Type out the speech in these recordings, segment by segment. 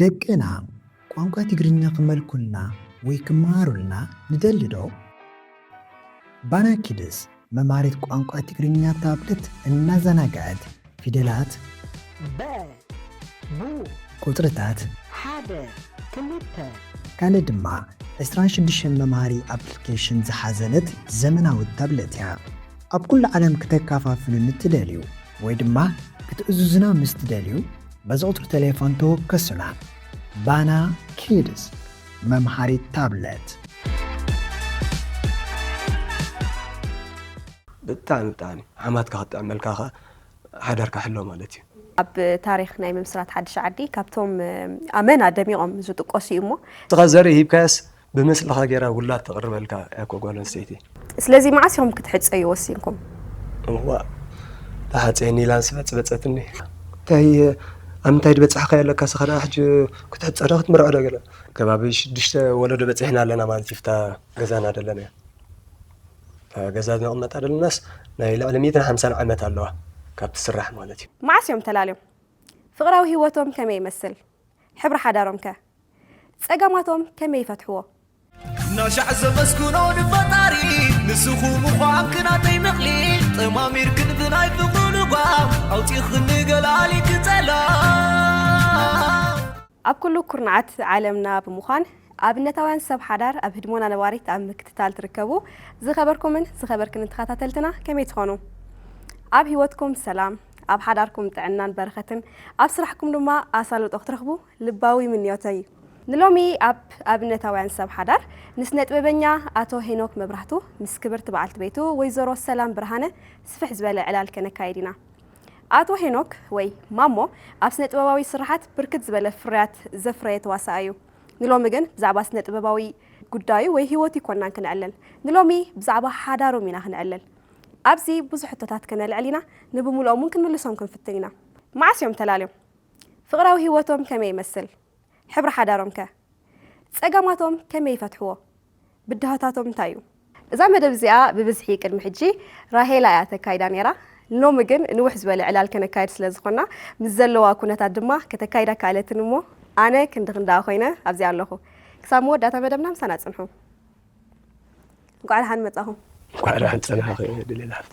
ደቅና ቋንቋ ትግርኛ ክመልኩልና ወይ ክመሃሩልና ንደሊ ዶ? ባና ኪድስ መምሃሪት ቋንቋ ትግርኛ ታብለት እናዘናግዐት ፊደላት፣ በ፣ ቡ፣ ቁጽርታት፣ ሓደ፣ ክልተ፣ ካልእ ድማ ዕስራን ሽዱሽተን መምሃሪ ኣፕሊኬሽን ዝሓዘለት ዘመናዊት ታብለት እያ። ኣብ ኩሉ ዓለም ክተከፋፍሉኒ ትደልዩ ወይ ድማ ክትእዝዙና ምስ ትደልዩ፣ በዚ ቁጽሪ ቴሌፎን ተወከሱና። ባና ኪድስ መምሃሪት ታብለት። ብጣዕሚ ብጣዕሚ ሓማትካ ክትጥዕመልካ ከ ሓዳርካ ሕሎ ማለት እዩ። ኣብ ታሪኽ ናይ ምምስራት ሓድሽ ዓዲ ካብቶም ኣመና ደሚቖም ዝጥቀሱ እዩ እሞ ንስኻ ዘርኢ ሂብካያስ ብምስልኻ ገይራ ውላድ ተቕርበልካ እያ እኮ ጓል ኣንስተይቲ። ስለዚ መዓስ ኢኹም ክትሕጸዩ ወሲንኩም? እዋ ተሓፀየኒ ኢላ ንስበፅበፀትኒ። እንታይ ኣብ ምንታይ ዝበፃሕካ ኣለካ ስኻ ደኣ ሕጂ ክትሕፀ ዶ ክትምርዖ ዶ ገለ ከባቢ ሽዱሽተ ወለዶ በፂሕና ኣለና ማለት እዩ ፍታ ገዛና ደለና እያ። ገዛ ዝነቕመጣ ደለናስ ናይ ልዕሊ ሚእትን ሓምሳን ዓመት ኣለዋ ካብ ትስራሕ ማለት እዩ። መዓስ እዮም ተላልዮም? ፍቕራዊ ህይወቶም ከመይ ይመስል? ሕብሪ ሓዳሮም ከ? ጸገማቶም ከመይ ይፈትሕዎ? ናሻዕ ዘመስግኖ ንፈጣሪ ንስኹ ምዃንክ ናተይ ምቕሊ ጠማሚርክን ብናይ ፍቕሩ ልጓም ኣውፂኽኒ ገላሊ ክጸላ ኣብ ኩሉ ኩርናዓት ዓለምና ብምዃን ኣብነታውያን ሰብ ሓዳር ኣብ ህድሞና ነባሪት ኣብ ምክትታል ትርከቡ ዝኸበርኩምን ዝኸበርክንን ተኸታተልትና ከመይ ትኾኑ? ኣብ ህይወትኩም ሰላም፣ ኣብ ሓዳርኩም ጥዕናን በረኸትን፣ ኣብ ስራሕኩም ድማ ኣሳልጦ ክትረኽቡ ልባዊ ምንዮተይ እዩ። ንሎሚ ኣብ ኣብነታውያን ሰብ ሓዳር ንስነ ጥበበኛ ኣቶ ሄኖክ መብራህቱ ምስ ክብርቲ በዓልቲ ቤቱ ወይዘሮ ሰላም ብርሃነ ስፍሕ ዝበለ ዕላል ከነካይድ ኢና። ኣቶ ሄኖክ ወይ ማሞ ኣብ ስነ ጥበባዊ ስርሓት ብርክት ዝበለ ፍርያት ዘፍረየ ተዋሳኣይ እዩ። ንሎሚ ግን ብዛዕባ ስነ ጥበባዊ ጉዳዩ ወይ ህይወቱ ይኮናን ክነዕልል። ንሎሚ ብዛዕባ ሓዳሮም ኢና ክነዕልል። ኣብዚ ብዙሕ ሕቶታት ከነልዕል ኢና። ንብምልኦም እውን ክንምልሶም ክንፍትን ኢና። መዓስ እዮም ተላልዮም? ፍቕራዊ ህይወቶም ከመይ ይመስል? ሕብሪ ሓዳሮም ከ? ጸገማቶም ከመይ ይፈትሕዎ? ብድሆታቶም እንታይ እዩ? እዛ መደብ እዚኣ ብብዝሒ ቅድሚ ሕጂ ራሄላ እያ ተካይዳ ነይራ። ሎሚ ግን ንውሕ ዝበለ ዕላል ከነካይድ ስለ ዝኾንና ምስ ዘለዋ ኩነታት ድማ ከተካይዳ ካለትን እሞ ኣነ ክንዲ ክንዳኣ ኮይነ ኣብዚኣ ኣለኹ። ክሳብ መወዳእታ መደብና ምሳና ጽንሑ። እንኳዕ ደሓን መጻኹም። እንኳዕ ደሓን ጸናሕኺ ድሌላ ሓፍቲ።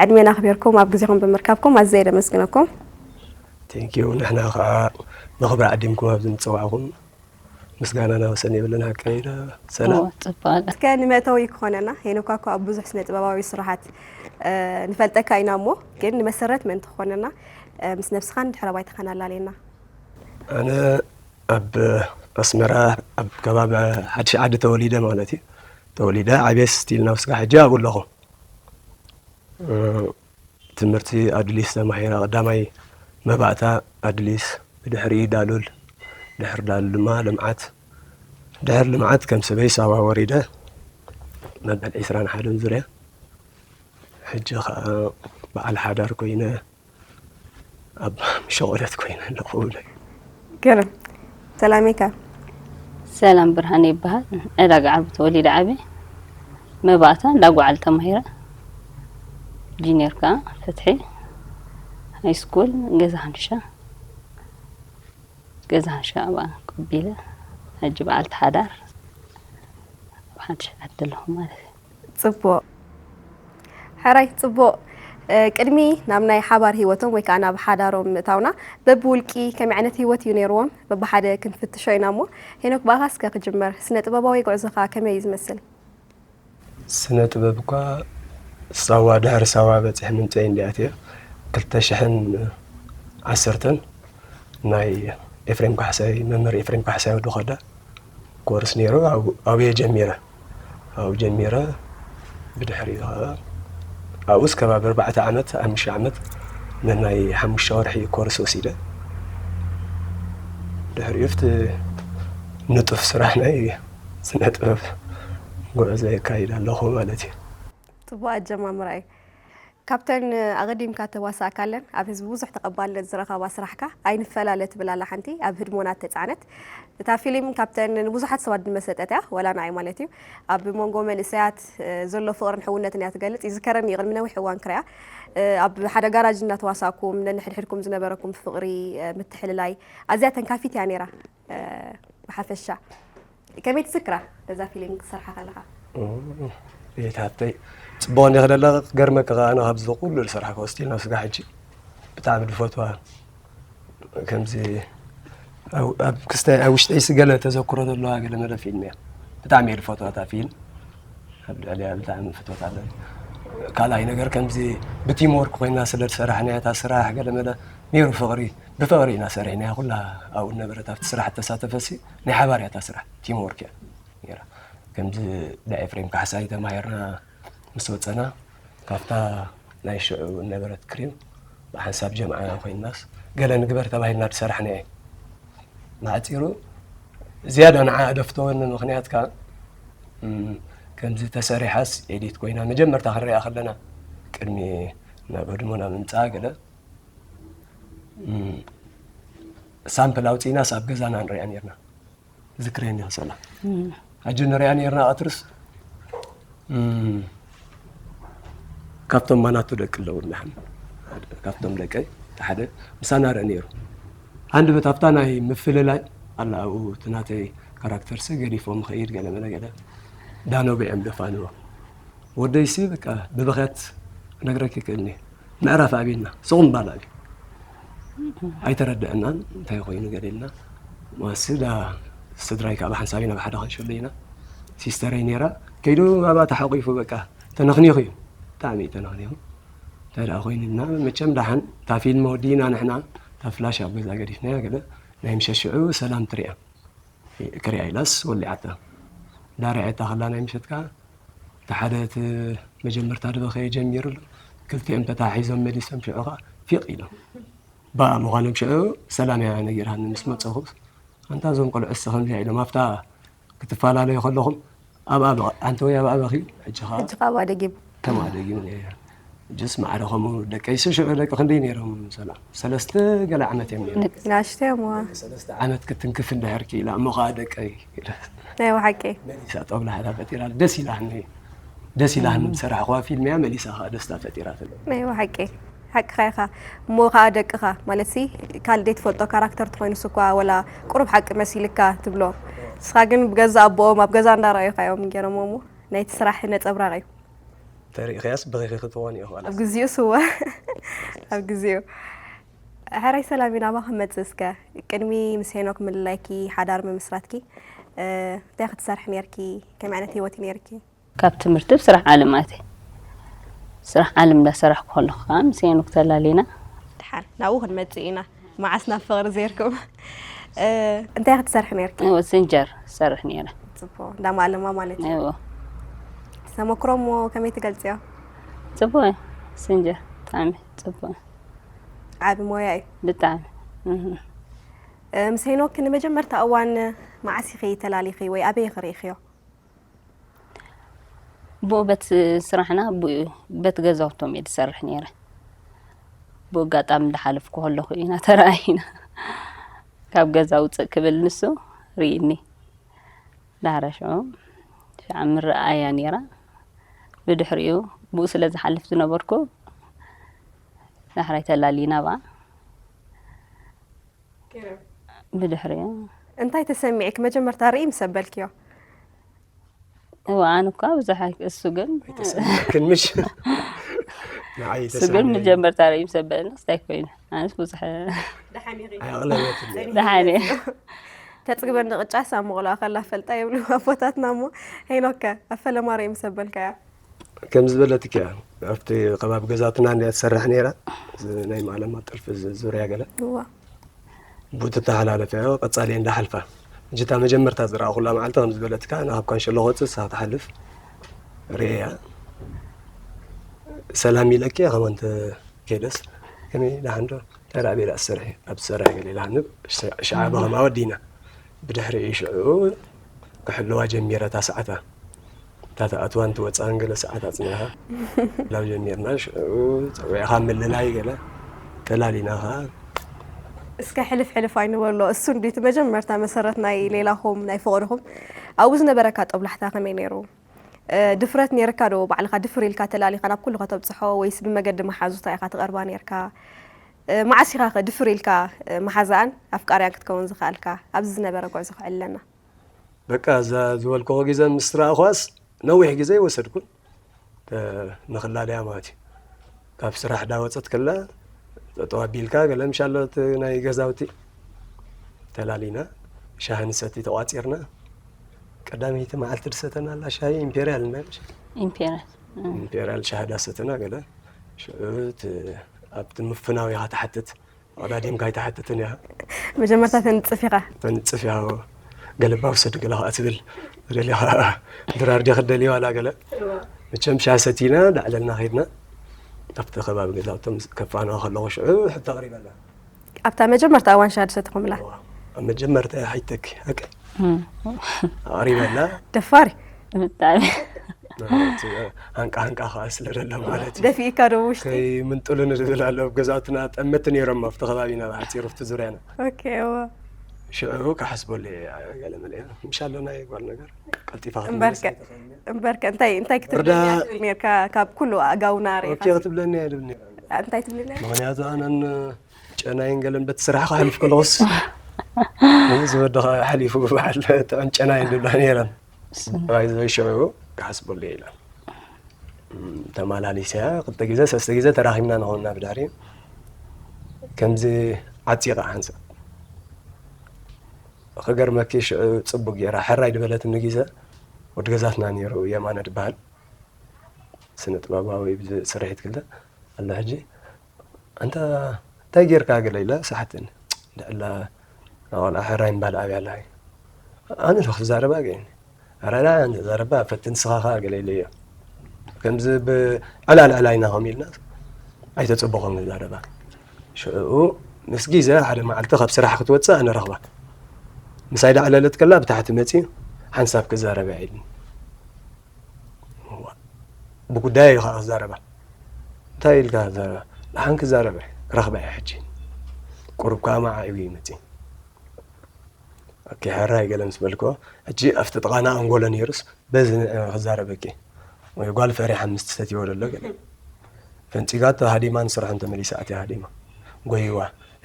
ዕድሜና ኣኽቢርኩም ኣብ ግዜኹም ብምርካብኩም ኣዝየ የመስግነኩም። ቴንኪዩ ንሕና ከዓ ብኽብሪ ዓዲምኩም ኣብዚ ምፅዋዕኹም ምስጋናና ወሰን የብልን። ሓቀይ ዶ ሰላም? እስከ ንመእተዊ ክኾነና ሄኖካ እኮ ኣብ ብዙሕ ስነ ጥበባዊ ስራሓት ንፈልጠካ ኢና እሞ ግን ንመሰረት ምእንቲ ክኾነና ምስ ነብስኻን ድሕረ ባይታኻን ኣላለየና። ኣነ ኣብ ኣስመራ ኣብ ከባቢ ሓድሽ ዓዲ ተወሊደ ማለት እዩ። ተወሊደ ዓብየ ስቲል ናብ ስጋ ሕጂ ኣብኡ ኣለኹ። ትምህርቲ ኣድሊስ ተማሂረ ቀዳማይ መባእታ ኣድሊስ ብድሕሪኡ ዳሉል ድሕሪ ዳሉል ድማ ልምዓት ድሕሪ ልምዓት ከም ሰበይ ሳዋ ወሪደ መበል ዒስራን ሓደን ዙርያ ሕጂ ከዓ በዓል ሓዳር ኮይነ ኣብ ሸቆለት ኮይነ ኣለኹ። ገለ ሰላሜካ ሰላም ብርሃን ይበሃል። ዕዳጋ ዓርቢ ተወሊደ ዓብየ መባእታ እንዳ ጓዓል ተማሂረ ጂኒየር ከዓ ፍትሒ ሃይስኩል ገዛ ሓንሻ ገዛ ሓንሻ ኣብኣ ቀቢለ ሕጂ በዓልቲ ሓዳር ኣብ ሓድሽ ዓዲ ኣለኹ ማለት እዩ። ፅቡቕ ሕራይ ፅቡቕ። ቅድሚ ናብ ናይ ሓባር ህይወቶም ወይ ከዓ ናብ ሓዳሮም ምእታውና በብውልቂ ከመይ ዓይነት ህይወት እዩ ነይርዎም በብሓደ ክንፍትሾ ኢና እሞ ሄኖክ ብኣኻ እስከ ክጅመር ስነ ጥበባዊ ጉዕዞኻ ከመይ እዩ ዝመስል? ስነ ጥበብ እኳ ሳዋ ድሕሪ ሳዋ በፂሐ ምምፀይ እንዲኣት እየ ክልተ ሽሕን ዓሰርተን ናይ ኤፍሬም ካሕሳይ መምህር ኤፍሬም ካሕሳይ ወዲ ኾዳ ኮርስ ነይሩ ኣብየ ጀሚረ ኣብኡ ጀሚረ ብድሕሪኡ ከዓ ኣብኡስ ከባቢ ኣርባዕተ ዓመት ሓሙሽተ ዓመት ነናይ ሓሙሽተ ወርሒ ኮርስ ወሲደ ድሕሪኡ ኣብቲ ንጡፍ ስራሕ ናይ ስነ ጥበብ ጉዕዞ የካይድ ኣለኹ ማለት እዩ። ፅቡቅ ኣጀማምራ እዩ። ካብተን ኣቐዲምካ ተዋሳእካለን ኣብ ህዝቢ ብዙሕ ተቐባልነት ዝረኸባ ስራሕካ ኣይንፈላለ ትብል ኣላ ሓንቲ ኣብ ህድሞና እተጻዕነት። እታ ፊልም ካብተን ንብዙሓት ሰባት ዝመሰጠት እያ፣ ወላ ንዓይ ማለት እዩ። ኣብ መንጎ መንእሰያት፣ እ፣ ዘሎ ፍቕርን ሕውነትን እያ ትገልጽ። ይዝከረኒ እዩ ቅድሚ ነዊሕ እዋን ክሪኣ፣ እ፣ ኣብ ሓደ ጋራጅ እናተዋሳእኩም ነንሕድሕድኩም ዝነበረኩም ፍቕሪ፣ እ፣ ምትሕልላይ ኣዝያ ተንካፊት እያ ነይራ። እ፣ ብሓፈሻ ከመይ ትዝክራ ነዛ ፊልም ክትሰርሓ ከለኻ? እም፣ ቤት ሃብተይ፣ ጽቡቕ እንዲኺ ደለኺ። ክገርመኪ ከኣ፣ ኣነ ካብዚ ኩሉ ዝሰርሓ ወስቲል ናብ ስጋ ሕጂ ብጣዕሚ ዝፈትዋ፣ ከምዚ ኣብ፣ ኣብ ክስተ-፣ ኣብ ውሽጠይ ስገለ ተዘክሮ ዘለዋ ገለ መለ ፊልም እያ። ብጣዕሚ እየ ዝፈትዋ እታ ፊልም። ኣብ ልዕሊኣ ብጣዕሚ ፍትወት ኣለኒ። ካልኣይ ነገር፣ ከምዚ ብቲም ወርክ ኮይና ስለ ዝሰራሕናያ እታ ስራሕ፣ ገለ መለ ነይሩ ፍቕሪ፣ ብፍቕሪ ኢና ሰሪሕናያ። ኩላ ኣብኡ ነበረት ኣብቲ ስራሕ እተሳተፈሲ ናይ ሓባር እያ እታ ስራሕ፣ ቲም ወርክ እያ ነይራ። ከምዚ እንዳ ኤፍሬም ካሕሳይ ተማሂርና ምስ ወጸና፣ ካብታ ናይ ሽዑ ነበረት ክሪም ብሓንሳብ ጀምዓና ኮይንናስ፣ ገለ ንግበር ተባሂልና ዝሰራሕናያ እዩ። ብሓጺሩ ዝያዳ ንዓ ኣደፍተወኒ ምኽንያት ከኣ፣ እም፣ ከምዚ ተሰሪሓስ ኤዲት ኮይና መጀመርታ ክንሪኣ ከለና፣ ቅድሚ ናብ ህድሞና ምምጻኣ ገለ፣ እም፣ ሳምፕል ኣውጺእናስ ኣብ ገዛና ንሪኣ ኔርና። ዝክረኒ ይኽሰላ። እም። ኣጆ ንሪኣ ኔርና ቀትርስ፣ እም፣ ካብቶም ማናቱ ደቂ ኣለዉ ንሓን። ካብቶም ደቀይ እቲ ሓደ ምሳና ርአ ነይሩ። ሃንደበት ኣብታ ናይ ምፍልላይ ኣላ ኣብኡ፣ እቲ ናተይ ካራክተርሲ ገዲፎም ኸይድ ገለ መለ ገለ። ዳኖ ብዕም ደፋንዎ። ወደይሲ በቃ ብብኽያት ክነግረኪ ይክእልኒ። ምዕራፍ ኣብና፣ ስቕ ምባል ኣብዩ። ኣይተረድአናን፣ እንታይ ኮይኑ ገለ ኢልና። ዋሲ ዳ ስድራይ ካብ ሓንሳብ ኢና ብሓደ ክንሸሎ ኢና። ሲስተረይ ነይራ፣ ከይዱ ባባ ተሓቂፉ በቃ ተነኽኒኹ እዩ። ብጣዕሚ እዩ ተነኽኒኹ። እንታይ ደኣ ኮይኑ ኢልና፣ መቸም ደሓን እታ ፊልም ወዲእና ንሕና፣ እታ ፍላሽ ኣብ ገዛ ገዲፍናያ ገለ፣ ናይ ምሸት ሽዑ ሰላም ትሪኣ። ክሪኣ ኢላስ ወሊዓታ። ዳርዒታ ከላ ናይ ምሸት ከኣ፣ እቲ ሓደ እቲ መጀመርታ ዝበኸየ ጀሚሩ ኣሎ። ክልቲኦም ተታሒዞም መሊሶም ሽዑ ከኣ ፊቕ ኢሎም። ብኣ ምዃኖም ሽዑ ሰላም እያ ነጊራኒ ምስ መጸኹ። ኣንታ እዞም ቆልዑ እስኸ ከምዚኣ ኢሎም ኣብታ ክትፈላለዩ ከለኹም ኣብኣ በ-፣ ኣንተ ወይ ኣብኣ በኽዩ፣ ሕጂ ኸኣ ሕጂ ኸኣ ኣብኣ ደጊም። ከምኣ ደጊም ነይረ። ሕጅስ ማዕረ ከምኡ ደቀይሲ ሽዑ ደቂ ክንደይ ነይሮም ሰላም? ሰለስተ ገለ ዓመት እዮም ነይሮም። ንኣሽተይ እዮም፣ እዋ። ሰለስተ ዓመት ክትንክፍ እንድሕር ክኢላ፣ እሞ ኸኣ ደቀይ ኢለ ናይ ብሓቂ። መሊሳ ጦብላሕታ ፈጢራ፣ ደስ ኢላኒ። ደስ ኢላኒ እም። ዝሰራሕኽዋ ፊልም እያ፣ መሊሳ ኸኣ ደስታ ፈጢራትለይ። ናይ ብሓቂ። ሓቅኻ ኢኻ። እሞ ኸኣ ደቅኻ፣ ማለትሲ፣ ካልእ ዘይትፈልጦ ካራክተር ተኾይኑስ እኳ፣ ወላ ቁሩብ ሓቂ መሲልካ ትብሎ። ንስኻ ግን ብገዛ ኣቦኦም ኣብ ገዛ እንዳረኣዩኻ እዮም ገይሮምዎ እሞ፣ ናይቲ ስራሕ ነጸብራቕ እዩ። ተሪእኽያስ ብኺኺ ክትኾኒ ኢኺ ዋላ። ኣብ ግዜኡ ስዋ። ኣብ ግዜኡ። ሕራይ ሰላም፣ ናባኺ ክመጽእ እስከ። ቅድሚ ምስ ሄኖክ ምልላይኪ፣ ሓዳር ምምስራትኪ፣ እ፣ እንታይ ክትሰርሒ ነርኪ? ከመይ ዓይነት ህይወት እዩ ነርኪ? ካብ ትምህርቲ ብስራሕ ዓለም ኣትየ። ስራሕ ዓለም እንዳሰራሕኩ ከለኹ ከዓ ምስ ሄኖክ ተላሊና። ድሓን ናብኡ ክንመጽእ ኢና። መዓስ ናብ ፍቕሪ ዘይርኩም? እ፣ እንታይ ክትሰርሒ ነርኪ? እወ፣ ሲንጀር ሰርሕ ነይረ። ጽቡቕ፣ እንዳ ማእለማ ማለት እዩ። እወ። ተመክሮ እሞ ከመይ ትገልጽዮ? ጽቡቕ እዩ፣ ሲንጀር ብጣዕሚ ጽቡቕ እዩ። ዓቢ ሞያ እዩ። ብጣዕሚ። እህ። እ፣ ምስ ሄኖክ ንመጀመርታ እዋን መዓስ ኢኺ ተላሊኺ ወይ ኣበይ ኢኺ ርኢኽዮ? ብኡ በት ስራሕና ብኡ በት ገዛውቶም እየ ዝሰርሕ ነይረ። ብኡ ኣጋጣሚ እንዳሓለፍኩ ከለኹ ኢና ተረኣይና። ካብ ገዛ ውፅእ ክብል ንሱ ርኢኒ። ዳሕረ ሽዑ ሽዓ ምርኣያ ነይራ። ብድሕሪኡ ብኡ ስለ ዝሓልፍ ዝነበርኩ ዳሕራይ ተላሊና ብኣ። ብድሕሪኡ እንታይ ተሰሚዕክ መጀመርታ ርኢ ምስ ኣበልክዮ? እዋ፣ ኣነ እኳ ብዙሕ ኣይ-፣ እሱ ግን ኣይተሰማዕክን ምሽ? ንዓይ እሱ ግን ተሰሚዐኒ። መጀመርታ ርኢ ምስ ኣበለኒ ክስታይ ኮይኑ። ኣነስ ብዙሕ ደሓን ኢኺ። ኣየቕለለትን እያ። ደሓን እየ። ተጽግበኒ ቅጫስ ኣብ መቑሎኣ ከላ ፈልጣ ይብሉ ኣቦታትና እሞ፣ ሄኖከ ኣብ ፈለማ ርኢ ምስ ኣበልካያ? ከም ዝበለትኪ እያ። ኣብቲ ከባቢ ገዛትና እንድያ ትሰርሕ ነይራ። እዚ ናይ ማለማ ጥልፊ ዝ-፣ ዙርያ ገለ። እዋ። ብኡ ትተሓላለፍ እያ፣ ቀጻሊ እየ እንዳሓልፋ። ሕጂ እታ መጀመርታ ዝረኣኹላ መዓልቲ ከም ዝበለትካ፣ ንኣብ ካንሸሎ ክወጽእ ንሳ ክትሓልፍ ርእየያ። ሰላም ኢለኪ እየ፣ ከመንተ ከይደስ፣ ከመይ ደሓን ዶ? እንታይ ደኣ ቤላ ትሰርሒ? ኣብ ትሰርሒ ገለ ኢላ፣ ን-፣ ሽ-፣ ሽዓ እዋ። በኸማ ወዲና። ብድሕሪኡ ሽዑ ክሕልዋ ጀሚረ እታ ሰዓታ። እታ ትኣትዋን ትወፅኣን ገለ ሰዓት ኣፅኒዕኻ ላብ ጀሚርና ሽዑ ፀዊዕኻ ምልላይ ገለ ተላሊና ኸዓ እስከ ሕልፍ ሕልፍ ኣይንበሎ። እሱ እንዲ እቲ መጀመርታ መሰረት ናይ ሌላኹም ናይ ፍቕርኹም ኣብኡ ዝነበረካ ጦብላሕታ ከመይ ነይሩ? ድፍረት ነይርካ ዶ ባዕልኻ ድፍር ኢልካ ተላሊኻ ናብ ኩሉ ከተብፅሖ ወይስ ብመገዲ መሓዙታ ኢኻ ትቐርባ ነይርካ? መዓስ ኢኻ ኸ ድፍር ኢልካ መሓዛኣን ኣፍቃርያን ክትከውን ዝኸኣልካ? ኣብዚ ዝነበረ ጉዕዞ ክዕልለና። በቃ እዛ ዝበልክዎ ግዜ ምስ ረኣኽዋስ ነዊሕ ግዜ ኣይወሰድኩን። ንኽላልያ ማለት እዩ። ካብ ስራሕ ዳወፀት ከላ ጠጠው ኣቢልካ ገለ ምሻሎ እቲ ናይ ገዛውቲ ተላሊና ሻሂ ንሰቲ ተቋፂርና። ቀዳመይቲ መዓልቲ ድሰተና ኣላ ሻሂ ኢምፔርያል እና ኢምፔርያል ኢምፔርያል ሻሂ ዳሰተና ገለ ሽዑ እቲ ኣብቲ ምፍናው ኢኻ ትሓትት። ኣቐዳዲምካ ኣይትሓትትን እያ። መጀመርታ ተንፅፍ ኢኻ። ተንፅፍ እያ። ገለባ ውሰድ ገለ ከዓ ትብል ደሊኻ ድራር ዲኺ ደሊ ዋላ ገለ መቸም ሻሂ ሰቲና ዳዕለልና ከይድና ኣብቲ ከባቢ ገዛውቶም ከፋንዋ ከለኹ ሽዑ ሕቶ ኣቕሪበላ። ኣብታ መጀመርታ እዋን ሻሂ ድሰትኹምላ? ኣብ መጀመርታ እያ ሓይተኪ ሓቂ ኣቕሪበላ። ደፋሪ። ብጣዕሚ ሃንቃ ሃንቃ ከዓ ስለ ደሎ ማለት እዩ። ደፊእካ ዶ ውሽጢ? ከይምንጥሉኒ ዝብል ኣሎ። ኣብ ገዛውትና ጠመቲ ነይሮም ኣብቲ ከባቢና ብሓፂሩ ኣብቲ ዙርያና። ኦኬ እወ። ሽዑ ክሓስበሉ እየ ገለ መለ ምሻሎ ናይ ጓል ነገር ቀልጢፋ እምበርከ እምበርከ እንታይ እንታይ ክትብለኒ ወርዳ- እያ ትብል ነርካ? ካብ ኩሉ ኣጋውና ሬኻ ኦኬ ክትብለኒ እያ ድብል ነይራ። እንታይ ትብልኒ? ምክንያቱ ኣነን ጨናይን ገለን በቲ ስራሕ ክሓልፍ ከለኹስ እዚ ወዲ ሓሊፉ በዓል ጥዑም ጨናይ ድብላ ነይረን። ባይዘ ሽዑ ክሓስበሉ እየ ኢላ ተማላሊሰያ ክልተ ግዜ ሰለስተ ግዜ ተራኺብና ንኸውና ብድሕሪ ከምዚ ዓፂቓ ሓንሳብ ክገርመኪ ሽዑ ፅቡቅ ገይራ ሕራይ ድበለትኒ ግዜ ወዲ ገዛትና ነይሩ የማነ ድበሃል ስነ ጥበባዊ ስርሒት ክልተ ኣሎ ሕጂ ኣንታ እንታይ ጌርካ ገለ ኢላ ሰሓትኒ ድዕላ ናቆልዓ ሕራይ ምባል ኣብያ ኣለሃይ ኣነ ዶ ክዛረባ ገይኒ ኣራዳ እንተ ዛረባ ፈትን ስኻ ኸኣ ገለ ኢለዮ ከምዚ ብዕላል ዕላይና ከም ኢልና ኣይተጸበኹን ክዛረባ ሽዑ ምስ ግዜ ሓደ መዓልቲ ካብ ስራሕ ክትወፅእ ኣነ ረኽባ ምሳይ ዳዕለለት ከላ ብታሕቲ መፂኡ ሓንሳብ ክዛረብ ኢልኒ ብጉዳይ እዩ ከዓ ክዛረባ እንታይ ኢልካ ክዛረባ ደሓን ክዛረበ ክረኽባ እየ ሕጂ ቁሩብ ከዓ መዓይቡ ይመፅእ ኦኬ ሕራይ ገለ ምስ በልክዎ ሕጂ ኣብቲ ጥቓና ኣንጎሎ ነይሩስ በዚ ንዕ ክዛረበኪ ወይ ጓል ፈሪሓ ምስ ትሰትይዎ ደሎ ገለ ፈንፂጋቶ ሃዲማ ንስርሖም ተመሊሳ ኣትያ ሃዲማ ጎይዋ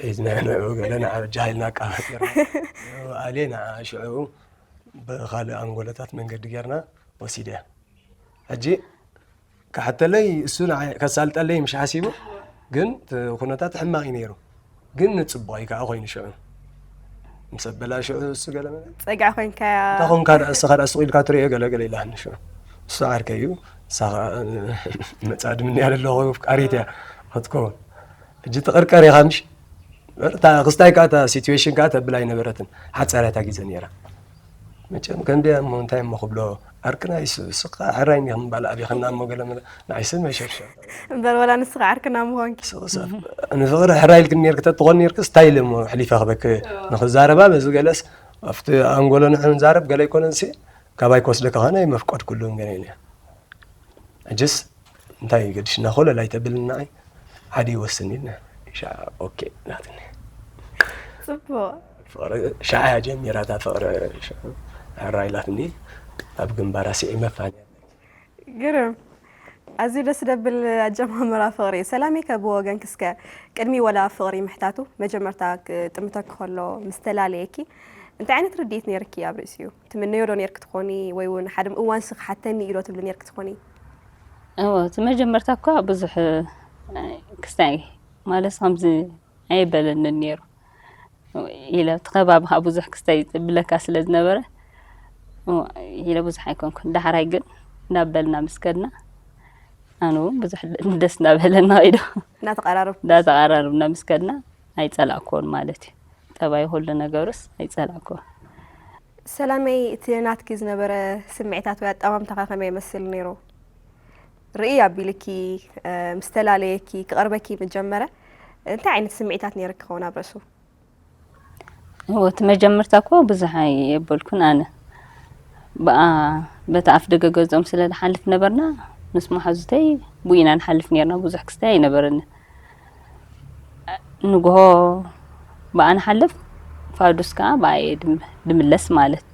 ሒዝናዮ ንዕኡ ገለ ንዓ በጃ ኢልና ኣቃባጢርና ኣልየ ንዓ ሽዕኡ ብኻልእ ኣንጎሎታት መንገዲ ጌርና ወሲድያ ሕጂ ክሓተለይ እሱ ንዓይ ከሳልጠለይ ምሽ ሓሲቡ ግን እቲ ኩነታት ሕማቕ እዩ ነይሩ ግን ንፅቡቕ እዩ ከዓ ኮይኑ ሽዑ ምስ ኣበላሽዑ እሱ ገለ መለ ፀግዒ ኮይንካያ እንታ ኮንካ ደኣ እስኻ ደኣ ስቕ ኢልካ ትሪኦ ገለ ገለ ኢላኒ ሽዑ እሱ ዓርከይ እዩ እሳ ከዓ መፃድምንያ ዘለኹ ኣፍቃሪት እያ ክትከውን ሕጂ ትቕርቀር ኢኻ ምሽ እታ ክስታይ ከዓ እታ ሲትዌሽን ከዓ ተብል ኣይነበረትን ሓፃር እያ እታ ግዜ ነይራ መቸም ከምዚኣ እሞ እንታይ እሞ ክብሎ ዓርክና እዩ ስኻ ሕራይ እኒኹም ባል ኣብይኽና እሞ ገለ መለ ንዓይስን መሸርሸር እምበር ወላ ንስኻ ዓርክና ምኾንኪ ስቕሳፍ ንፍቕሪ ሕራይ ኢልክኒ ነርክ ተትኾን ነርክ ስታይል እሞ ሕሊፈ ክበክ ንኽዛረባ በዚ ገለስ ኣብቲ ኣንጎሎ ንሕንዛረብ ገለ ኣይኮነን ሲ ካባይ ክወስደካ ኸነ ኣይመፍቀድኩሉን ገለ ኢለ ሕጅስ እንታይ ገድሽና ኮለል ኣይተብልን ንዓይ ሓደ ይወስን ኢልና ሻ ኦኬ ናትኒ ፅቡቅ ፍቅሪ ሻዕያ ጀሚራ እታ ፍቅሪ ሕራ ኢላትኒ ኣብ ግንባራ ስዒመ ፋንያ ግርም ኣዝዩ ደስ ደብል ኣጀማምራ ፍቅሪ ሰላመይ ከ ብወገንኪ እስከ ቅድሚ ወላ ፍቅሪ ምሕታቱ መጀመርታ ጥምተኪ ከሎ ምስ ተላለየኪ እንታይ ዓይነት ርድኢት ነይርኪ ኣብ ርእሲኡ ትምነዮ ዶ ነይርኪ ትኾኒ ወይ እውን ሓደ እዋን ሲ ክሓተኒ ኢሎ ትብሊ ነይርኪ ትኾኒ እዎ እቲ መጀመርታ እኳ ብዙሕ ክስታይ ማለት ከምዚ ኣይበለንን ነይሩ ኢለ እቲ ከባቢ ከዓ ብዙሕ ክስታይ ብለካ ስለ ዝነበረ ኢለ ብዙሕ ኣይኮንኩን ዳሕራይ ግን እንዳበልና ምስ ከድና ኣነ እውን ብዙሕ ደስ እንዳበለና ኢዶ እናተቀራረብ እንዳተቀራረብና ምስ ከድና ኣይፀላእኮን ማለት እዩ ጠባይ ኩሉ ነገሩስ ኣይፀላእኮን ሰላመይ እቲ ናትኪ ዝነበረ ስምዒታት ወይ ኣጠማምታኻ ከመይ ይመስል ነይሩ ርኢ ኣቢልኪ ምስ ተላለየኪ ክቐርበኪ ምስ ጀመረ እንታይ ዓይነት ስምዒታት ነይርኪ ክኸውን ኣብ ርእሱ እዎ እቲ መጀመርታ እኮ ብዙሕ ኣየበልኩን ኣነ ብኣ በቲ ኣፍ ደገ ገዝኦም ስለ ንሓልፍ ነበርና፣ ምስ መሓዙተይ ብኡ ኢና ንሓልፍ ኔርና። ብዙሕ ክስታይ ኣይነበረንን። ንግሆ ብኣ ንሓልፍ፣ ፋዱስ ከኣ ብኣ እየ ድም-፣ ድምለስ ማለት።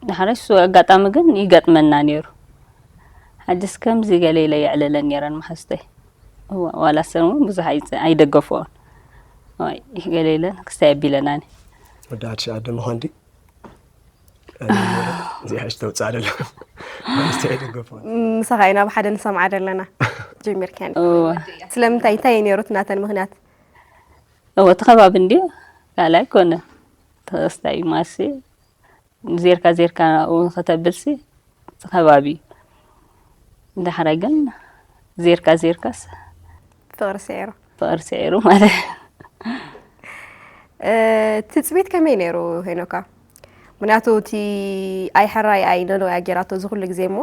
ዳሕራይ እሱ ኣጋጣሚ ግን ይገጥመና ኔሩ። ሕጅስ ከምዚ ገለ ኢለ የዕልለን ኔረን መሓዙተይ። እዋ፣ ዋላ ሰን እውን ብዙሕ ኣይጸ-፣ ኣይደገፍኦን። ዋይ፣ ገለ ኢለን ክስታይ ኣቢለናኒ። ወዲ ዓዲ ሸዓደ ምዃን ድዩ? እዚኣ ሕጂ ተውፅኣ ደሎ። ኣንስቲ ኣይደገፉን። ምሳኻ ኢና ብሓደ ንሰምዓ ዘለና። ጀሚርካኒ። እወ። ስለምንታይ? እንታይ እዩ ነይሩ እቲ ናተን ምኽንያት? እወ፣ እቲ ከባቢ እንድዩ ካልኣይ ኮነ። ተኸስታይ ማሲ ዜርካ ዜርካ እውን ከተብልሲ እቲ ከባቢ እዩ። ዳሕራይ ግን ዜርካ ዜርካስ ፍቕሪ ስዒሩ። ፍቕሪ ስዒሩ ማለት እዩ። እ፣ ትጽቢት ከመይ ነይሩ ሄኖካ? ምኽንያቱ እቲ ኣይ ሕራይ ኣይ ነነው እያ ጌራቶ እዚ ኩሉ ግዜ እሞ፣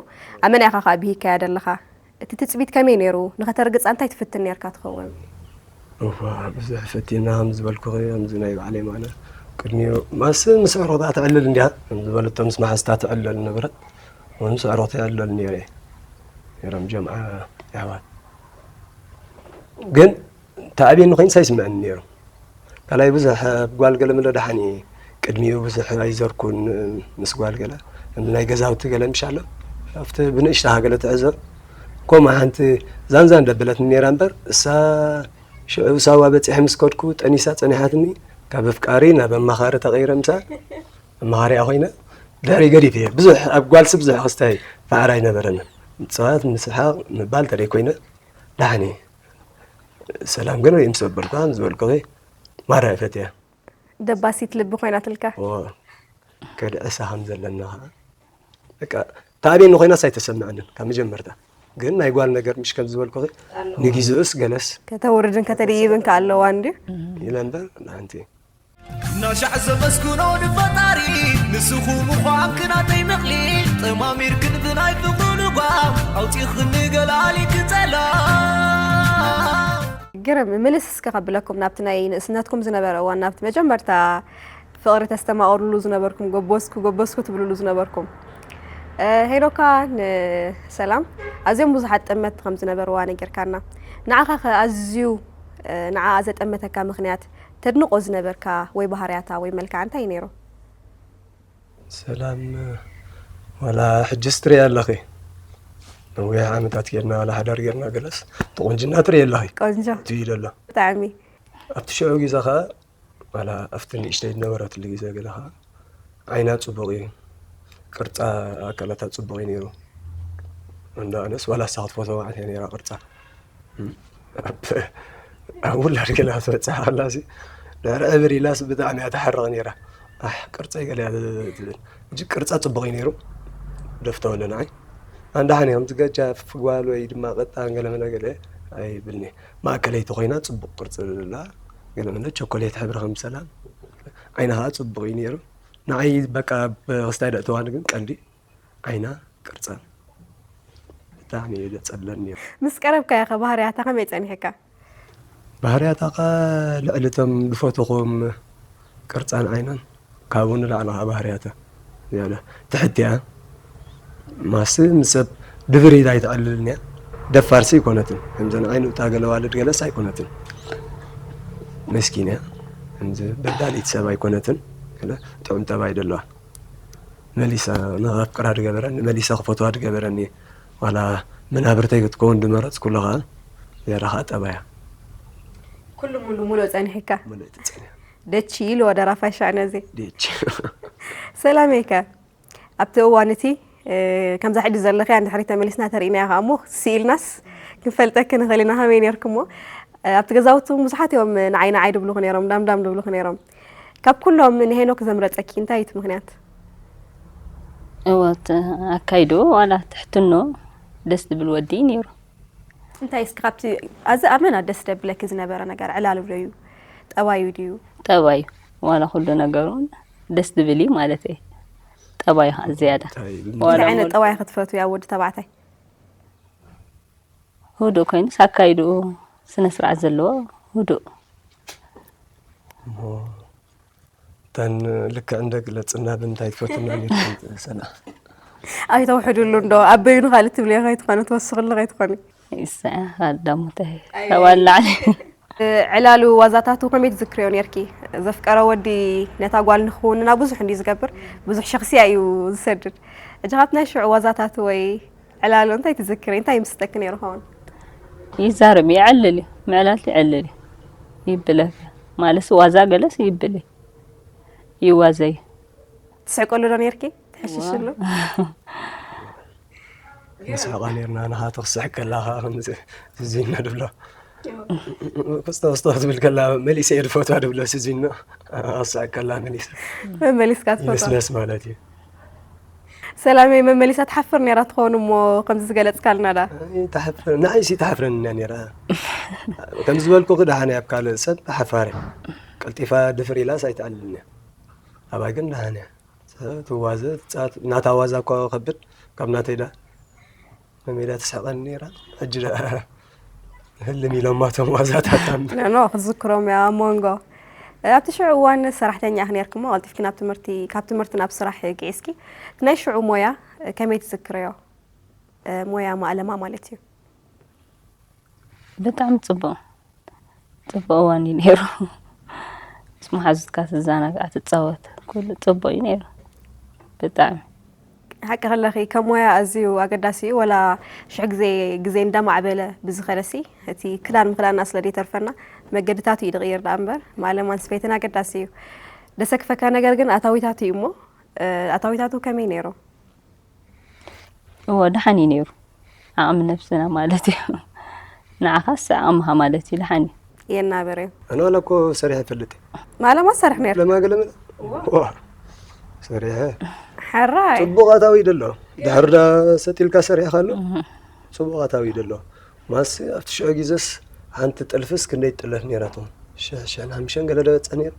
ኣብ መን ኢኻ ከኣ ብሂካያ ደለኻ? እቲ ትጽቢት ከመይ ነይሩ? ንኸተርግጻ እንታይ ትፍትን ነይርካ ትኸውን? እዋ፣ ብዙሕ ፈቲና ከም ዝበልኩኺ፣ ከምዚ ናይ ባዕለይ ማነ ቅድሚኡ ማስ ምስ ኣዕሩኽታ ትዕልል እንድያ፣ ከም ዝበለቶ ምስ መሓዝታ ትዕልል ነበረት። እውን ስዕሮት ይዕለል ነይረ። ነይሮም ጀምዓ የሕዋት። ግን ተኣብየኒ ኮይንስ ኣይስምዐኒ ነይሩ። ካልኣይ ብዙሕ ጓል ገለ ምለ ደሓን እየ። ቅድሚኡ ብዙሕ ኣይዘርኩን ምስ ጓል ገለ። ናይ ገዛውቲ ገለ ምሽ ኣሎ። ኣብቲ ብንእሽተኻ ገለ ትዕዘብ። ከምኡ ሓንቲ ዛንዛን ደበለትኒ ነይራ እምበር፣ እሳ ሽዑ ሳዋ በጺሐ ምስ ከድኩ ጠኒሳ ጸኒሓትኒ። ካብ ኣፍቃሪ ናብ ኣማኻሪ ተቐይረ ምሳል። ኣማኻሪኣ ኮይነ ድሕሪ ገዲፈ እየ። ብዙሕ ኣብ ጓልሲ ብዙሕ ክስታይ ፋዕራ ኣይነበረንን። ምጽዋት፣ ምስሓቕ፣ ምባል ተደይ ኮይነ ደሓን እየ። ሰላም ግን ርእይ ምስ ኣበልኳ፣ ምስ በልኩኺ፣ ማራ እየ ፈትያ። ደባሲት ልቢ ኮይናትልካ። እዎ። ከድዕሳ ከም ዘለና ኸዓ፣ በቃ፣ ተኣብየኒ ኮይናስ ኣይተሰምዐንን ካብ መጀመርታ። ግን ናይ ጓል ነገር ምሽ ከም ዝበልኩኺ፣ ንጊዜኡስ ገለስ ከተውርድን ከተድይብን ከኣ ኣለዋ እንድዩ። ኢለ እምበር፣ ንሓንቲ ናሻዕ ዘመስግኖ ንፈጣሪ፣ ንስኹም ምዃንኪ ናተይ ምቕሊ፣ ጠማሚርክን ብናይ ፍቕሩ ልጓም፣ ኣውጺኽኒ ገላሊት ጸላም። ግርም፣ ምልስ እስከ ከብለኩም ናብቲ ናይ ንእስነትኩም ዝነበረ እዋን፣ ናብቲ መጀመርታ ፍቕሪ ተስተማቕርሉ ዝነበርኩም፣ ጎበዝኩ፣ ጎበዝኩ ትብልሉ ዝነበርኩም። እ፣ ሄኖካ ንሰላም ኣዝዮም ብዙሓት ጠመትቲ ከም ዝነበርዋ ነጊርካና። ንዓኻ ኸ ኣዝዩ፣ እ፣ ንዓኣ ዘጠመተካ ምኽንያት፣ ተድንቖ ዝነበርካ ወይ ባህርያታ ወይ መልክዓ እንታይ እዩ ነይሩ? ሰላም፣ ዋላ ሕጅስ ትርእያ ኣለኺ። ነዊሕ ዓመታት ጌርና፣ ዋላ ሓዳር ጌርና፣ ገለስ እቲ ቁንጅና ትርእያ ኣለኺ። ቆንጆ። እቲ እዩ ደሎ። ብጣዕሚ። ኣብቲ ሽዑ ግዜ ኸኣ፣ ዋላ ኣብቲ ንእሽተይ ዝነበረትሉ ግዜ ገለ ኸኣ፣ ዓይና ጽቡቕ እዩ። ቅርጻ ኣካላታ ጽቡቕ እዩ ነይሩ። እንዳ ኣነስ ዋላ እሳ ክትፈትዎ ማለት እያ ነይራ ቅርጻ። ኣብ፣ ኣብ ውላድ ገለ ክትበጽሕ ከላሲ፣ ድሕሪ ዕብር ኢላስ ብጣዕሚ እያ ትሓርቕ ነይራ። ኣሕ፣ ቅርጸይ ገለ እያ ትብል። ሕጂ ቅርጻ ጽቡቕ እዩ ነይሩ። ደፍተወለ ንዓይ። ኣንዳሓን እዮም ዝገጃፍ ጓል ወይ ድማ ቀጣን ገለ መለ ገለ ኣይብልኒ። ማእከለይቲ ኮይና ጽቡቕ ቅርጺ ዘለዋ፣ ገለ መለ ቸኮሌት ሕብሪ ከም ሰላም። ዓይና ኸኣ ጽቡቕ እዩ ነይሩ። ንዓይ በቃ ኣብ ክስታይ ደእተዋኒ ግን ቀንዲ ዓይና ቅርጸን ብጣዕሚ እዩ ዘጸለኒ ነይሩ። ምስ ቀረብካያ ኸ ባህርያታ ከመይ ጸኒሕካ? ባህርያታ ኸ ልዕሊ እቶም ዝፈትኹም ቅርጻን ዓይናን ካብኡ ንላዕሊ ኸዓ ባህርያታ ዝያዳ ትሕት እያ። ማስ ምስ ሰብ ድብሪት ኣይትዕልልን እያ። ደፋርሲ ኣይኮነትን። ከምዘን ዓይኑ እታ ገለ ዋልድ ገለስ ኣይኮነትን። መስኪን እያ። ከምዚ በዳሊት ሰብ ኣይኮነትን። ገለ ጥዑም ጠባይ ደለዋ። መሊሳ ንኸፍቅራ ድገበረኒ፣ መሊሰ ክፈትዋ ድገበረኒ። ዋላ መናብርተይ ክትከውን ድመረጽኩሉ ኸኣ ዝያዳ ኸኣ ጠባያ። ኩሉ ሙሉ ሙሉ ጸኒሕካ? ሙሉ ተጸኒሐ። ደቺ ኢሉ ወደ ራፋይ ሻዕነዚ። ደቺ። ሰላመይ ከ? ኣብቲ እዋን እቲ፣ እ፣ ከምዛ ሕጂ ዘለኽያ እንድሕሪ ተመሊስና ተርእይናያ ኸኣ እሞ ስኢልናስ ክንፈልጠኪ ንኽእል ኢና ከመይ ኔርክሞ። እ፣ ኣብቲ ገዛውቲ እውን ብዙሓት እዮም ንዓይ ንዓይ ድብሉኺ ነይሮም፣ ዳም ዳም ድብሉኺ ነይሮም። ካብ ኩሎም ንሄኖክ ዘምረጸኪ እንታይ እዩ እቲ ምኽንያት? እወ፣ እቲ ኣካይድኡ ዋላ ትሕትኖ ደስ ዝብል ወዲ እዩ ነይሩ። እንታይ እስኪ ካብቲ ኣዚ ኣመና ደስ ደብለኪ ዝነበረ ነገር ዕላሉ ዶ እዩ? ጠባዩ ድዩ? ጠባዩ፣ ዋላ ኩሉ ነገሩ ደስ ዝብል እዩ ማለት እየ። ጠባዩ ኸዓ ዝያዳ። እንታይ ዋላ እንታይ ዓይነት ሞል- ጠባይ ክትፈትዊ ኣብ ወዲ ተባዕታይ? ህዱእ ኮይኑስ ኣካይድኡ ስነ ስርዓት ዘለዎ ህዱእ። እሞ እተን ልክዕ እንደ ግለጽና ብምንታይ ትፈትውና ነርክን ሰላ? ኣይተውሕድሉ እንዶ ኣበይኑ ካልእ ትብልዮ ከይትኾነ ትወስኽሉ ከይትኾነ። ይሰ ኣዳሙተ ተዋላዕ ዕላሉ ዋዛታቱ ከመይ ትዝክርዮ ነርኪ? ዘፍቀረ ወዲ ነታ ጓል ንክውንና ብዙሕ እንዲ ዝገብር ብዙሕ ሸኽስያ እዩ ዝሰድድ። ሕጂ ካብቲ ናይ ሽዑ ዋዛታቱ ወይ ዕላሉ እንታይ ትዝክሪ? እንታይ ይምስጠኪ ነይሩ ኸውን? ይዛረብ ይዕልል እዩ ምዕላል ይዕልል እዩ ይብለካ ማለት ዋዛ ገለስ ይብል እዩ ይዋዘ እዩ ትስሕቀሉ ዶ ነርኪ? ትሕሽሽሉ? ንስሕቃ ነርና ንኻ ትኽስሕ ከላ ኸዓ ከምዚ ዝዚና ድብሎ ክስተ ክስተ ክትብል ከላ መሊሰ እየ ድፈትዋ ድብሎ ስዚኖ ኣስሕቅ ከላ መሊሰ መመሊስካ ትፈትዋ ይንስነስ ማለት እዩ። ሰላመይ መመሊሳ ትሓፍር ነይራ ትኸውን እሞ ከምዚ ዝገለጽካልና ዳ ንዓይሲ ትሓፍረኒ እያ ነይራ። ከም ዝበልኩኺ ደሓን እያ ኣብ ካልእ ሰብ ሓፋር እያ። ቀልጢፋ ድፍር ኢላስ ኣይትኣልልን እያ። ኣባይ ግን ደሓን እያ። ትዋዘ ትጻወት ናታ ዋዛ እኳ ከብድ ካብ ናተይ ዳ መሜዳ ትስሕቀኒ ነይራ። ሕጂ ዳ ህልም ኢሎማ እቶም ዋዛታት ኣም ኖ ክዝክሮም እያ ኣብ መንጎ ኣብቲ ሽዑ እዋን ሰራሕተኛ ኢኺ ነርክሞ ቀልጢፍኪ ናብ ትምህርቲ ካብ ትምህርቲ ናብ ስራሕ ግዒስኪ እቲ ናይ ሽዑ ሞያ ከመይ ትዝክርዮ? ሞያ ማእለማ ማለት እዩ። ብጣዕሚ ፅቡቅ ፅቡቅ እዋን እዩ ነይሩ። ምስ መሓዙትካ ትዘናጋዕ ትፃወት ኩሉ ፅቡቅ እዩ ነይሩ ብጣዕሚ። ሓቂ ከለኺ ከም ሞያ ኣዝዩ ኣገዳሲ እዩ። ወላ ሽሕ ግዜ ግዜ እንዳማዕበለ ብዝኸደሲ እቲ ክዳን ምክዳንና ስለ ዘይተርፈና መገድታቱ እዩ ዝቕይር ደኣ እምበር ማእለማን ስፌትን ኣገዳሲ እዩ። ደሰክፈካ ነገር ግን ኣታዊታቱ እዩ እሞ ኣታዊታቱ ከመይ ነይሩ? እዎ ደሓን እዩ ነይሩ ዓቕሚ ነብስና ማለት እዩ። ንዓኻስ ዓቕምኻ ማለት እዩ ደሓን እዩ። የናበረ እዩ። ኣነ ዋላ እኮ ሰሪሐ ይፈልጥ ማለማ ሰርሕ ነይሩ። ለማገለመ ሰሪሐ ሕራይ ፅቡቕ ኣታዊ ደሎ ድሕር ዳ ሰጢልካ ሰሪሕካ ኣሎ ፅቡቕ ኣታዊ ደሎ ማስ ኣብቲ ሽዑ ግዜስ ሓንቲ ጥልፍስ ክንደይ ትጥለፍ ነይራቶም ሽሕ ሽሕን ሓምሽተን ገለ ደበፀ ነይሩ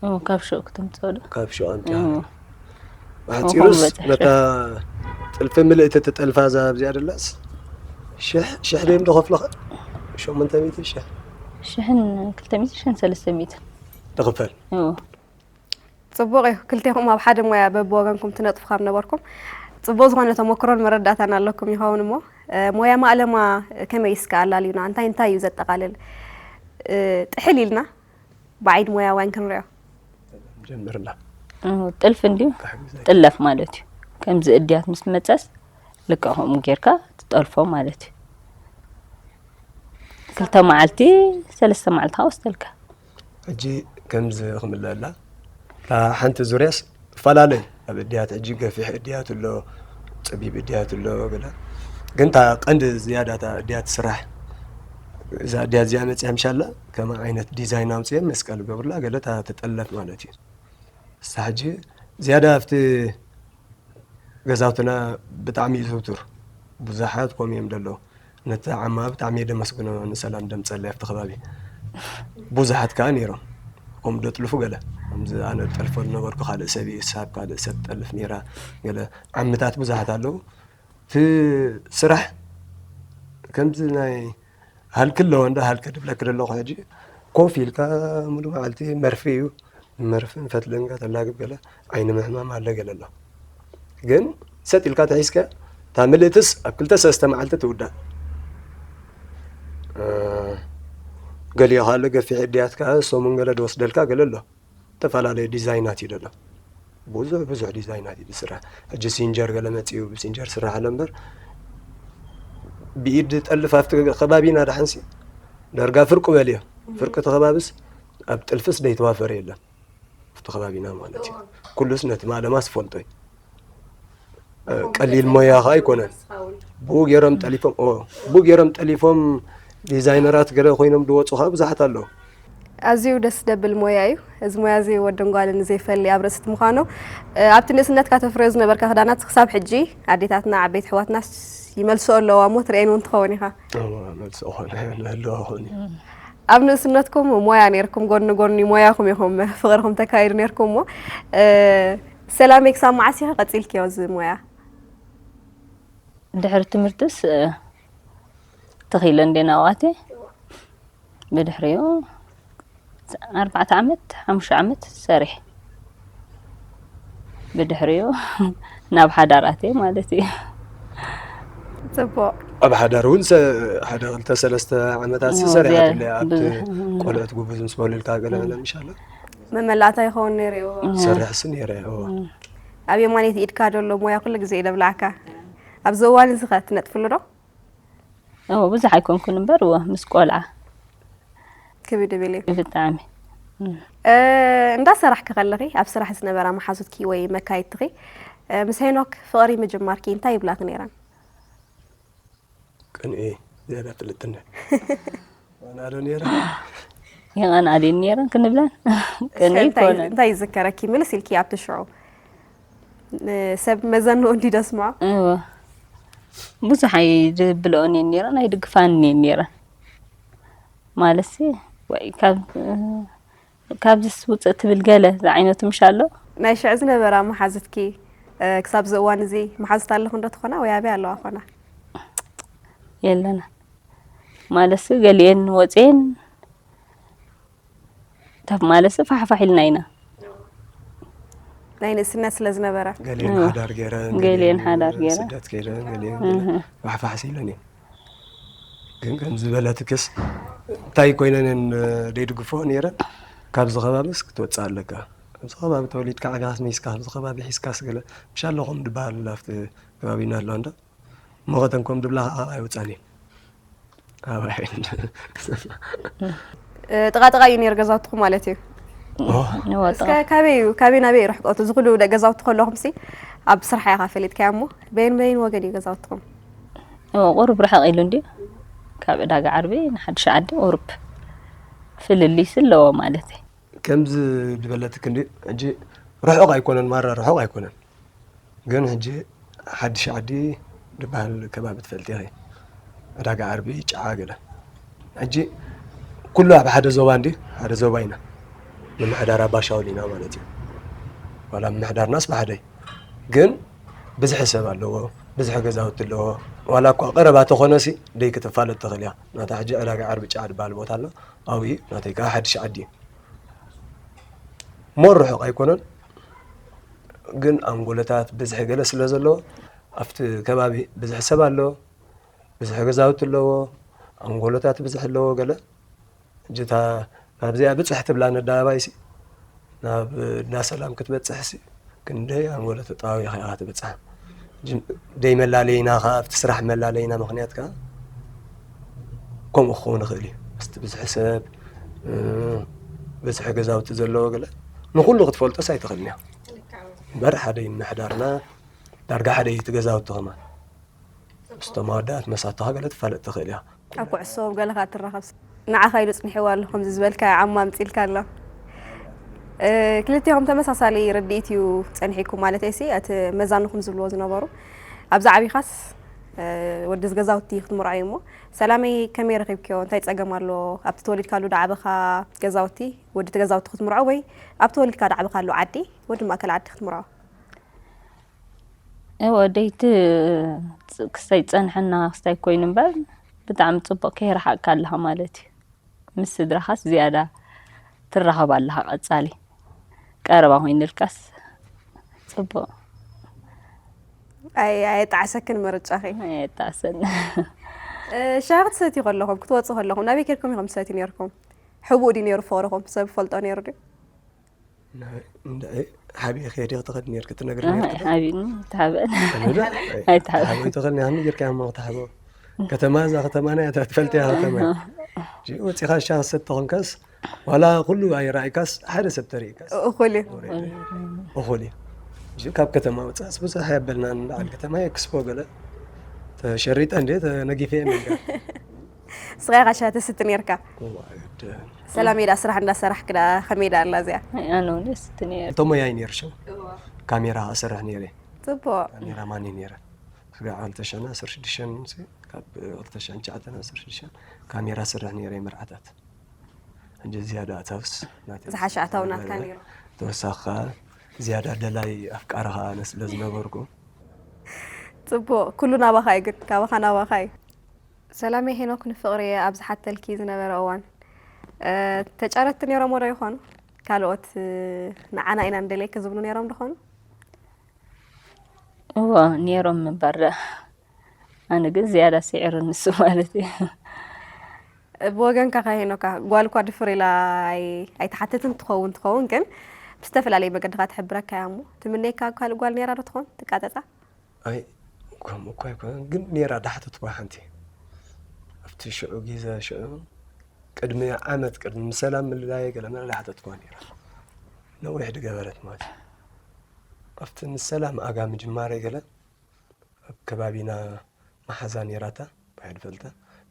ኦ፣ ካብ ሹቕ ክትምፅኦ ዶ ካብ ሽዑ ኣምፂ ኦ፣ ኣሕፂሩስ በፅሕ ነታ ጥልፊ ምልእቲ ትጠልፋ እዛ ኣብዚኣ ደላስ ሽሕ ሽሕ ደይም ደኸፍለኸ ሸሞንተ ሚእቲ ሽሕ ሽሕን ክልተ ሚእቲ ሽሕን ሰለስተ ሚእቲ ደኽፈል ኦ፣ ፅቡቕ እዩ። ክልቴኹም ኣብ ሓደ ሞያ በብወገንኩም ትነጥፉ ካብ ነበርኩም ፅቡቕ ዝኾነ ተመክሮን መረዳእታን ኣለኩም ይኸውን እሞ እ፣ ሞያ ማእለማ ከመይ እስከ ኣላልዩና? እንታይ እንታይ እዩ ዘጠቓልል? እ፣ ጥሕል ኢልና ብዓይድ ሞያውያን ክንሪኦ ጀምርና ኦ፣ ጥልፊ እንድዩ ጥለፍ ማለት እዩ። ከምዚ እድያት ምስ መፀስ ልክዕ ከምኡ ጌርካ ትጠልፎ ማለት እዩ። ክልተ መዓልቲ ሰለስተ መዓልቲ ከዓ ወስደልካ። ሕጂ ከምዚ ክምለላ እታ ሓንቲ ዙርያስ ትፈላለዩ ኣብ እድያት ሕጂ ገፊሕ እድያት ኣሎ ፀቢብ እድያት ኣሎ ገለ ግን እታ ቀንዲ ዝያዳ እታ እድያት ስራሕ እዛ እድያት እዚኣ መፅያ ምሻላ ከም ዓይነት ዲዛይን ኣውፅኦም መስቀል ገብርላ ገለ እታ ትጠለፍ ማለት እዩ እሳ ሕጂ ዝያዳ ኣብቲ ገዛውትና ብጣዕሚ ይዝውቱር ብዙሓት ከምኡ እዮም ደለዉ ነቲ ዓማ ብጣዕሚ እየ ደመስግኖ ንሰላም ደምፀለይ ኣብቲ ከባቢ ብዙሓት ከዓ ነይሮም ከምኡ ደጥልፉ ገለ ከምዚ ኣነ ጠልፎ ዝነበርኩ ካልእ ሰብ እዩ ሳብ ካልእ ሰብ ጠልፍ ነይራ ገለ ዓምታት ብዙሓት ኣለዉ እቲ ስራሕ ከምዚ ናይ ሃልኪ ኣለዎ እንዶ ሃልኪ ድብለኪ ደለኹ ሕጂ ኮፍ ኢልካ ሙሉ መዓልቲ መርፊ እዩ መርፍን ፈትልን ተላግብ ገለ ዓይኒ ምህማም ኣለ ገለ ኣሎ ግን ሰጥ ኢልካ ተሒዝካ እታ ምልእትስ ኣብ ክልተ ሰለስተ መዓልቲ ትውዳእ ገሊኦ ካለ ገፊሕ እድያት ከዓ ሰሙን ገለ ድወስደልካ ገለ ኣሎ ዝተፈላለዩ ዲዛይናት እዩ ደሎ ብዙሕ ብዙሕ ዲዛይናት እዩ ዝስራሕ ሕጂ ሲንጀር ገለ መፅኡ ብሲንጀር ስራሕ ኣሎ እምበር ብኢድ ጠልፍ ኣብቲ ከባቢና ደሓንሲ ዳርጋ ፍርቁ በልዮ ፍርቂ እቲ ከባቢስ ኣብ ጥልፍስ ደይተዋፈረ የለን ኣብቲ ከባቢና ማለት እዩ ኩሉስ ነቲ ማለማስ ፈልጦ እዩ ቀሊል ሞያ ከዓ ኣይኮነን ብኡ ገይሮም ጠሊፎም ኦ ብኡ ገይሮም ጠሊፎም ዲዛይነራት ገለ ኮይኖም ዝወፁ ከዓ ብዙሓት ኣለዉ ኣዝዩ ደስ ደብል ሞያ እዩ እዚ ሞያ እዚ ወድን ጓልን ዘይፈሊ ኣብ ርእስቲ ምዃኑ ኣብቲ ንእስነትካ ተፍረዮ ዝነበርካ ክዳናት ክሳብ ሕጂ ኣዴታትና ዓበይቲ ኣሕዋትና ይመልስኦ ኣለዋ እሞ ትርእየን እውን ትኸውን ኢኻ መልሲ ኾነ ንህልዋ ኾነ ኣብ ንእስነትኩም ሞያ ነርኩም ጎኒ ጎኒ ሞያኹም ኢኹም ፍቕርኹም ተካይዱ ነርኩም እሞ ሰላመይ ክሳብ መዓስ ኢኻ ቀፂልክዮ እዚ ሞያ ድሕሪ ትምህርትስ ተኺለ እንዴ ናዋቴ ብድሕሪኡ ኣርባዕተ ዓመት ሓሙሽተ ዓመት ሰሪሕ ብድሕሪኡ ናብ ሓዳር ኣትየ ማለት እዩ። ጽቡቅ። ኣብ ሓዳር እውን ሰ- ሓደ ክልተ ሰለስተ ዓመታት እዎ፣ ሰሪሓትለ ዝያ- ኣብቲ ብዙሕ። ቆልዑት ጉብዝ ምስ በሉልካ ገለ ገለ ምሻለ መመላእታ ይኸውን ነይሩ። እዎ። ሰርሕስ ነይረ እዎ። ኣብ የማነይቲ ኢድካ ደሎ ሞያ ኩሉ ግዜ እዩ ደብላዕካ። ኣብዚ እዋን እዚ ከ ትነጥፍሉ ዶ? እዎ፣ ብዙሕ ኣይኮንኩን እምበር እዎ፣ ምስ ቆልዓ ክብድ ብል እዩ። ብጣዕሚ። እ፣ እንዳሰራሕኪ ከለኺ ኣብ ስራሕ ዝነበራ መሓዙትኪ ወይ መካየድትኺ እ፣ ምስ ሄኖክ ፍቕሪ ምጅማርኪ እንታይ ይብላኺ ነይረን? ቅንኢ ዝያዳ ፍልጥነ ኣናዶ ነይረ ይቐንኣልየን ነይረን ክንብለን ቅንኢ እንታይ ይኮነ እንታይ ይዝከረኪ? ምልስ ኢልኪ ኣብቲ ሽዑ እ፣ ሰብ መዘንኡ እንዲ ደስምዖ እወ ብዙሕ ኣይድብልኦን እየን ነይረን ኣይድግፋን እየን ነይረን ማለት ሲ ወይ ካብ ካብዚስ ውፅእ ትብል ገለ ዝዓይነቱ ምሽ ኣሎ። ናይ ሽዕ ዝነበራ መሓዙትኪ እ፣ ክሳብ እዚ እዋን እዚ መሓዙት ኣለኹ እንዶ ትኾና ወይ ኣበይ ኣለዋ ኾና? የለና ማለትሲ ገሊኤን ወፅኤን ተብ ማለትሲ ፋሕፋሕ ኢልና ኢና። ናይ ንእስነት ስለ ዝነበረ ገሊኤን እዎ። ሓዳር ገይረን ገሊኤን ሓዳር ገይረን። ስደት ከይደን ገሊኤን ፋሕፋሕ ኢለን እየን። ግን ከም ዝበለትክስ እንታይ ኮይነን እየን ደይድግፎ ነይረን። ካብዚ ከባቢስ ክትወፅእ ኣለካ። ኣብዚ ከባቢ ተወሊድካ ዓጋስ ሚስካ ኣብዚ ከባቢ ሒዝካስ ገለ ምሻ ኣለኹም ድበሃል ኣብቲ ከባቢና ኣሎ እንዳ እሞ ከተንኮም ድብላ ከዓ ኣይወፃን እየን። ኣባይ እ፣ ጥቓ ጥቓ እዩ ነይሩ ገዛውትኹም ማለት እዩ። ንወጣ እስከ ካበይ እዩ ካበይ ናበይ እዩ ርሕቀቱ? እዚ ኩሉ ደ- ገዛውቲ ከለኹም ሲ ኣብ ስራሕ ኢኻ ፈሊጥካዮ እሞ በይን በይን ወገን እዩ ገዛውትኹም? እዎ ቁሩብ ርሕቕ ኢሉ እንዲ ካብ ዕዳጋ ዓርቢ ንሓድሽ ዓዲ ቁሩብ ፍልልይሲ ኣለዎ ማለት እዩ። ከምዚ ዝበለትክ እንዲ ሕጂ ርሑቕ ኣይኮነን ማራ ርሑቕ ኣይኮነን። ግን ሕጂ ሓድሽ ዓዲ ዝበሃል ከባቢ ትፈልጢ ኢኺ። ዕዳጋ ዓርቢ ጨዓ ገለ ሕጂ ኩሉ ኣብ ሓደ ዞባ እንዲ ሓደ ዞባ ኢና። ምምሕዳር ኣባሻውል ኢና ማለት እዩ። ዋላ ምምሕዳርናስ ብሓደ እዩ። ግን ብዝሒ ሰብ ኣለዎ፣ ብዝሒ ገዛውቲ ኣለዎ። ዋላ እኳ ቀረባ ተኾነሲ ደይ ክትፋለጥ ትኽእል እያ። ናታ ሕጂ ዕዳጋ ዓርቢ ጨዓ ዝበሃል ቦታ ኣሎ። ኣብኡ እዩ ናተይ ከዓ ሓድሽ ዓዲ እዩ። ሞር ርሑቕ ኣይኮነን ግን ኣንጎሎታት ብዝሒ ገለ ስለ ዘለዎ ኣብቲ ከባቢ ብዝሒ ሰብ ኣሎ፣ ብዝሒ ገዛውቲ ኣለዎ፣ ኣንጎሎታት ብዝሒ ኣለዎ ገለ እጅታ ናብዚኣ ብፅሕ ትብላ ነዳባይሲ ናብ እንዳ ሰላም ክትበፅሕሲ ክንደይ ኣንጎሎ ተጣዋዊኻ ኢኻ ትበፅሕ። ደይ መላለይና ከዓ ኣብቲ ስራሕ መላለይና ምኽንያት ከዓ ከምኡ ክኸውን ይኽእል እዩ። ምስቲ ብዝሒ ሰብ ብዝሒ ገዛውቲ ዘለዎ ገለ ንኩሉ ክትፈልጦስ ኣይትኽእልን እያ። እምበር ሓደ ይምሕዳርና ዳርጋ ሓደ እዩ እቲ ገዛውቲ ከማን ምስቶም ኣወዳት መሳቶኻ ገለ ትፋለጥ ትኽእል እያ። ኣብ ኩዕሶ ኣብ ገለኻ ትራኸብ ንዓኻ ኢሉ ጽኒሕዋ ኣሎ ከምዚ ዝበልካ ዓማ ኣምጺልካ ኣሎ። ክልቲኹም ተመሳሳሊ ርድኢት እዩ ጸኒሒኩም ማለት እሲ እቲ መዛንኹም ዝብልዎ ዝነበሩ ኣብዚ ዓቢኻስ ወዲ ገዛውቲ ክትምርዖ እዩ እሞ ሰላመይ ከመይ ረኺብክዮ እንታይ ጸገም ኣሎ ኣብቲ ተወሊድካሉ ዳዓበኻ ገዛውቲ ወዲ ተገዛውቲ ክትምርዖ ወይ ኣብ ተወሊድካ ዳዓበኻሉ ዓዲ ወዲ ማእከል ዓዲ ክትምርዖ እወ ደይቲ ክስታይ ጸንሐና ክስታይ ኮይኑ እምበር ብጣዕሚ ጽቡቕ ከይረሓቕካ ኣለኻ ማለት እዩ። ምስ ስድራኻስ ዝያዳ ትራኸብ ኣለኻ ቀጻሊ ቀረባ ኮይኑልካስ ጽቡቕ ኣይ ኣየጣዕሰክን ምርጫኺ። ኣየጣዕሰን። ሻሂ ክትሰትዩ ከለኹም ክትወፁ ከለኹም ናበይ ኬድኩም ኢኹም ትሰትዩ ነርኩም? ሕቡእ ድዩ ነይሩ ፍቕርኹም? ሰብ ይፈልጦ ነይሩ ድዩ? ሓቢእኺ ዲኺ ትኸዲ ነርኪ ትነግሪ ነርኪ ዶ? ሓቢእኒ ኣይተሓበአን። ተሓበ ኣይተኸልኒ ሃሚ ጌርካ ያማ ተሓበ ከተማ እዛ ከተማ ናይ ኣታ ትፈልጥያ ከተማ ወፂኻ ሻ ክሰቲ ተኾንካስ ዋላ ኩሉ ኣይረኣይካስ ሓደ ሰብ ተሪእካስ እኹል እዩ። እኹል እዩ። ካብ ከተማ ወፃእስ ብዙሕ ኣየበልናን በዓል ከተማ ኤክስፖ ገለ ተሸሪጠ እንደ ተነጊፈ እየ ነገር ስኻ ኢኻ ሻሂ ተስቲ ነርካ። ሰላም ሜዳ ስራሕ እንዳሰራሕክ ዳ ከመይ ዳ ኣላ እዚኣ? ኣነ እውን ስቲ ነይረ። እቶም ሞያይ ነይሩ ሽም ካሜራ እሰርሕ ነይረ። ጽቡቕ። ካሜራ ማን ነይረ? ስጋዕ ክልተ ሽሕን ዓሰርተ ሽዱሽተን ሲ ካብ ክልተ ሽሕን ትሽዓተን ዓሰርተ ሽዱሽተን ካሜራ እሰርሕ ነይረ መርዓታት። እንጂ ዝያዳ ኣታውስ ናተይ ዝሓሸ ኣታዊ ናትካ ነይሩ። ተወሳኺ ከኣ ዝያዳ ደላይ ኣፍቃሪ ከኣ ኣነ ስለ ዝነበርኩ ጽቡቕ። ኩሉ ናባኻ እዩ ግን ካባኻ ናባኻ እዩ። ሰላመይ ሄኖክ ንፍቕሪ ኣብ ዝሓተልኪ ዝነበረ እዋን እ፣ ተጫረትቲ ነይሮሞ ዶ ይኾኑ? ካልኦት እ፣ ንዓና ኢና ንደልየኪ ዝብሉ ነይሮም ዶ ኾኑ? እዎ፣ ነይሮም ምንባር ደኣ። ኣነ ግን ዝያዳ ስዒሩ ንሱ ማለት እዩ። ብወገንካ ከ ሄኖካ፣ ጓል እኳ ድፍር ኢላ ኣይ- ኣይትሓትትን ትኸውን ትኸውን፣ ግን ብዝተፈላለየ መገድኻ ትሕብረካ እያ። እሞ ትምነየካ ካልእ ጓል ነይራ ዶ ትኸውን ትቃጸጻ? ኣይ፣ ከምኡ እኳ ኣይኮነን፣ ግን ነይራ ዳሓተትኳ ሓንቲ። ኣብቲ ሽዑ ግዜ ሽዑ፣ ቅድሚ ዓመት፣ ቅድሚ ሰላም ምልላየ ገለ መለ ዳሓተትኳ ነይራ። ነዊሕ ድገበረት ማለት እዩ። ኣብቲ ምስ ሰላም ኣጋ ምጅማረይ ገለ፣ ኣብ ከባቢና መሓዛ ነይራታ፣ ባሕሪ ፈልጠ፣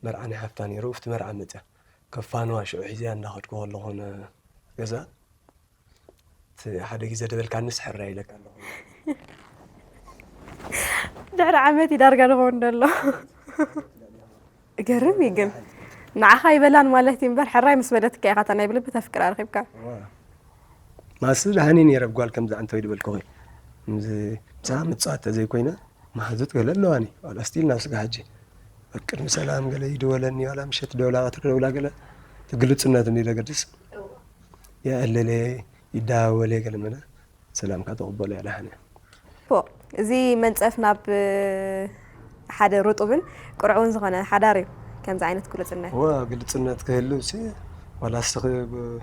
መርዓ ናይ ሓፍታ ነይሩ፣ ኣብቲ መርዓ መፅያ። ከፋንዋ ሽዑ ሒዝያ እንዳኸድኩ ከለኹ ን ገዛ፣ እቲ ሓደ ግዜ ደበልካንስ ሕራይ ኢለካ ኣለኹ። ድሕሪ ዓመት እዩ ዳርጋ ዝኸውን ዘሎ። ገርም እዩ ግን። ንዓኻ ይበላን ማለት እዩ እምበር፣ ሕራይ ምስ በለትካ ኢኻ እታ ናይ ብልቢ ተፍቅራ ረኺብካ። ማስ ደሓኒ ነይረ ብጓል ከምዚ ኣንተ ይድበልኩኺ። ምዚ ምሳ ምጽዋት ተዘይኮይነ፣ መሓዙት ገለ ኣለዋኒ። ዋላ ስቲል ናብ ስጋ ሕጂ። ኣብ ቅድሚ ሰላም ገለ ይድወለኒ፣ ዋላ ምሸት ደውላ፣ ቀትሪ ደውላ ገለ። እቲ ግልጽነት እንዲ ዘገድስ። የዕልለ፣ ይደዋወለ ገለ መለ። ሰላምካ ተቕበሎ እያ ደሓነ። ፎ፣ እዚ መንጸፍ ናብ ሓደ ርጡብን ቅርዑውን ዝኾነ ሓዳር እዩ። ከምዚ ዓይነት ግሉጽነት። ዋ፣ ግልጽነት ክህሉ ሲ፣ ዋላ እስኺ ብ-፣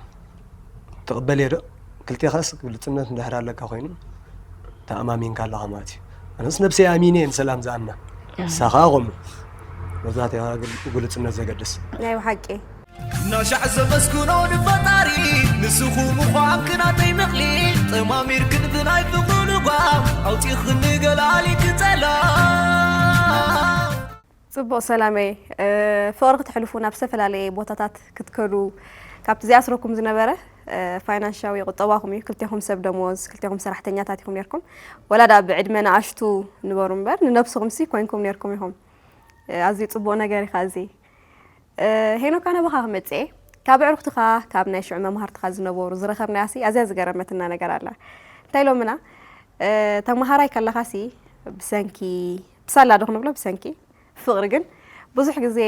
ትቕበል እየ ዶ? ክልቴኻስ ግልጽነት እንድሕር ኣለካ ኮይኑ፣ ተኣማሚንካ ኣለኻ ማለት እዩ። ኣነስ ነብሰይ ኣሚነ እየ ንሰላም ዝኣምና። ንሳኻ ከምኡ። መብዛሕትኻ ግል-፣ ግልጽነት ዘገድስ። ናይ ብሓቂ። ናሻዕ ዘመስግኖ ንፈጣሪ ንስኹም ምዃንክን ኣተይ ምቕሊ ጠማሚርክን ብናይ ፍቕሪ ልጓም ኣውፂኽኒ ገላሊክ ጸላም ጽቡቕ ሰላመይ፣ እ፣ ፍቕሪ ክትሕልፉ ናብ ዝተፈላለየ ቦታታት ክትከዱ ካብቲ ዘይኣስረኩም ዝነበረ፣ እ፣ ፋይናንሻዊ ቁጠባኹም እዩ። ክልቴኹም ሰብ ደሞዝ፣ ክልቴኹም ሰራሕተኛታት ኢኹም ነርኩም። ወላ ደኣ ብዕድመ ንኣሽቱ ንበሩ እምበር ንነብስኹም ሲ ኮንኩም ነርኩም ኢኹም። እ፣ ኣዝዩ ጽቡቕ ነገር ኢኻ እዚ። እ፣ ሄኖካ ናባኻ ክመጽእ እየ። ካብ ኣዕሩኽትኻ፣ ካብ ናይ ሽዑ መማህርትኻ ዝነበሩ ዝረኸብናያ ሲ ኣዝያ ዝገረመትና ነገር ኣላ። እንታይ ኢሎምና? እ፣ ተማሃራይ ከለኻ ሲ ብሰንኪ ብሳላ ዶ ክንብሎ ብሰንኪ ፍቕሪ ግን ብዙሕ ግዜ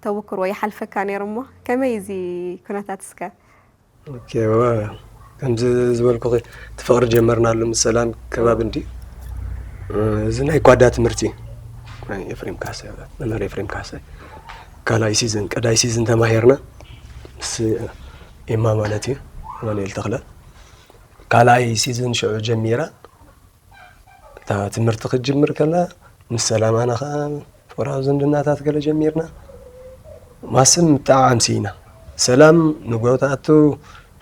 ተብክሮ ይሓልፈካ ነይሩ እሞ ከመይ እዚ ኩነታት እስከ? ኦኬ፣ ዋ፣ ከምዚ ዝበልኩኺ እቲ ፍቕሪ ጀመርናሉ ምስ ሰላም ከባቢ እንዲ፣ እ፣ እዚ ናይ ኳዳ ትምህርቲ ናይ ኤፍሬም ካሕሳይ፣ መምህር ኤፍሬም ካሕሳይ ካልኣይ ሲዝን፣ ቀዳይ ሲዝን ተማሂርና ምስ ኤማ ማለት እዩ፣ ኣማኑኤል ተኽለ። ካልኣይ ሲዝን ሽዑ ጀሚራ፣ እታ ትምህርቲ ክትጅምር ከላ ምስ ሰላም ኣና ኸዓ ፍቕራዊ ዝምድናታት ገለ ጀሚርና። ማስም ምጥዕዓም ስኢና። ሰላም ንግሆ ትኣቱ፣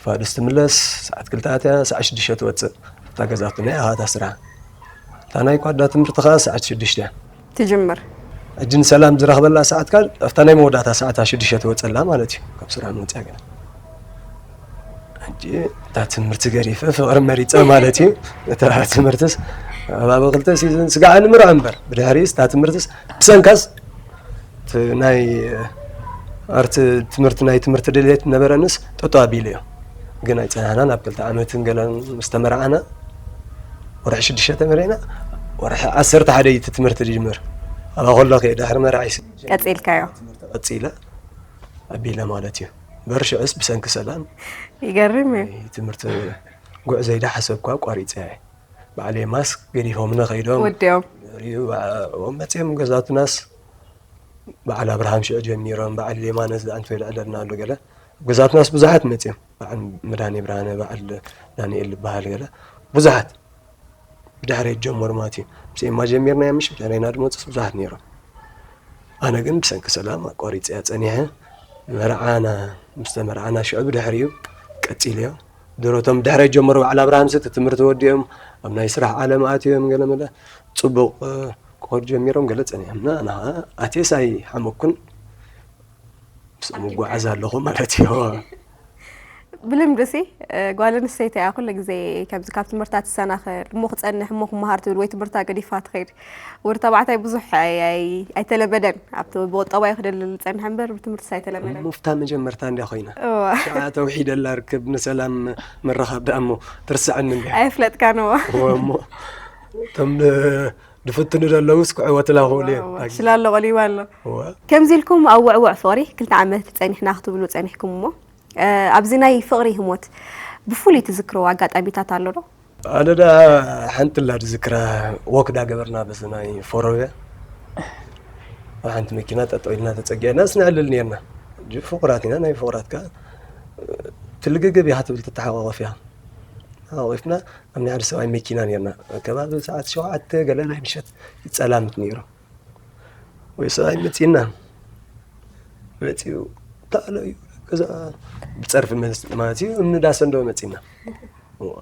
ፋዱስ ትምለስ፣ ሰዓት ክልተ ኣትያ፣ ሰዓት ሽዱሽተ ትወፅእ። ኣብታ ገዛቱ ናይ ኣኻታ ስራሕ። እታ ናይ ኳዳ ትምህርቲ ኸዓ ሰዓት ሽዱሽተ እያ። ትጅምር። ሕጂ ንሰላም ዝረኽበላ ሰዓት ካል ኣብታ ናይ መወዳእታ ሰዓት ሽዱሽተ ትወፀላ ማለት እዩ። ካብ ስራሕ መፅያ ገለ። ሕጂ እታ ትምህርቲ ገዲፈ ፍቕሪ መሪፀ ማለት እዩ። እታ ትምህርትስ ኣብ ኣብ ክልተ ሲዝን ስጋዕ ንምርዖ እምበር፣ ብድሕሪስ እታ ትምህርትስ ብሰንካስ እቲ ናይ ኣርቲ ትምህርቲ፣ ናይ ትምህርቲ ድሌት ነበረንስ ጠጠው ኣቢሉ እዩ። ግን ኣይፀናሕናን። ኣብ ክልተ ዓመትን ገለን ምስ ተመርዓና፣ ወርሒ ሽዱሽተ ተመሪዕና፣ ወርሒ ዓሰርተ ሓደ እዩ እቲ ትምህርቲ ዝጅምር። ኣብኣ ከሎ ከ ድሕሪ መርዓይስ ቀጺልካዮ? ቀጺለ ኣቢለ ማለት እዩ። እምበር ሽዑስ ብሰንኪ ሰላም ይገርም እዩ። ናይ ትምህርቲ ጉዕዘይ ዳሓሰብኳ ኣቋሪፀ እየ። በዓል ኤማስ ገዲፎምኒ ከይዶም። ወዲኦም። ድሕሪኡ በዓ-፣ ኦም መፅኦም ገዛቱናስ በዓል ኣብርሃም ሽዑ ጀሚሮም፣ በዓል ሌማነስ ዝኣንተ ይልዕለልና ኣሎ ገለ። ገዛቱናስ ብዙሓት መፅኦም። በዓል መድሃኔ ብርሃነ፣ በዓል ዳንኤል ዝበሃል ገለ። ብዙሓት ብድሕረይ ጀመሩ ማለት እዩ። ምስ ኤማ ጀሚርና እዮም፣ ምሽ ብድሕረይና ዝመፁስ ብዙሓት ነይሮም። ኣነ ግን ብሰንኪ ሰላም ኣቋሪፀያ ፀኒሐ። መርዓና፣ ምስ ተመርዓና ሽዑ ብድሕሪኡ ቀፂለዮ። ድሮቶም ብድሕረይ ጀመሩ፣ በዓል ኣብርሃምስ እቲ ትምህርቲ ወዲኦም ኣብ ናይ ስራሕ ዓለም ኣትዮም ገለ መለ ፅቡቕ፣ እ፣ ክኸዱ ጀሚሮም ገለ ፀኒሖም። እና ኣነ ኸዓ ኣትየስ ኣይሓመኩን፣ ምስኦም እጓዓዝ ኣለኹ ማለት እዩ። ብልምዲ ሲ፣ እ፣ ጓል ኣንስተይቲ እያ ኩሉ ግዜ ከምዚ ካብ ትምህርታ ትሰናኸል፣ እሞ ክጸንሕ፣ እሞ ክመሃር ትብል ወይ ትምህርታ ገዲፋ ትኸይድ። ወዲ ተባዕታይ ብዙሕ ኣይ-፣ ኣይ-፣ ኣይተለመደን። ኣብቲ ብቁጠባ እዩ ክደልል ዝጸንሐ እምበር ብትምህርትስ ኣይተለመደን። እሞ ፍታ መጀመርታ እንድያ ኮይና። እዋ። ሽዓ ተውሒደላ ርክብ ንሰላም ምርኻብ ደኣ እሞ ትርስዐኒ እንድያ። ኣየፍለጥካን እዋ። እዋ እሞ እቶም ን-፣ ድፍትኑ ዘለውስ ክዕወትላ ክእሉ እዮም። እዋ፣ ሽላሎ ቀሊባ ኣሎ። እዋ። ከምዚ ኢልኩም ኣብ ውዕውዕ ፍቕሪ ክልተ ዓመት ጸኒሕና ክትብሉ ጸኒሕኩም እሞ፣ እ፣ ኣብዚ ናይ ፍቕሪ ህሞት ብፍሉይ ትዝክርዎ ኣጋጣሚታት ኣሎ ዶ? ኣነ ዳ ሓንቲ ላ ዝክራ ወክ ዳ ገበርና በዚ ናይ ፎሮብያ ኣብ ሓንቲ መኪና ጠጠው ኢልና ተጸጊዕና ስነዕልል ነርና። ሕጂ ፍቑራት ኢና፣ ናይ ፍቑራት ከኣ ትልግግብ ኢኻ ትብል፣ ትተሓቋቆፍ ኢኻ። ተሓቋቂፍና ኣብ ናይ ሓደ ሰብኣይ መኪና ነርና። ከባቢ ሰዓት ሸውዓተ ገለ ናይ ምሸት ይጸላምት ነይሩ። ወይ ሰብኣይ መጺና፣ መጺኡ፣ "ታሎ እዩ ገዛ?" ብጸርፊ መልስ ማለት እዩ፣ እምኒ ዳሰንዶ መጺና። እዋ።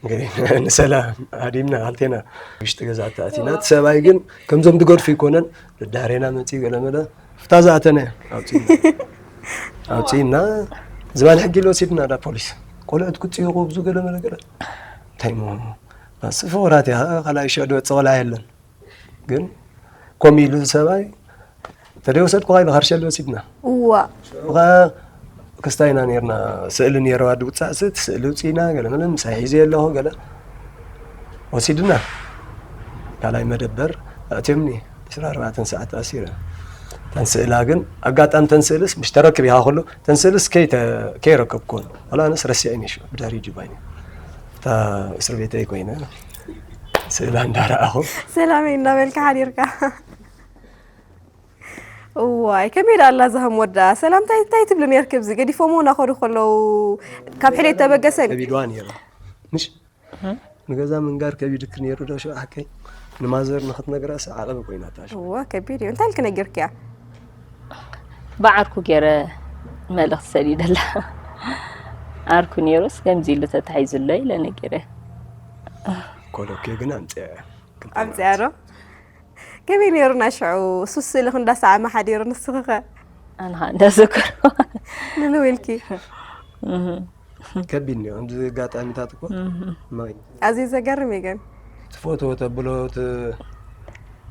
እንግዲህ ንሰላም ሃዲምና፣ ሃልቴና ውሽጢ ገዛ ተኣቲና። እቲ ሰብኣይ ግን ከምዞም ዝገድፉ ይኮነን፣ ደዳሬና መጺኡ ገለ መለ፣ ፍታ ዝኣተነ ኣውጺእና። ኣውጺእና፣ ዝባን ሕጊ ኢሉ ወሲድና ዳ ፖሊስ። ቆልዑት ክጽይቑ ብዙ ገለ መለ ገለ። እንታይ እሞ፣ ኣስፈ ወራት እያ፣ ካልኣይ ሸዶ ወጽእ ቆልዓ የለን። ግን ኮም ኢሉ ሰብኣይ፣ "ተደይ ወሰድኩኻ" ኢሉ ካርሸል ወሲድና። እዋ። ሽዑ ኸኣ ክስታይ ኢና ነርና፣ ስእሊ ነይረዋ ድውጻእ ስት፣ ስእሊ ውጺእና፣ ገለ መለ ምሳይ ሒዘ ኣለኹ፣ ገለ ወሲድና። ካልኣይ መደበር ኣእትዮምኒ፣ ዕስራን ኣርባዕተን ሰዓት ኣሲረ። ተን ስእላ ግን፣ ኣጋጣሚ ተን ስእልስ፣ ምሽ ተረክብ ኢኻ ኩሉ፣ ተን ስእልስ ከይተ-፣ ከይረከብኩወን። ዋላ ኣነስ ረሲዐን እዩ ሽዑ፣ ብድሕሪ ጅባይኒ። እታ እስር ቤተይ ኮይነ፣ ስእላ እንዳረኣኹ። ሰላመይ እናበልካ ሓዲርካ። እዋይ፣ ከመይ ደኣ ኣላ እዛ ህሞት ደኣ? ሰላም፣ እንታይ፣ እንታይ ትብሊ ነርኪ? ኣብዚ ገዲፎም እናኸዱ ከለዉ፣ ካብ ሕሌት ተበገሰ። ከቢድዋ ነይሩ። ምሽ? እህ። ንገዛ ምንጋር ከቢድኪ ነይሩ ዶ ሽዑ ሓቀይ? ንማዘር ንኽትነግራ ሰ ዓቐብ ኮይናታ ሽዑ። እዋ፣ ከቢድ እዩ። እንታይ ኢልኪ ነጊርክያ? ብዓርኩ ገይረ መልእኽቲ ሰዲደላ። ዓርኩ ነይሩስ ከምዚ ኢሉ ተታሒዙ ኣሎ ኢለ ነጊረ። ኮለኬ ግን ኣምፅኣ። ኣምፅኣ ዶ? ከመይ ነይሩ ናይ ሽዑ? እሱስ ስእልኺ እንዳሰዓመ ሓዲሩ፣ ንስኺ ኸ? ኣነ ኸኣ እንዳዘከርኩ። ንንው ኢልኪ? እህ። ከቢድ ነይሩ። ከምዚ ኣጋጣሚታት እኮ እህ። ማይ። ኣዝዩ ዘገርም እዩ ግን። ትፈትዎ ተብሎ፣ ት-፣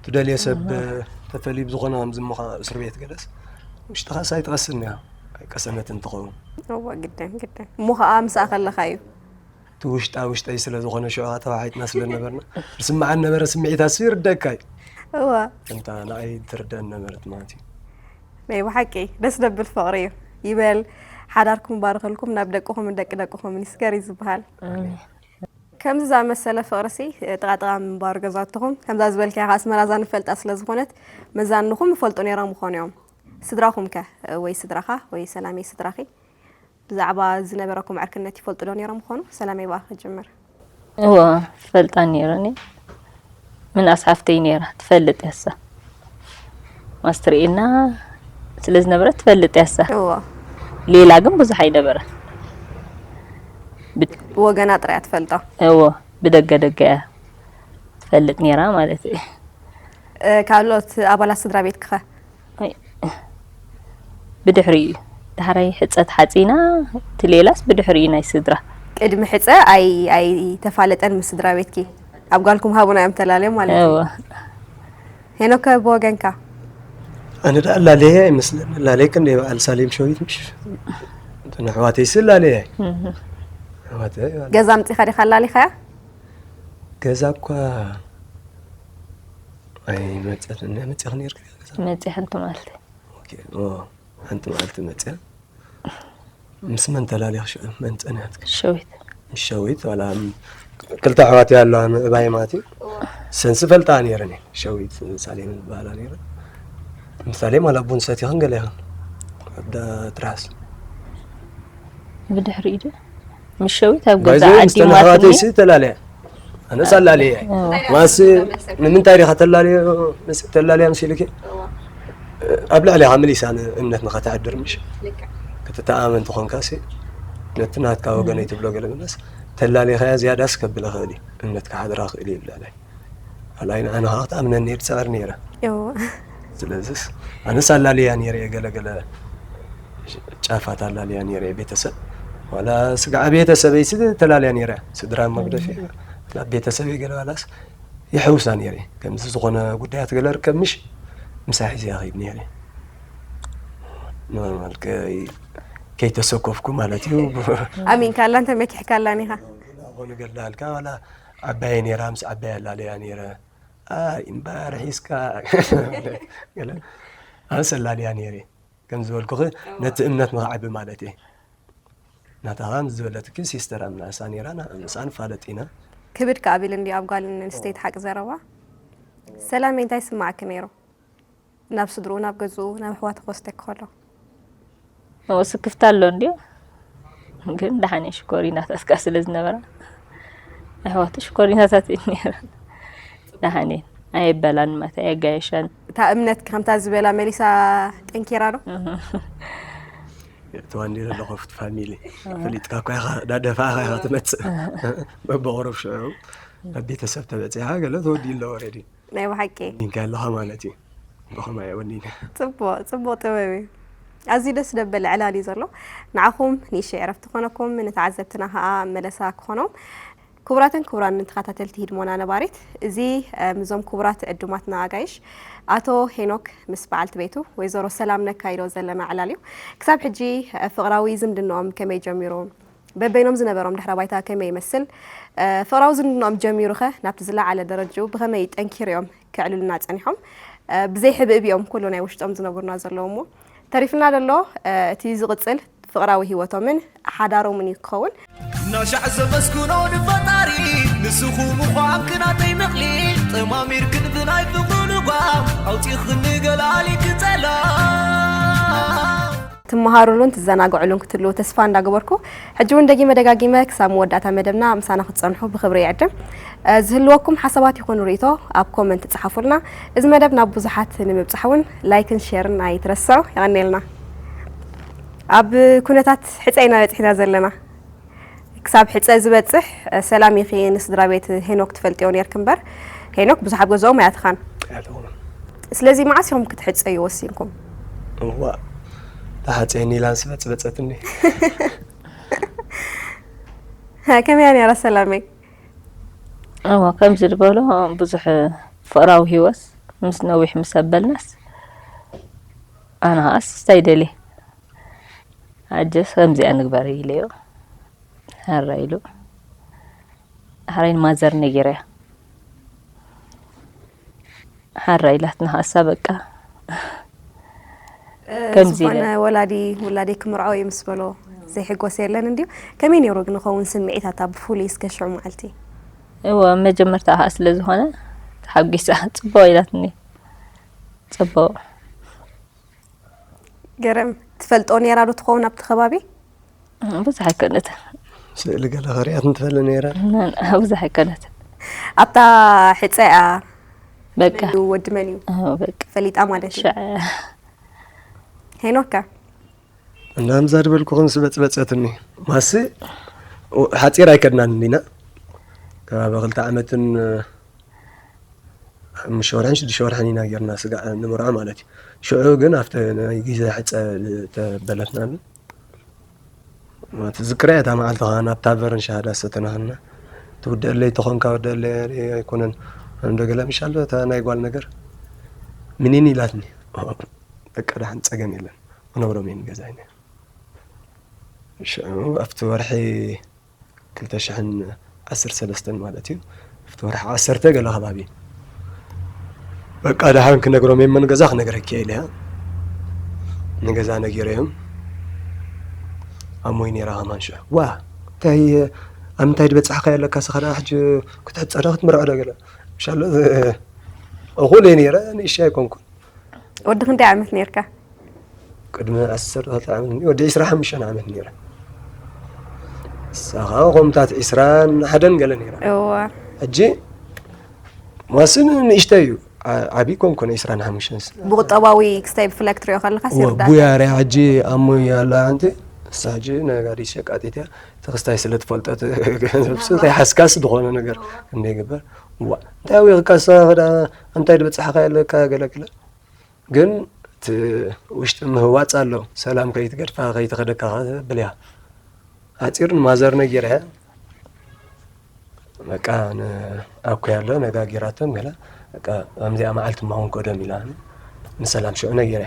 ትደልዮ ሰብ እህ። ተፈልዩ ብዝኾነ ከምዚ እሞ ኸዓ እስር ቤት ገለስ ውሽጥኻስ ኣይትቐስን እያ። ኣይቀሰነትን ትኸውን። እወ፣ ግድን፣ ግድን። እሞ ኸዓ ምስኣ ከለኻ እዩ። እቲ ውሽጣ ውሽጠይ ስለ ዝኾነ ሽዑ ተባሓሒጥና ስለ ነበርና፣ ዝስምዓን ነበረ ስምዒት ኣሱ ይርደካ እዩ። እዋ። እንታ ንዓይ ትርደአን ነበረት ማለት እዩ። ናይ ብሓቂ ደስ ደብል ፍቕሪ እዩ። ይበል ሓዳርኩም ባርኸልኩም፣ ናብ ደቅኹምን ደቂ ደቅኹምን ይስገር እዩ ዝበሃል። ኣሜን። ከምዚ ዝኣመሰለ ፍቕርሲ ጥቓ ጥቓ ምንባሩ ገዛውትኹም፣ ከምዛ ዝበልካያ ከኣ ኣስመራ እዛ ንፈልጣ ስለ ዝኾነት፣ መዛንኹም ይፈልጡ ነይሮም ምኾኑ እዮም። ስድራኹም ከ? ወይ ስድራኻ ወይ ሰላመይ ስድራኺ? ብዛዕባ ዝነበረኩም ዕርክነት ይፈልጡ ዶ ነይሮም ይኾኑ? ሰላመይ ብኣኺ ክጅምር። እወ፣ ፈልጣ ነይረኒ። ምንኣስ ሓፍተይ ነይራ፣ ትፈልጥ እያ እሳ። ማስትር ኢልና ስለ ዝነበረት ትፈልጥ እያ እሳ። እወ። ሌላ ግን ብዙሕ ኣይነበረ። ብት-፣ ብወገና ጥራይ እያ ትፈልጦ። እወ፣ ብደገ ደገ እያ ትፈልጥ ነይራ ማለት እዩ። እ፣ ካልኦት ኣባላት ስድራ ቤትኪ ኸ? ኣይ፣ ብድሕሪኡ እዩ። ዳሕራይ ሕጸ ተሓጺና፣ እቲ ሌላስ ብድሕሪኡ ናይ ስድራ። ቅድሚ ሕጸ ኣይ-፣ ኣይተፋለጠን ምስ ስድራ ቤትኪ? ኣብ ጓልኩም ሃቡና እዮም ተላልዮም ማለት እዩ። እወ። ሄኖክ ከ ብወገንካ? ኣነ ደኣ ላለየ ኣይመስለኒ። ላለየ ክንደይ በዓል ሳሌም ሸዊት ምሽ? እተን ኣሕዋተይሲ ላለየ። እህ። ኣሕዋተይ ማለት ገዛ ኣምጺኻ ዲኻ ኣላሊኻያ? ገዛ እኳ ኣይመጸትን። መጺኺ ነይርኪ ገዛ? መጺኣ ሓንቲ መዓልቲ። ኦኬ፣ ኦ፣ ሓንቲ መዓልቲ መጺኣ። ምስ መን ተላሊኺ ሽዑ? መን ጸኒሓትኪ? ሸዊት። ምስ ሸዊት፣ ዋላ ም-፣ ክልተ ኣሕዋት እያ ኣለዋ፣ ምዕባይ ማለት እዩ። ሰንስ ፈልጣ ነይረን እየ። ሸዊት ሳሌም ዝበሃላ ነይረን። ምስ ሳሌም ዋላ ቡን ሰቲኽን ገለ ኢኽን። ኣዳ ትርሃስ። ብድሕሪኡ ዶ? ምስ ሸዊት ኣብ ገዛ ባይዘ ምስ ዓዲ ተን ማትኒ? ኣሕዋተይሲ ተላለያ። ኣነስ ኣላለየ። እዎ። ማስ ንምንታይ ዲኻ ተላለዮ? ምስ-፣ ተላለያ መሲልኪ? እዎ። ኣብ ልዕሊኻ መሊሳ ን-፣ እምነት ንኸተሕድር ምሽ? ልክዕ። ክትተኣመን ተኾንካሲ፣ ነቲ ናትካ ወገነይ እም። ትብሎ ገለ መለስ፣ ተላሊኻያ ዝያዳስ ከብለ ኽእል እዩ። እምነት ክሓድራ ኽእል እዩ ኣብ ልዕለይ። ኣላይ ንዓና ኸዓ ክትኣምነኒ እየ ትጽዕር ነይራ። እዎ። ስለዚስ፣ ኣነስ ኣላልያ ነይረ እየ፣ ገለ ገለ ጫፋት ኣላልያ ነይረ እየ፣ ቤተሰብ። ዋላ ስጋዕ ቤተሰበይሲ ተላልያ ነይረ፣ ስድራ መግደፊ፣ እም። ናብ ቤተሰበይ ገለ ዋላስ ይሕውሳ ነይረ እየ። ከምዚ ዝኾነ ጉዳያት ገለ ርከብ ምሽ፣ ምሳይ ሒዘ ይኸይድ ነይረ እየ። ኖርማል፣ ከይ-፣ ከይተሰኮፍኩ ማለት እዩ። ኣሚንካላ እንተ መኪሕካላን ኢኻ። ዝኾነ ገለ ኣልካ፣ ዋላ ዓባየ ነይራ፣ ምስ ዓባየ ኣላልያ ነይረ። ኣይ፣ እምበር ሒዝካ። ገለ ኣንሰላልያ ነይረ። ከም ዝበልኩኺ፣ እዋ። ነቲ እምነት ንኽዓቢ ማለት እየ። ናታ ከኣ ምስ ዝበለትኪ ሲስተር ኣብ ናእሳ ነይራ፣ ና-፣ ምስኣ ንፋለጥ ኢና። ክብድ ከኣ ቢል እንዲ ኣብ ጓል ኣንስተይቲ ሓቂ ዘረባ። ሰላመይ እንታይ ይስማዓኪ ነይሩ? ናብ ስድርኡ፣ ናብ ገዝኡ፣ ናብ ኣሕዋቱ ክወስደኪ ከሎ። ስክፍታ ኣሎ እንድዩ፣ ግን ደሓን እየ። ሽኮሪናታት ከኣ ስለ ዝነበራ፣ ኣሕዋቱ ሽኮሪናታት እየን ነይረን። ደሓን እየን። ኣየበላን ማለት ኣየጋየሻን። እታ እምነትኪ ከምታ ዝበላ መሊሳ ጠንኪራ ዶ? የእተዋ እንዲ ዘለኹ ኣብቲ ፋሚሊ ፈሊጥካ እኳ ኢኻ፣ ዳደፋእኻ ኢኻ ትመጽእ። በብቑሩብ ሽዑ ኣብ ቤተሰብ ተበጺሓ ገለ ተወዲኡ ኣሎ ኦረዲ። ናይ ብሓቂ። ወኒንካ ኣለኻ ማለት እዩ። ብኸማይ ወኒነ። ጽቡቕ፣ ጽቡቕ ጥበብ እዩ። ኣዝዩ ደስ ደብል ዕላል እዩ ዘሎ። ንዓኹም ንእሽተይ ዕረፍቲ ክኾነኩም፣ ንተዓዘብትና ኸኣ መለሳ ክኾኖም። ክቡራትን ክቡራን ተኸታተልቲ ህድሞና ነባሪት፣ እዚ እ፣ ምስዞም ክቡራት ዕዱማትና ኣጋይሽ ኣቶ ሄኖክ ምስ በዓልቲ ቤቱ ወይዘሮ ሰላም ነካይዶ ዘለና ዕላል እዩ። ክሳብ ሕጂ እ፣ ፍቕራዊ ዝምድንኦም ከመይ ጀሚሩ? በበይኖም ዝነበሮም ድሕረ ባይታ ከመይ ይመስል? እ፣ ፍቕራዊ ዝምድንኦም ጀሚሩኸ ናብቲ ዝለዓለ ደረጅኡ ብኸመይ ጠንኪሮም ከዕልሉና ጸኒሖም? እ፣ ብዘይ ሕብእብ እዮም ኩሉ ናይ ውሽጦም ዝነግሩና ዘለዉ እሞ፣ ተሪፍና ዘሎ እ፣ እቲ ዝቕጽል ፍቕራዊ ህይወቶምን ሓዳሮምን እዩ ክኸውን። ናሻዕ ዘመስግኖ ንፈጣሪ ንስኹም ምዃም ክናተይ ምቕሊ ጠማሚርክን ብናይ ፍቕሩ ልጓም ኣውፂኽኒ ገላሊ ክጸላ ትመሃሩሉን ትዘናግዕሉን ክትህልዉ ተስፋ እንዳገበርኩ፣ ሕጂ እውን ደጊመ ደጋጊመ ክሳብ መወዳእታ መደብና ምሳና ክትጸንሑ ብኽብሪ ይዕድም። እ፣ ዝህልወኩም ሓሳባት ይኹን ርእይቶ ኣብ ኮመንት ጸሓፉልና። እዚ መደብ ናብ ብዙሓት ንምብጻሕ እውን ላይክን ሼርን ኣይትረስዑ። የቐንየልና። ኣብ ኩነታት ሕጸ ኢና በጺሕና ዘለና። ክሳብ ሕጸ ዝበጽሕ፣ እ፣ ሰላም ኢኺ ንስድራ ቤት ሄኖክ ትፈልጥዮ ኔርኪ እምበር፣ ሄኖክ ብዙሕ ኣብ ገዝኦም ኣይኣተኻን። ኣይኣተኹን። ስለዚ መዓስ ኢኹም ክትሕጸዩ ወሲንኩም? እዋ፣ ተሓጽየኒ ኢላ ምስ በጽበጸትኒ። ከመይ እያ ነይራ ሰላመይ? እዋ፣ ከምዚ ዝበሎ ብዙሕ ፍቕራዊ ህይወት ምስ ነዊሕ ምስ ኣበልናስ፣ ኣነ ኸኣስ እንታይ ደልየ? ኣጀስ ከምዚኣ ንግበር ኢለዮ። ሕራይ ኢሉ። ሕራይ ንማዘር ነጊረያ። ሓራ ኢላትና ሃሳ በቃ። ከምዚ ዝኾነ ኢለ። ወላዲ ውላደይ ክምርዖ እዩ ምስ በሎ ዘይሕጎስ የለን እንድዩ። ከመይ ነይሩ ግን ኸውን ስምዒታታ ብፍሉይ እስከ ሽዑ መዓልቲ? እወ፣ መጀመርታ ከኣ ስለ ዝኾነ ተሓጒሳ ጽቡቕ ኢላትኒ። ጽቡቕ። ገረም። ትፈልጦ ነይራ ዶ ትኸውን ኣብቲ ከባቢ? ብዙሕ ኣይኮነትን። ስእሊ ገለ ከርእያት እንትፈሊ ነይረ። ብዙሕ ኣይኮነትን። ኣብታ ሕጸ እያ በቃ። ወዲ መን እዩ ኣዎ፣ በቃ። ፈሊጣ ማለት እዩ። ሽዕ ሄኖካ እንዳምዛ ድበልኩኹም ስበጽበጸትኒ ማሲ ሓጺር ኣይከድናን እንዲና ከባቢ ክልተ ዓመትን ሓሙሽተ ወርሕን ሽዱሽተ ወርሕን ኢና ጌርና ስጋዕ ንምርዖ ማለት እዩ። ሽዑ ግን ኣብቲ ናይ ግዜ ሕጸ ዝተበለትና ትዝክራ እያ እታ መዓልቲ ኸዓ ናብ ታቨርን ሻሃዳ ሰተናኽና ትውደአለይ ተኾንካ ወደአለይ ኣይኮነን ኣንዶ ገለ ምሻሎ እታ ናይ ጓል ነገር ምኒን ኢላትኒ በቃ ዳሕን ጸገም የለን ክነብሮም እየ ንገዛይ ነይሩ ሽዑ ኣብቲ ወርሒ ክልተ ሽሕን ዓሰርተ ሰለስተን ማለት እዩ ኣብቲ ወርሒ ዓሰርተ ገለ ከባቢ በቃ ደሓን ክነግሮም እየ እሞ ንገዛ ክነግረኪ እየ ኢለያ ንገዛ ነጊረዮም ኣሞይ ነይራ ከማን ሽዑ ዋ እንታይ ኣብ ምንታይ ድበፃሕካ ኣለካ ስኻ ደኣ ሕጂ ክትሕፀ ዶ ክትምርዖ ዶ ገለ ምሻሎ እኹል እየ ነይረ ንእሽተይ ኣይኮንኩን ወዲ ክንደይ ዓመት ነይርካ? ቅድሚ ዓሰርተ ክልተ ዓመት ወዲ ዕስራን ሓሙሽተን ዓመት ነይረ ንሳ ከዓ ከምታት ዕስራን ሓደን ገለ ነይራ እዋ ሕጂ ማስን ንእሽተይ እዩ ዓብዪ ኮንኮነ ዕስራን ሓሙሽተን ብቁጠባዊ ክስታይ ብፍላይ ክትሪኦ ከለካ ሲርዳ ቡያርያ ሕጂ ኣሞይ ኣላ ኣንቲ ንሳ ሕጂ ነጋዲት ሸቃጢት እያ እቲ ክስታይ ስለ ትፈልጦ ገንዘብሲ ከይሓስካስ ዝኾነ ነገር እንደ ይግበር ዋ እንታይ ኣዊቕካ ንስኻ እንታይ ድበፅሓኻ ኣለካ ገለግለ ግን እቲ ውሽጢ ምህዋፅ ኣሎ ሰላም ከይትገድፋ ከይትኸደካ ብልያ ሓፂር ንማዘር ነጊረ በቃ ኣኩያ ኣሎ ነጋጊራቶም ገለ በቃ ከምዚኣ መዓልቲ ማውን ከዶም ኢላ ንሰላም ሽዑ ነጊረ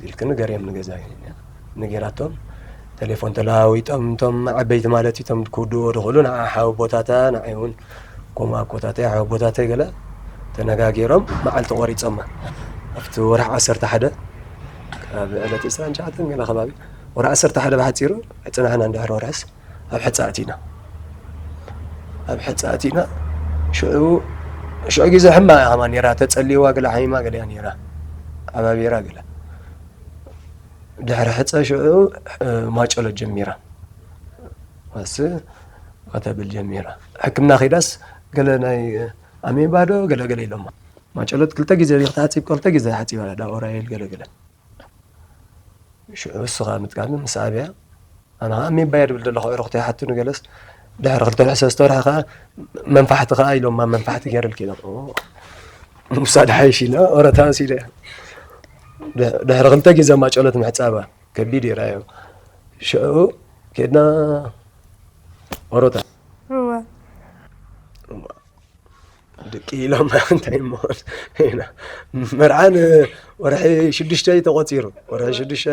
ኢልክኒ ገርዮም ንገዛ ነጊራቶም ቴሌፎን ተለዋዊጦም እቶም ዓበይቲ ማለት እቶም ክውድዎ ዝኽእሉ ንዓ ሓወቦታታ ንዓይ እውን ከምኡ ኣኮታተይ ሓወቦታተይ ገለ ተነጋጊሮም መዓልቲ ቆሪፆማ ኣብቲ ወርሒ ዓሰርተ ሓደ ካብ ዕለት ዕስራን ትሽዓተን ገለ ከባቢ ወርሒ ዓሰርተ ሓደ ብሓጺሩ ኣይጸናሕናን። ድሕሪ ወርሕስ ኣብ ሕጸ ኣቲና። ኣብ ሕጸ ኣቲና። ሽዑ፣ ሽዑ ግዜ ሕማቕ እያ ከማን ነይራ። ተጸልይዋ ገለ ሓሚማ ገለ እያ ነይራ። ዓባቢራ ገለ። ድሕሪ ሕጸ ሽዑ፣ እ፣ ማጨሎት ጀሚራ። ዋስ ከተብል ጀሚራ። ሕክምና ኸይዳስ ገለ ናይ ኣሜባ ዶ ገለ ገለ ኢሎማ። ማጨሎት ክልተ ግዜ ተሓጺብ፣ ክልተ ግዜ ሓጺባ እያ፣ ዳ ኦራይል ገለ ገለ። ሽዑ ንስኻ ምጥቃም ምስ ኣብያ፣ ኣነ ኸዓ ኣሜባ እየ ድብል ዘለኹ፣ ዕርኽቲ ይሓቱ ንገለስ፣ ድሕሪ ክልተ ወርሒ ሰለስተ ወርሒ ኸዓ መንፋሕቲ ኸዓ ኢሎማ፣ መንፋሕቲ ገይረልኪ ኢሎም። ኦ፣ ምውሳድ ሓይሽ ኢለ ኦረታ ወሲደ። ድሕ-፣ ድሕሪ ክልተ ግዜ ማጨሎት ምሕጻባ ከቢድ እዩ ራዮ። ሽዑ ኬድና ኦሮታ። እወ። እወ። ድቂ ኢሎም እንታይ እሞ ኢና። መርዓ ንወርሒ ሽዱሽተ እዩ ተቖጺሩ። ወርሒ ሽዱሽተ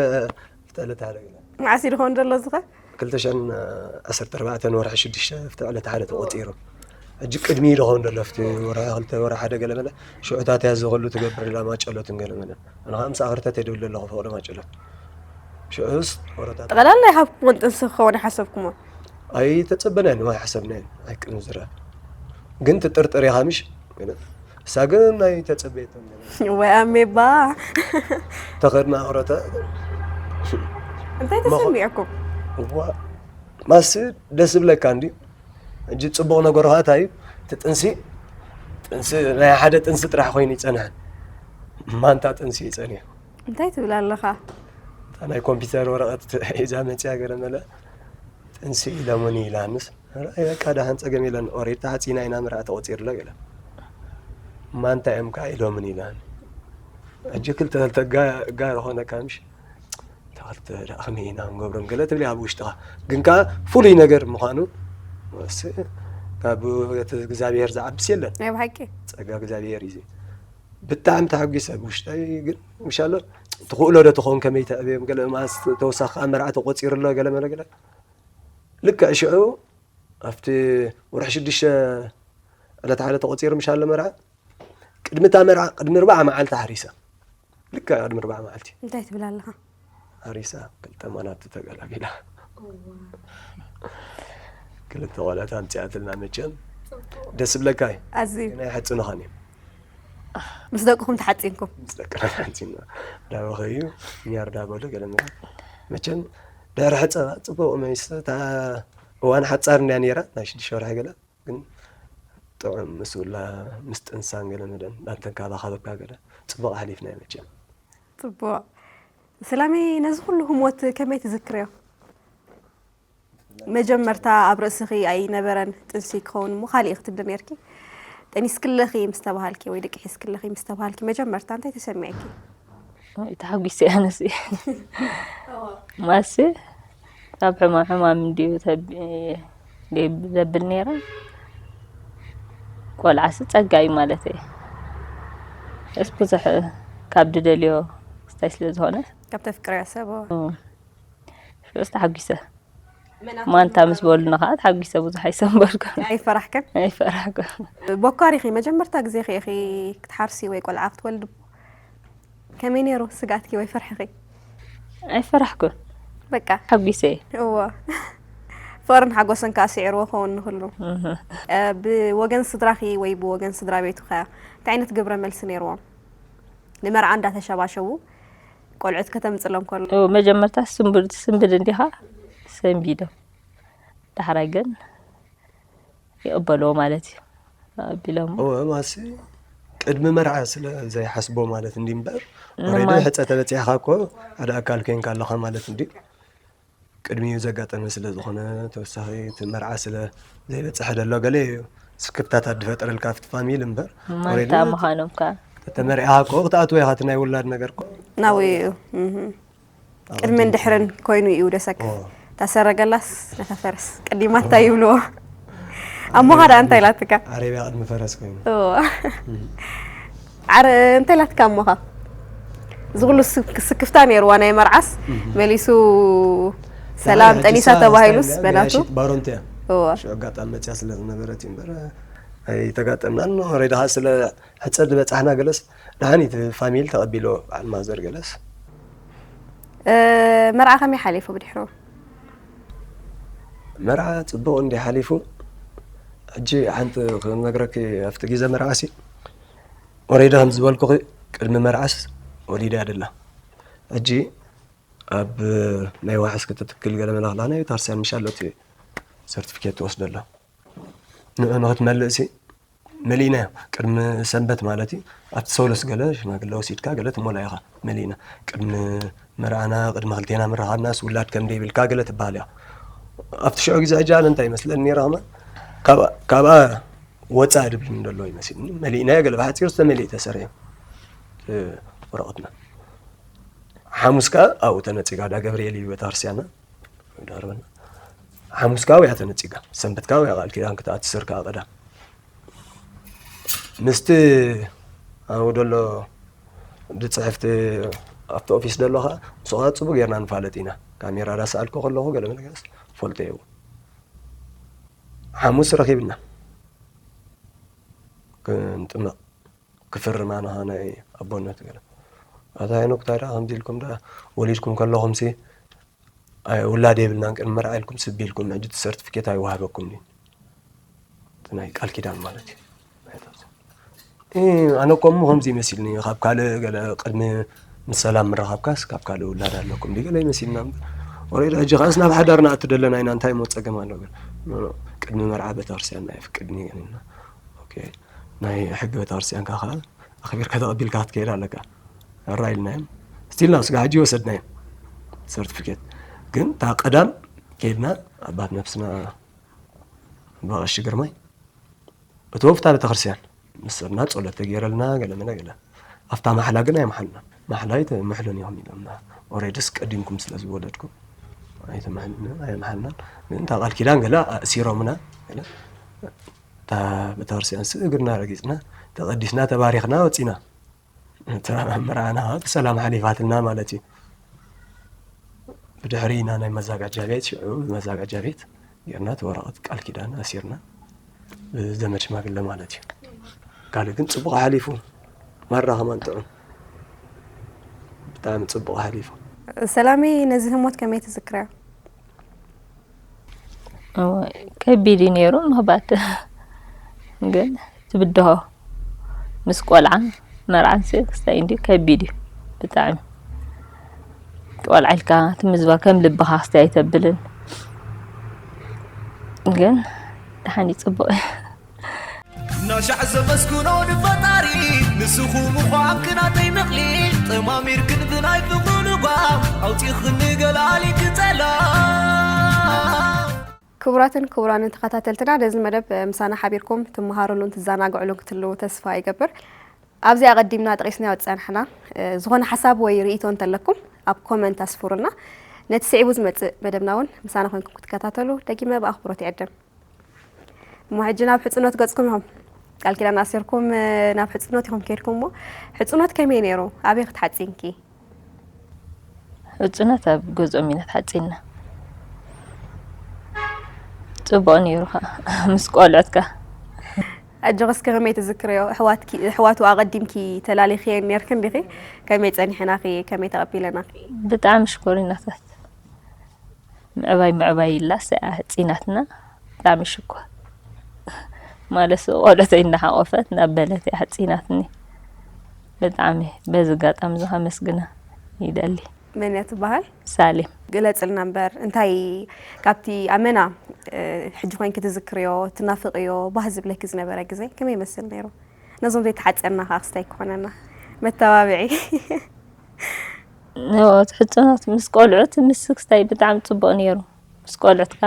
ፍተለት ሓደ ገለ። መዓስ እዩ ድኸውን ዘሎ እዚ ኸ? ክልተ ሽሕን ዓሰርተ ኣርባዕተን ወርሒ ሽዱሽተ ፍተ ዕለት ሓደ ተቖጺሩ። ሕጂ ቅድሚ እዩ ድኸውን ዘሎ፣ ኣብቲ ወርሒ ክልተ ወርሒ ሓደ ገለ መለ ሽዑታት እያ እዚ ኹሉ ትገብር ኢላ ማጨሎትን ገለ መለ። ኣነ ኸዓ ምስ ኣኽርተት እየ ድብል ዘለኹ ፍቕሪ ማጨሎት። ሽዑስ ወረታት ጠቕላላ ይሃብኩሞን ጥንሲ ክኸውን ይሓሰብኩሞ? ኣይተጸበናን፣ ኣይሓሰብናን፣ ኣይቅን ዝረአ። ግን ትጥርጥር ኢኻ ምሽ? እሳ ግን ኣይተጸበየቶን። ወይ ኣሜባ። ተኸድና ኦረታ። እንታይ መኸ-፣ ተሰሚዕኩም? እዋ፣ ማስ ደስ ዝብለካ እንድዩ። ሕጂ ጽቡቕ ነገሩ ኸኣ እንታይ እዩ? እቲ ጥንሲ፣ ጥንሲ ናይ ሓደ ጥንሲ ጥራሕ ኮይኑ ይጸንሐን። ማንታ ጥንሲ እዩ ጸኒሑ። እንታይ ትብል ኣለኻ? እታ ናይ ኮምፒውተር ወረቐት ሒዛ መጽያ ገለ መለ። ጥንሲ ኢሎምኒ ኢላንስ። ረኣይ በቃ ደሓን ጸገም የለን። ኦሬዲ ተሓጺና ኢና መርዓ ተቖጺርሎ ገለ። ማንታ እዮም ከኣ ኢሎምኒ ኢላን። ሕጂ ክልተ ክልተ ጋ-፣ ጋር ኾነካ ምሽ? ተኸልተ ደኣ ከመይ ኢና ንገብሮም ገለ ትብል ኣብ ውሽጥኻ። ግን ከኣ ፍሉይ ነገር ምዃኑ፣ እስ-፣ ካብ እቲ እግዚኣብሔር ዝዓብስ የለን። ናይ ብሓቂ? ጸጋ እግዚኣብሔር እዩ። ብጣዕሚ ተሓጒሰ ብውሽጠይ፣ ግን ምሻሎ ትኽእሎ ዶ ትኸውን ከመይ ተዕብዮም ገለ ማስ ተወሳኺ ከኣ መርዓ ተቖጺሩ ኣሎ ገለ መለ ገለ። ልክዕ ሽዑ ኣብቲ ወርሒ ሽዱሽተ ዕለት ሓደ ተቖጺሩ ምሻሎ መርዓ። ቅድሚ እታ መርዓ፣ ቅድሚ ኣርባዓ መዓልቲ ሓሪሳ። ልክዕ ቅድሚ ኣርባዓ መዓልቲ። እንታይ ትብል ኣለኻ? ሓሪሳ፣ ክልተ ማናቱ ተገላቢላ። ክልተ ቆልዑት ኣምጺኣትልና መቸም። ደስ ዝብለካ እዩ። ኣዝዩ። ግን ኣይሓጽኑኻን እዮም። ምስ ደቅኹም ተሓጺንኩም? ምስ ደቅና ተሓጺንና። እንዳበኸዩ፣ ኛር እንዳበሉ ገለ መለ። መቸም ድሕሪ ሕጸባ ጽቡቕ መይስ እታ እዋን ሓጻር እንድያ ነይራ፣ ናይ ሽዱሽተ ወርሒ ገለ። ግን ጥዑም ምስ ውላ፣ ምስ ጥንሳን ገለ መደን፣ ዳንተን ካባኻበካ ገለ፣ ጽቡቕ ኣሕሊፍናዮ መቸም። ጽቡቕ። ሰላመይ፣ ነዚ ኩሉ ህሞት ከመይ ትዝክርዮ? መጀመርታ ኣብ ርእስኺ ኣይነበረን ጥንሲ ክኸውን እሞ፣ ካልእ ክትብሊ ነርኪ። ጠኒስክለኺ ምስ ተባሃልኪ ወይ ደቂ ሒዝክለኺ ምስ ተባሃልኪ፣ መጀመርታ እንታይ ተሰሚዕኪ? ኣይ፣ ተሓጒሰ እየ ኣነስ። ማሲ ካብ ሕማም ሕማም እንድዩ ተብ-፣ ደብ-፣ ዘብል ነይረ። ቆልዓሲ ጸጋ እዩ ማለት እየ። እስ ብዙሕ ካብ ድደልዮ ክስታይ ስለ ዝኾነ። ካብ ተፍቅርዮ ሰብ፣ እዎ። እም። ሽዑስ ተሓጒሰ። መናቱ ማንታ ምስ በሉና ኸዓ ተሓጒሰ ብዙሕ ኣይሰንበርኩን። ኣይፈራሕክን? ኣይፈራሕኩን። ቦካሪኺ መጀመርታ ግዜኺ ኢኺ ክትሓርሲ ወይ ቆልዓ ክትወልዲ? ከመይ ነይሩ ስግኣትኪ ወይ ፍርሕኺ? ኣይፈራሕኩን። በቃ። ሓጒሰ እየ። እዎ። ፍቕርን ሓጎስን ከኣ ስዒርዎ ክኸውን ንኹሉ። እህ። እ፣ ብወገን ስድራኺ ወይ ብወገን ስድራ ቤቱ ከ እንታይ ዓይነት ግብረ መልሲ ነይርዎም? ንመርዓ እንዳተሸባሸቡ ቆልዑት ከተምጽሎም ከሎ። እዎ፣ መጀመርታ ስንብድ፣ ስንብድ እንዲኻ ሰንቢዶም። ዳሕራይ ግን ይቕበልዎ ማለት እዩ። ኣቢሎሞ። እወ፣ ማሲ ቅድሚ መርዓ ስለ ዘይሓስቦ ማለት እንዲ እምበር፣ ንማን? ኦሬዲ ሕጸ ተበጺሕኻ እኮ ሓደ ኣካል ኮይንካ ኣለኻ ማለት እንዲ። ቅድሚኡ ዘጋጠመ ስለ ዝኾነ፣ ተወሳኺ እቲ መርዓ ስለ ዘይበጽሐ ደሎ ገለ እዩ ስክፍታታት ዝፈጥረልካ ኣብቲ ፋሚሊ እምበር፣ ማንታ ኦሬዲ ምዃኖም ከ? ተመሪዕኻ እኮ ክትኣትዎ ኢኻ፣ እቲ ናይ ውላድ ነገር እኮ ናብኡ እዩ። እህ። ኣብ ቅድምን ኣዲኡ ድሕርን ኮይኑ እዩ ደሰክ። ኦ። እታ ሰረገላስ ነታ ፈረስ ቀዲማታ ይብልዎ። ኣሞኻ ደኣ እንታይ ኢላትካ? ዓረብያ ቅድሚ ፈረስ ኮይኑ። ኦ። እም። ዓረ-፣ እንታይ ኢላትካ ኣሞኻ? እዚ ኩሉ ስክ-፣ ስክፍታ ነይርዋ ናይ መርዓስ፣ እም። መሊሱ ሰላም ሰላም ጠኒሳ ተባሂሉስ በናቱ? መያሺት ባሮንት እያ። ኦ። ሽዑ ኣጋጣሚ መፅያ ስለ ዝነበረት እዩ እምበር ኣይተጋጠምናን። ኦሬዲ ከዓ ስለ ሕፀ ዝበፃሕና ገለስ ደሓን እቲ ፋሚሊ ተቐቢሎ በዓል ማዘር ገለስ። እ፣ መርዓ ከመይ ሓሊፉ ብድሕሩ? መርዓ ጽቡቕ እንዲ ሓሊፉ። ሕጂ ሓንቲ ክነግረኪ፣ ኣብቲ ግዜ መርዓሲ ኦሬዲ ከም ዝበልኩኺ ቅድሚ መርዓስ ወሊዳ ደላ። ሕጂ ኣብ ናይ ዋሕስ ክትትክል ገለ መላኽላ ናይ ቤተክርስትያን ምሻሎት ሰርቲፊኬት ትወስደላ። ንዑ ንክትመልእሲ መሊእናዮ። ቅድሚ ሰንበት ማለት እዩ። ኣብቲ ሰውለስ ገለ ሽማግለ ወሲድካ ገለ ትሞላ ኢኻ። መሊእና ቅድሚ መርዓና፣ ቅድሚ ክልቴና ምርኻብናስ ውላድ ከም ደይብልካ ገለ ትበሃል እያ። ኣብቲ ሽዑ ግዜ ሕጂ ኣነ እንታይ ይመስለኒ ነይረ ከማን፣ ካብ- ካብኣ ወፃእ ድብል እንደሎ ይመስልኒ። መሊእናዮ ገለ ብሓፂሩ ዝተመሊእ ተሰሪሑ፣ እ፣ ወረቐትና። ሓሙስ ከኣ ኣብኡ ተነፂጋ፣ ዳ ገብርኤል እዩ ቤተክርስትያንና። ዳርበና ሓሙስ ከኣ ኣብያ ተነፂጋ፣ ሰንበት ከኣ ኣብያ ቃል ኪዳን ክትኣትስር ከኣ ቀዳም ምስቲ ኣብኡ ደሎ ድፅሕፍቲ ኣብቲ ኦፊስ ደሎ ከኣ ምስኡ ከኣ ፅቡቅ ጌርና ንፋለጥ ኢና። ካሜራ ዳሰኣልኩ ከለኹ ገለ መለገስ ፈልጦ እዩ። ሓሙስ ረኺብና ክንጥመቕ ክፍርም ኣነ ኸኣ ናይ ኣቦነት ገለ። ኣታ ሄኖክ፣ ታይ ደኣ ከምዚ ኢልኩም ደኣ ወሊድኩም ከለኹምሲ፣ ኣይ፣ ውላድ የብልናን፣ ቅድሚ መርዓ ኢልኩም ስብ ኢልኩም፣ ሕጂ እቲ ሰርቲፊኬት ኣይወሃበኩምን እዩ። እቲ ናይ ቃል ኪዳን ማለት እዩ። እ፣ ኣነ እኮ እሞ ከምዚ ይመሲልኒ፣ ካብ ካልእ ገለ ቅድሚ ምስ ሰላም ምረኻብካስ ካብ ካልእ ውላድ ኣለኩም ድዩ ገለ ይመሲልና እምበር። ኦሬዲ ሕጂ ኸኣስ ናብ ሓዳር ንኣቱ ደለና ኢና፣ እንታይ እሞ ጸገም ኣሎ ግን? ኖ፣ ኖ፣ ቅድሚ መርዓ ቤተክርስትያን ኣይፍቅድን እዩ ገለ ኢልና። ኦኬ፣ ናይ ሕጊ ቤተክርስትያንካ ኸኣ ኣኽቢርካ ተቐቢልካ ክትከይድ ኣለካ። ሕራይ ኢልናዮም። ስቲል ናው ስጋ ሕጂ ወሰድናዮ ሰርቲፊኬት። ግን እታ ቀዳም ከይድና ኣባት ነፍስና ኣባ ቀሺ ግርማይ እተወ ኣብታ ቤተክርስትያን ምስ ሰብና ጸሎት ተገይረልና ገለ መለ ገለ። ኣብታ ማሕላ ግን ኣይመሓልናን። ማሕላ ኣይትምሕሉን ኢኹም ኢሎምና። ኦሬድስ ቀዲምኩም ስለ ዝወለድኩም ኣይትምሕሉን፣ ኣይመሓልናን። ግን እታ ቃል ኪዳን ገለ ኣእሲሮምና ገለ። እታ ቤተክርስትያንስ እግርና ረጊጽና፣ ተቐዲስና፣ ተባሪኽና ወጺና። እታ መርዓና ብሰላም ሓሊፋትልና ማለት እዩ። ብድሕሪ ኢና ናይ መዘጋጃ ቤት፣ ሽዑ መዘጋጃ ቤት ጌርና እቲ ወረቐት ቃል ኪዳን ኣሲርና ብዘመድ ሽማግለ ማለት እዩ። ካልእ ግን ጽቡቕ ሓሊፉ፣ ማራ ከማን ጥዑም፣ ብጣዕሚ ጽቡቕ ሓሊፉ። ሰላመይ፣ ነዚ ህሞት ከመይ ትዝክርያ? እወ፣ ከቢድ እዩ ነይሩ ምኽባድ። ግን ትብድሆ ምስ ቆልዓን መርዓን ሲ ክስታይ እንዲ ከቢድ እዩ ብጣዕሚ። ቆልዓ ኢልካ ትምዝባ ከም ልብኻ ክስታይ ኣይተብልን። ግን ደሓን እዩ፣ ጽቡቕ እዩ። ናሻዕ ዘመስግኖ ንፈጣሪ ንስኹ ምዃንክ ናተይ መቕሊ ጠማሚርክን ብናይ ፍቕሩ ልጓም ኣውፂኽኒ ገላሊክ ጸላም። ክቡራትን ክቡራንን ተኸታተልትና፣ ነዚ መደብ ምሳና ሓቢርኩም ትመሃሩሉን ትዘናግዕሉን ክትህልዉ ተስፋ ይገብር። ኣብዚ ኣቐዲምና ጠቒስናዮ ዝጸናሕና፣ እ፣ ዝኾነ ሓሳብ ወይ ርእይቶ እንተለኩም ኣብ ኮመንት ኣስፍሩልና። ነቲ ስዒቡ ዝመጽእ መደብና እውን ምሳና ኮይንኩም ክትከታተሉ ደጊመ ብኣኽብሮት ይዕድም። እሞ ሕጂ ናብ ሕጽኖት ገጽኩም ኢኹም። ቃል ኪዳን ኣሲርኩም፣ እ፣ ናብ ሕጽኖት ኢኹም ከይድኩም እሞ፣ ሕጽኖት ከመይ ነይሩ? ኣበይ ክትሓጺንኪ? ሕጽኖት ኣብ ገዝኦም ኢና ተሓጺንና። ጽቡቕ ነይሩ ኸኣ ምስ ቆልዑትካ። ኣጆኺ እስከ ከመይ ትዝክርዮ? ኣሕዋትኪ፣ ኣሕዋቱ ኣቐዲምኪ ተላሊኽየን ነይርክን ዲኺ? ከመይ ጸኒሐናኺ? ከመይ ተቐቢለናኺ? ብጣዕሚ ሽኮሪናታት። ምዕባይ ምዕባይ ኢላስ እያ ሕጺናትና። ብጣዕሚ ሽኮር። ማለት ቆልዑተይ እናሓቖፈት እናበለት እያ ሕጺናትኒ። ብጣዕሚ በዚ ኣጋጣሚ እዚ ከመስግና ይደሊ። መን እያ ትበሃል? ሳሌም። ግለጽልና እምበር፣ እንታይ ካብቲ ኣመና፣ እ፣ ሕጂ ኮይንኪ ትዝክርዮ፣ ትናፍቕዮ፣ ባህ ዝብለኪ ዝነበረ ግዜ ከመይ ይመስል ነይሩ? ነዞም ዘይተሓጸና ከኣ ክስታይ ክኾነና መተባብዒ። እዎ፣ እቲ ሕጽኖት ምስ ቆልዑት ምስ ክስታይ ብጣዕሚ ጽቡቕ ነይሩ። ምስ ቆልዑትካ፣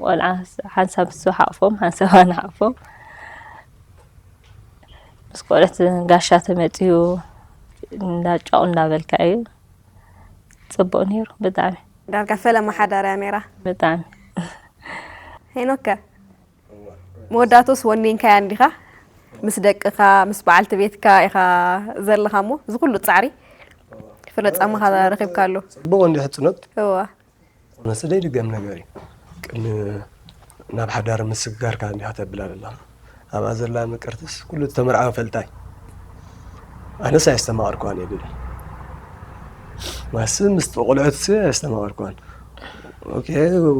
ቆልዓ ሓንሳብ ንሱ ሓቕፎም፣ ሓንሳብ ኣነ ሓቕፎም። ምስ ቆልዑት ጋሻ ተመጽዩ፣ እንዳጫቑ እንዳበልካ እዩ። ጽቡቕ ነይሩ ብጣዕሚ። ዳርጋ ፈለማ ሓዳር እያ ነይራ። ብጣዕሚ። ሄኖከ፣ መወዳእትኡስ ወኒንካያ እንዲኻ? ምስ ደቅኻ፣ ምስ በዓልቲ ቤትካ ኢኻ ዘለኻ እሞ፣ እዚ ኩሉ ጻዕሪ ፍረ ጻማኻ ረኺብካሉ። ጽቡቕ እንዲ ሕጽኖት። እዋ። ኮነስ ዘይድገም ነገር እዩ። ቅድሚ ናብ ሓዳር ምስግጋርካ እንዲኻ ተብላ ዘላ። ኣብኣ ዘላ ምቅርትስ ኩሉ ዝተመርዓወ ፈልጣይ። ኣነስ ኣየስተማቐርኩዋን እየ ግን። ማስ ምስ ቆልዑት ኣስተማቐርኩዋን። ኦኬ፣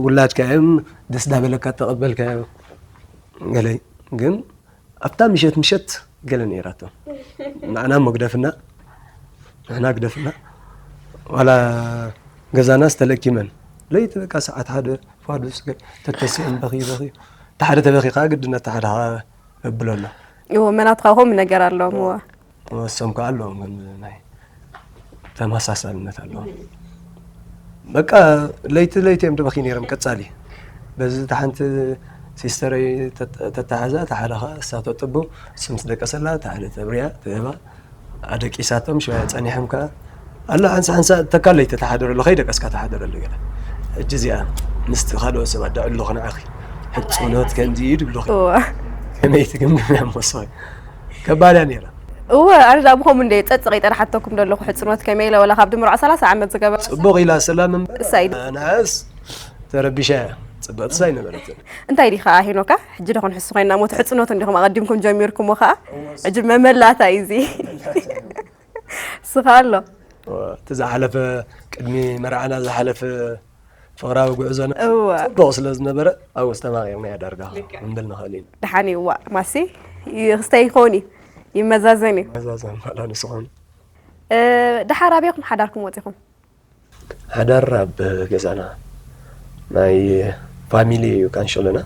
ውላድካ እዮም፣ ደስ ዳበለካ ተቐበልካዮ። ገለ ግን ኣብታ ምሸት ምሸት ገለ ነይራቶ። ንዓና እሞ ግደፍና፣ ንሕና ግደፍና። ዋላ ገዛናስ ተለኪመን። ለይቲ በቃ ሰዓት ሓደ ፋዱስ ገ-፣ ተተሲኦም በኺ በኺ። እቲ ሓደ ተበኺ ከዓ ግድነት እቲ ሓደ ከዓ የብሎ ኣሎ። እዎ፣ መናትኻ ከምኡ ነገር ኣለዎም፣ እዎ። ወሶም ከዓ ኣለዎም፣ ግን ናይ ተመሳሳልነት ኣለዎም። በቃ ለይቲ ለይቲ እዮም ድበኺ ነይሮም ቀጻሊ። በዚ እታ ሓንቲ ሲስተረይ ተት-፣ ተተሓዛ፣ እታ ሓደ ኸዓ እሳ ተጥቡ፣ እሱ ምስ ደቀሰላ፣ እታ ሓደ ተብርያ፣ ትህባ፣ ኣደቂሳቶም፣ ሽዋ ጸኒሖም ከኣ፣ ኣላ ሓንሳ ሓንሳ ተካ ለይቲ ተሓደረሉ፣ ከይደቀስካ ተሓደረሉ ገለ። ሕጂ እዚኣ ምስቲ ካልኦት ሰባት ደዕሎ ክንዓኺ። ሕጽኖት ከምዚ እዩ ድብሉኺ። እወ። ከመይ ትግምግምያ እሞ ንስኺ? ከባድ እያ ነይራ። እወ፣ ኣነ ደኣ ብኸምኡ እንደ ጸጽቕ ይጠርሓተኩም ዘለኹ ሕጽኖት ከመይ ኢለ፣ ወላ ካብ ድምሮ ሰላሳ ዓመት ዝገበረ። ጽቡቕ ኢላ ሰላም እምበር፣ እሳይ። ንዓስ ተረቢሻ እያ። ጽብቕትስ ኣይነበረትን። እንታይ ዲኻ ሄኖካ? ሕጂ ዶ ክንሕሱ ኮይንና፣ ሞት ሕጽኖት እንዲኹም ኣቐዲምኩም ጀሚርኩሞ ኸኣ። ሕጂ መመላታ እዩ እዚ። ስኻ ኣሎ። እወ፣ እቲ ዝሓለፈ፣ ቅድሚ መርዓና ዝሓለፈ ፍቕራዊ ጉዕዞና እወ። ጽቡቕ ስለ ዝነበረ፣ ኣብኡ ዝተማቒቕና እያ ዳርጋ ልክዕ። ክንብል ንኽእል ኢና። ደሓን እዩ፣ እዋእ፣ ማሲ፣ ይ-፣ ክስታይ ይኸውን እዩ፣ ይመዛዘን እዩ። መዛዘን ባላ ንስኹም። እ፣ ደሓር ኣበይኩም ሓዳርኩም ወጺኹም? ሓዳር ኣብ ገዛና ናይ ፋሚሊ እዩ ካንሸሎና።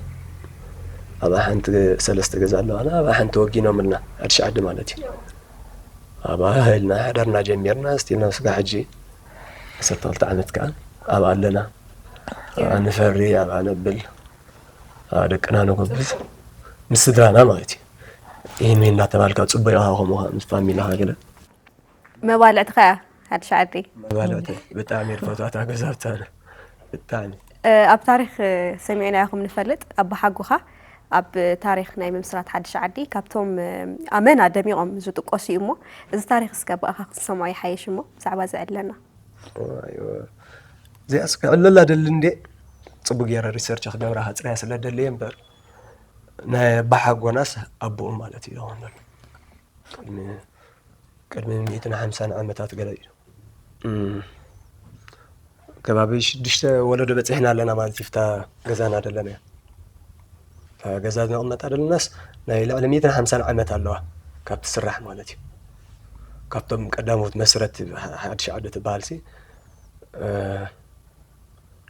ኣብኣ ሓንቲ ሰለስተ ገዛ ኣለዋና፣ ኣብኣ ሓንቲ ወጊኖምልና፣ ሓድሽ ዓዲ ማለት እዩ። ኣብኣ ኢልና ሓዳርና ጀሚርና፣ እስቲልና ስጋ ሕጂ ዓሰርተ ክልተ ዓመት ከኣ ኣብኣ ኣለና። ኣብኣ ንፈሪ፣ ኣብኣ ነብል፣ ኣብኣ ደቅና ነጎብዝ፣ ምስ ስድራና ማለት እዩ። ይህን ይህን እናተባልካ ጽቡቕ ኢኻ ከምኡ ምስ ፋሚላኻ ገለ። መባልዕትኻ እያ ሓድሽ ዓዲ። መባልዕቲ ብጣዕሚ እየ ዝፈትዋ እታ ገዛውቲ ኣነ። ብጣዕሚ። እ፣ ኣብ ታሪኽ፣ እ፣ ሰሚዕናዮ ከም ንፈልጥ፣ ኣባሓጎኻ ኣብ ታሪኽ ናይ ምምስራት ሓድሽ ዓዲ ካብቶም፣ እ፣ ኣመና ደሚቖም ዝጥቀሱ እዩ እሞ፣ እዚ ታሪኽ እስከ ብኣኻ ክንሰምዖ ይሓይሽ እሞ፣ ብዛዕባ እዚ ዕለና። ኣይወ። እዚኣስ ክዕለላ ደሊ እንዴ? ጽቡቅ ገይረ ሪሰርች ክገብራ ክጽርያ ስለ ደለየ እምበር፣ ናይ ኣባሓጎናስ ኣቦኡ ማለት እዩ ዝኸውን ዘሎ። ቅድሚ፣ ቅድሚ ሚእትን ሓምሳን ዓመታት ገለ እዩ። እም፣ ከባቢ ሽዱሽተ ወለዶ በጺሕና ኣለና ማለት እዩ፣ ፍታ ገዛና ደለና። እታ ገዛ ዝነቕመጣ ደለናስ ናይ ልዕሊ ሚእትን ሓምሳን ዓመት ኣለዋ፣ ካብ ትስራሕ ማለት እዩ። ካብቶም ቀዳሞት መስረት ሓ-፣ ሓድሽ ዓዲ ትበሃልሲ፣ እ፣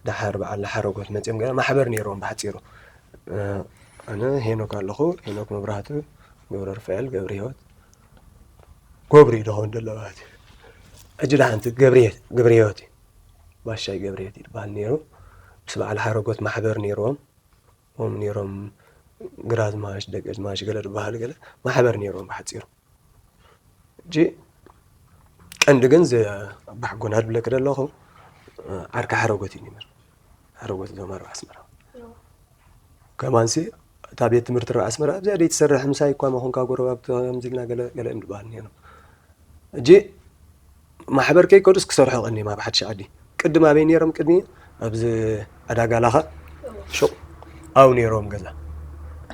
ደሓር በዓል ሓረጎት መጺኦም ገለ ማሕበር ነይሮም ብሓጺሩ። እ፣ ኣነ ሄኖክ ኣለኹ፣ ሄኖክ መብራህቱ፣ ገብረ ሩፋኤል፣ ገብረ ህይወት፣ ጎብሪ ዶ ኸውን ደሎ ማለት እዩ። ሕጂ ደሓንቲ ገብርሄ-፣ ገብረ ህይወት እዩ። ባሻይ ገብረ ህይወት ይበሃል ነይሩ። ምስ በዓል ሓረጎት ማሕበር ነይርዎም። ኦም ነይሮም ግራዝማች፣ ደቀዝማች ገለ ዝበሃሉ ገለ ማሕበር ነይርዎም ብሓጺሩ። ሕጂ ቀንዲ ግን ዘ-፣ ኣባሓጎና ድብለኪ ደለኹ፣ ዓርኪ ሓረጎት እዩ ነይሩ። ሓረጎት እዞም ኣርባዕ ኣስመራ። ከማንሲ እታ ቤት ትምህርቲ ርብዓ ኣስመራ ኣብዚኣ ደይትሰርሕ፣ ምሳይ እኳ መኾንካ ጎረባብቲ ከምዚ ኢልና ገለ፣ ገለ እዮም ዝበሃል ነይሮም። ሕጂ ማሕበር ከይከዱስ ክሰርሑ ቀኒም ኣብ ሓድሽ ዓዲ። ቅድም ኣበይ ነይሮም? ቅድሚ ኣብዚ ዕዳጋ ላኻ ሹቕ ኣብኡ ነይሮም ገዛ።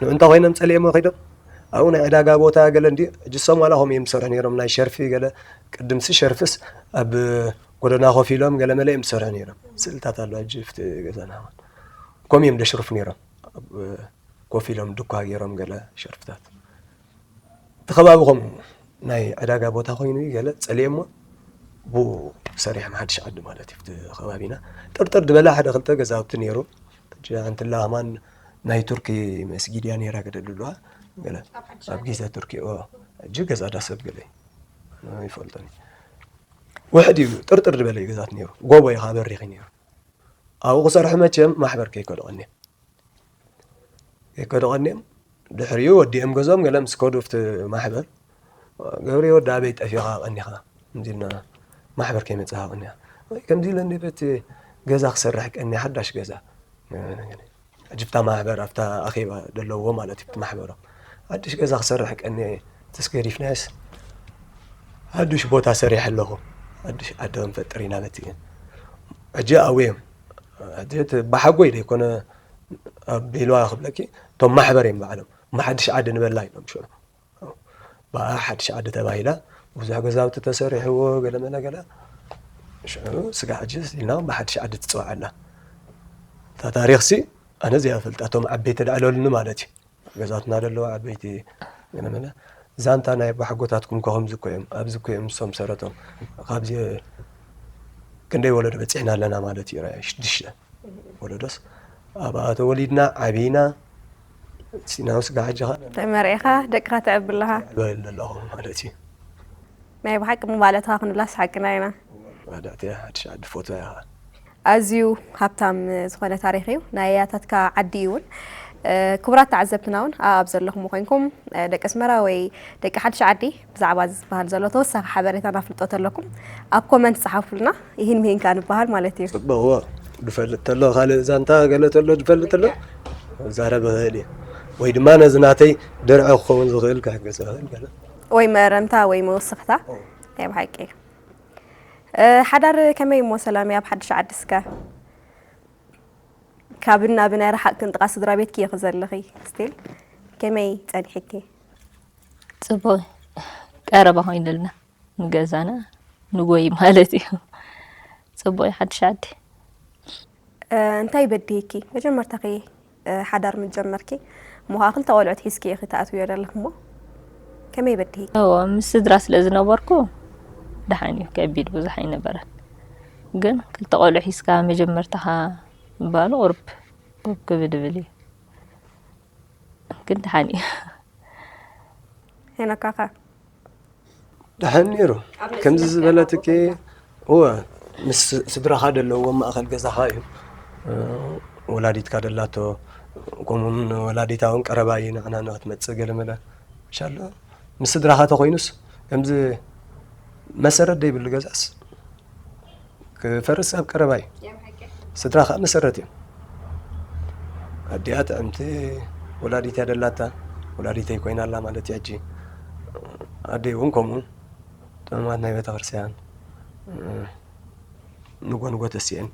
ንዑ እንታይ ኮይኖም ጸሊኦሞ ከይዶም? ኣብኡ ናይ ዕዳጋ ቦታ ገለ እንዲ፣ ሕጂ እሶም ዋላ ከምኡ እዮም ዝሰርሑ ነይሮም። ናይ ሸርፊ ገለ፣ ቅድምሲ ሸርፍስ ኣብ ጎደና ኮፍ ኢሎም ገለ መለ እዮም ዝሰርሑ ነይሮም። ስእልታት ኣሎ ሕጂ ኣብቲ ገዛና። ከምኡ እዮም ደሽርፉ ነይሮም። ኣብ ኮፍ ኢሎም ድኳ ገይሮም ገለ ሸርፍታት። እቲ ከባቢ ከምኡ ናይ ዕዳጋ ቦታ ኮይኑ እዩ፣ ገለ ጸሊኦሞ ብኡ ሰሪሖም ሓድሽ ዓዲ ማለት እዩ። ኣብቲ ከባቢና ጥርጥር ዝበለ ሓደ ክልተ ገዛውቲ ነይሩ። ሕጂ ኣንትላ ከማን ናይ ቱርኪ መስጊድ እያ ነይራ ገለ ድብልዋ፣ ገለ ኣብ ሓድሽ ኣብ ዓዲ። ግዜ ቱርኪ፣ ኦ፣ ሕጂ ገዛ ዳሰብ ገለ እዩ። ይፈልጦን እዩ። ውሕድ እዩ፣ ጥርጥር ዝበለ እዩ ገዛት ነይሩ። ጎቦ እዩ፣ በሪኽ እዩ ነይሩ። ኣብኡ ክሰርሑ መቸም ማሕበር ከይከዱ ቀኒዮም። ከይከዱ ቀኒዮም። ድሕሪኡ ወዲኦም ገዝኦም ገለ ምስ ከዱ ኣብቲ ማሕበር፣ "ገብሬ ወዲ ኣበይ ጠፊኻ ቀኒኻ?" ከምዚ ኢልና፣ "ማሕበር ከይመጻኻ ቀኒኻ?" ወይ ከምዚ ኢለ እንዲ በቲ ገዛ ክሰርሕ ቀኒየ፣ ሓዳሽ ገዛ። ሕጂ ኣብታ ማሕበር፣ ኣብታ ኣኼባ ዘለውዎ ማለት እዩ፣ ኣብቲ ማሕበሮም። "ሓድሽ ገዛ ክሰርሕ ቀኒየ፣ ተስገዲፍናዮስ ሓዱሽ ቦታ ሰሪሐ ኣለኹ። ሓዱሽ ዓዲ ክንፈጥር ኢና በቲ." ሕጂ ኣብኡ እዮም። ሕጂ እቲ ኣባሓጎይ ዘይኮነ ኣቢልዋ ክብለኪ፣ እቶም ማሕበር እዮም ባዕሎም። እሞ ሓድሽ ዓዲ ንበላ ኢሎም ሽዑ። ብኣ ሓድሽ ዓዲ ተባሂላ፣ ብዙሕ ገዛውቲ ተሰሪሕዎ፣ ገለ መለ ገለ። ሽዑ ስጋዕ ሕጂ ኢልና ብሓድሽ ዓዲ ትፅዋዕ ኣላ። እታ ታሪኽሲ ኣነ እዚኣ እፈልጣ፣ እቶም ዓበይቲ ደዕለሉኒ ማለት እዩ። ገዛትና ደለዉ ዓበይቲ ገለመለ። ዛንታ ናይ ኣቦሓጎታትኩም እኮ ከምዚ እኮ እዮም፣ ኣብዚ እኮ እዮም ንሶም ሰረቶም። ካብዚ ክንደይ ወለዶ በፂሕና ኣለና ማለት እዩ። ራእይ ሽዱሽተ ወለዶስ ኣብኣ ተወሊድና ዓቢና፣ ሲናው ስጋ ሕጂ ኸ ተመሪዕኻ ደቅኻ ተዕቢ ኣለኻ። በል ኣለኹ ማለት እዩ። ናይ ብሓቂ ምባለትኻ ክንብላስ ሓቅና ኢና። ረዳእቲ ሓድሽ ዓዲ ፎቶ ኢኻ። ኣዝዩ ሃብታም ዝኾነ ታሪኽ እዩ። ናይ ኣያታትካ ዓዲ እዩ እውን። እ፣ ክቡራት ተዓዘብትና እውን ኣብ ዘለኹም ኮይንኩም፣ እ፣ ደቂ ኣስመራ ወይ ደቂ ሓድሽ ዓዲ ብዛዕባ እዚ ዝበሃል ዘሎ ተወሳኺ ሓበሬታና ፍልጦ ተለኩም ኣብ ኮመንት ጸሓፉልና። ይህን ምሂን ከኣ ንበሃል ማለት እዩ። ጽቡቕ፣ እዎ። ዝፈልጥ ተሎ፣ ካልእ ዛንታ ገለ ተሎ ዝፈልጥ ተሎ፣ ክዛረብ ይኽእል እዩ። ወይ ድማ ነዚ ናተይ ድርዒ ክኸውን ዝኽእል ክሕግዝ ይኽእል ገለ። ወይ መእረምታ ወይ መወሰኽታ። ኦ። ናይ ብሓቂ። እ፣ ሓዳር ከመይ እሞ ሰላም ኣብ ሓድሽ ዓዲ እስከ? ካብን ናብን ኣይረሓቕክን፣ ጥቓ ስድራ ቤትኪ ኢኺ ዘለኺ። ስቲል ከመይ ጸኒሕኪ? ጽቡቕ ቀረባ ኮይኑልና ንገዛና ንጎይ ማለት እዩ። ጽቡቕ እዩ ሓድሽ ዓዲ። እ፣ እንታይ በዲህኪ? መጀመርታኺ፣ እ፣ ሓዳር ምስ ጀመርኪ፣ እሞ ኸዓ ክልተ ቆልዑት ሒዝኪ ኢኺ ትኣትውዮ ዘለኺ እሞ፣ ከመይ በዲህኪ? እዎ፣ ምስ ስድራ ስለ ዝነበርኩ ደሓን እዩ፣ ከቢድ ብዙሕ ኣይነበረን። ግን ክልተ ቆልዑ ሒዝካ መጀመርታኻ ምባሉ ቁሩብ ክብድብል እዩ። ግን ደሓን እዩ። ሄኖካ ከ? ደሓን ነይሩ። ኣብ ናይ ከምዚ ስደት ዝበለትኪ፣ እዋ፣ ምስ ስድራኻ ደለውዎ ማእከል ገዛኻ እዩ። እ፣ ወላዲትካ ደላቶ፣ ከምኡውን ወላዲታ እውን ቀረባ እዩ ንዓና ንክትመጽእ ገለመለ። ኢንሻላ፣ ምስ ስድራኻ ተኾይኑስ፣ ከምዚ መሰረት ደይብሉ ገዛስ ክፈርስ ኣብ ቀረባ እዩ። ስድራ ከኣ መሰረት እዮም። ኣዲኣ ጥዕምቲ ወላዲት እያ ደላታ፣ ወላዲተይ ኮይና ኣላ ማለት እዩ። ሕጂ ኣደይ እውን ከምኡ ጥዑማት ናይ ቤተክርስትያን፣ ንጎ ንጎ ተሲኤን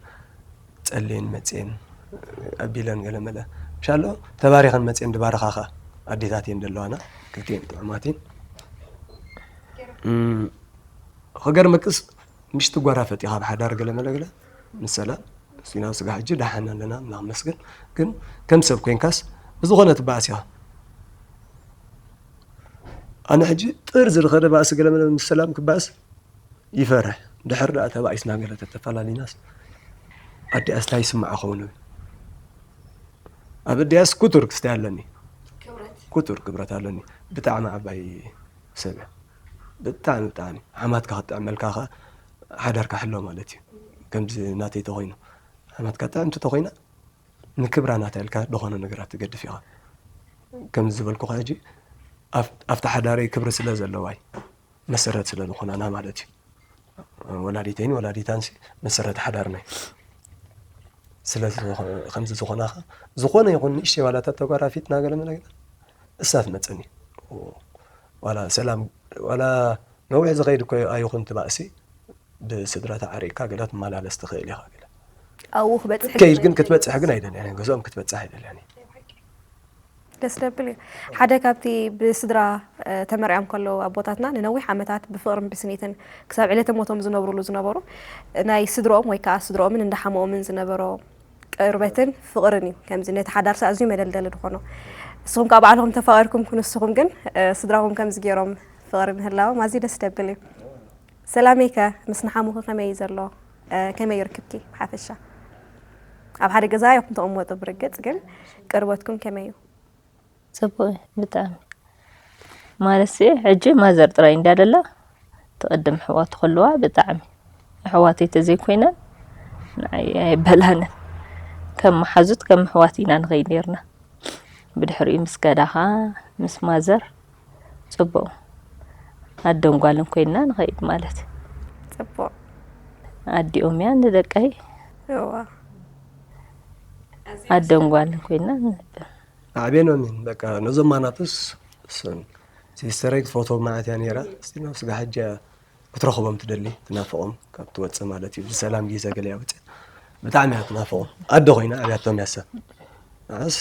ጸልየን መጽየን ኣቢለን ገለ መለ። ምሻሎ ተባሪኸን መጽየን ድባርኻ ከኣ ኣዴታት እየን ዘለዋና፣ ክልቲኤን ጥዑማት እየን። እም፣ ክገርመክስ ምሽቲ ጓራ ፈጢኻ ብሓዳር ገለ መለ ገለ፣ ምስ ሰላም፣ እስቲ ናብ ስጋ ሕጂ ደሓን ኣለና፣ ኣምላኽ ይመስገን። ግን ከም ሰብ ኮይንካስ ብዝኾነ ትበኣስ ኢኻ። ኣነ ሕጂ ጥር ዝልኸደ ባእሲ ገለ መለ ምስ ሰላም ክበኣስ ይፈርሕ። ድሕር ደኣ ተባኢስና ገለ ተተፈላሊናስ፣ ኣዲኣስ ታይ ይስምዓ ኸውን? ኣብ ኣዲኣስ ኩቱር ክስታይ ኣለኒ። ክብረት። ኩቱር ክብረት ኣለኒ። ብጣዕሚ ዓባይ ሰብ እያ። ብጣዕሚ፣ ብጣዕሚ። ሓማትካ ክትጥዕመልካ ኸኣ ሓዳርካ ሕሎ ማለት እዩ። ከምዚ ናተይ ተኾይኑ። ሓማትካ ጥዕምቲ ተኾይና፣ ንክብራ ናታ ኢልካ ዝኾነ ነገራት ትገድፍ ኢኻ። ከምዚ ዝበልኩኻ ሕጂ፣ ኣፍ-፣ ኣብቲ ሓዳረይ ክብሪ ስለ ዘለዋ እዩ። መሰረት ስለ ዝኾናና ማለት እዩ። ወላዲተይን ወላዲታንሲ መሰረት ሓዳርና እዩ። ስለ ዝኾ-፣ ከምዚ ዝኾናኻ፣ ዝኾነ ይኹን ንእሽተይ ዋላ ተተጓራፊትና ገለ መለ ገለ፣ እሳ ትመጸኒ። ዋላ ሰላም፣ ዋላ ነዊሕ ዝኸይድ እኮ ኣይኹን እቲ ባእሲ፣ ብስድራ ተዓሪቕካ ገለ ትመላለስ ትኽእል ኢኻ ገለ። ኣብኡ ክበጽሕ ክትከይድ ግን ግን ክትበጽሕ ግን ኣይደልያን እየ። ገዝኦም ክትበጽሕ ኣይደልያን እየ። ደስ ደብል እዩ። ሓደ ካብቲ ብስድራ፣ እ፣ ተመርዕዮም ከለዉ ኣቦታትና ንነዊሕ ዓመታት ብፍቕርን ብስኒትን ክሳብ ዕለተ ሞቶም ዝነብሩሉ ዝነበሩ፣ ናይ ስድርኦም ወይ ከኣ ስድርኦምን እንዳሓመኦምን ዝነበሮ ቅርበትን ፍቕርን እዩ። ከምዚ ነቲ ሓዳርሲ ኣዝዩ መደልደሊ ዝኾኖ። ንስኹም ከኣ ባዕልኹም ተፋቒርኩም ክንስኹም ግን፣ እ፣ ስድራኹም ከምዚ ገይሮም ፍቕሪ ምህላዎም ኣዝዩ ደስ ደብል እዩ። ሰላመይ ከ ምስ ንሓሙኺ ከመይ እዩ ዘሎ? እ፣ ከመይ እዩ ርክብኪ ብሓፈሻ? ኣብ ሓደ ገዛ ኢኹም ትቕመጡ ብርግጽ፣ ግን ቅርበትኩም ከመይ እዩ? ጽቡቕ እዩ ብጣዕሚ። ማለትሲ ሕጂ ማዘር ጥራይ እንድያ ደላ፣ ትቕድም ኣሕዋቱ ከለዋ ብጣዕሚ። ኣሕዋተይ ተዘይኮይነን ንዓይ ኣይበላንን። ከም መሓዙት ከም ኣሕዋት ኢና ንኸይድ ኔርና። ብድሕሪኡ ምስ ከዳኻ ምስ ማዘር ጽቡቕ ኣደን ጓልን ኮይንና ንኸይድ ማለት እዩ። ጽቡቕ። ኣዲኦም እያ ንደቀይ። እዋ። ኣደን ጓልን ኮይንና ንኸይድ። ኣዕቤኖም እየን። በቃ ነዞም ማናቱስ እሱን ሲስተረይ ክትፈትዎም ማለት እያ ነይራ። እስቲ ናብ ስጋ ሕጂ ክትረኽቦም ትደሊ፣ ትናፍቖም፣ ካብ ትወጽእ ማለት እዩ። ብሰላም ግዜ ገለ እያ ወጽያ። ብጣዕሚ እያ ትናፍቖም። ኣደ ኮይና ኣብያቶም እያ ሰብ። ንዓስ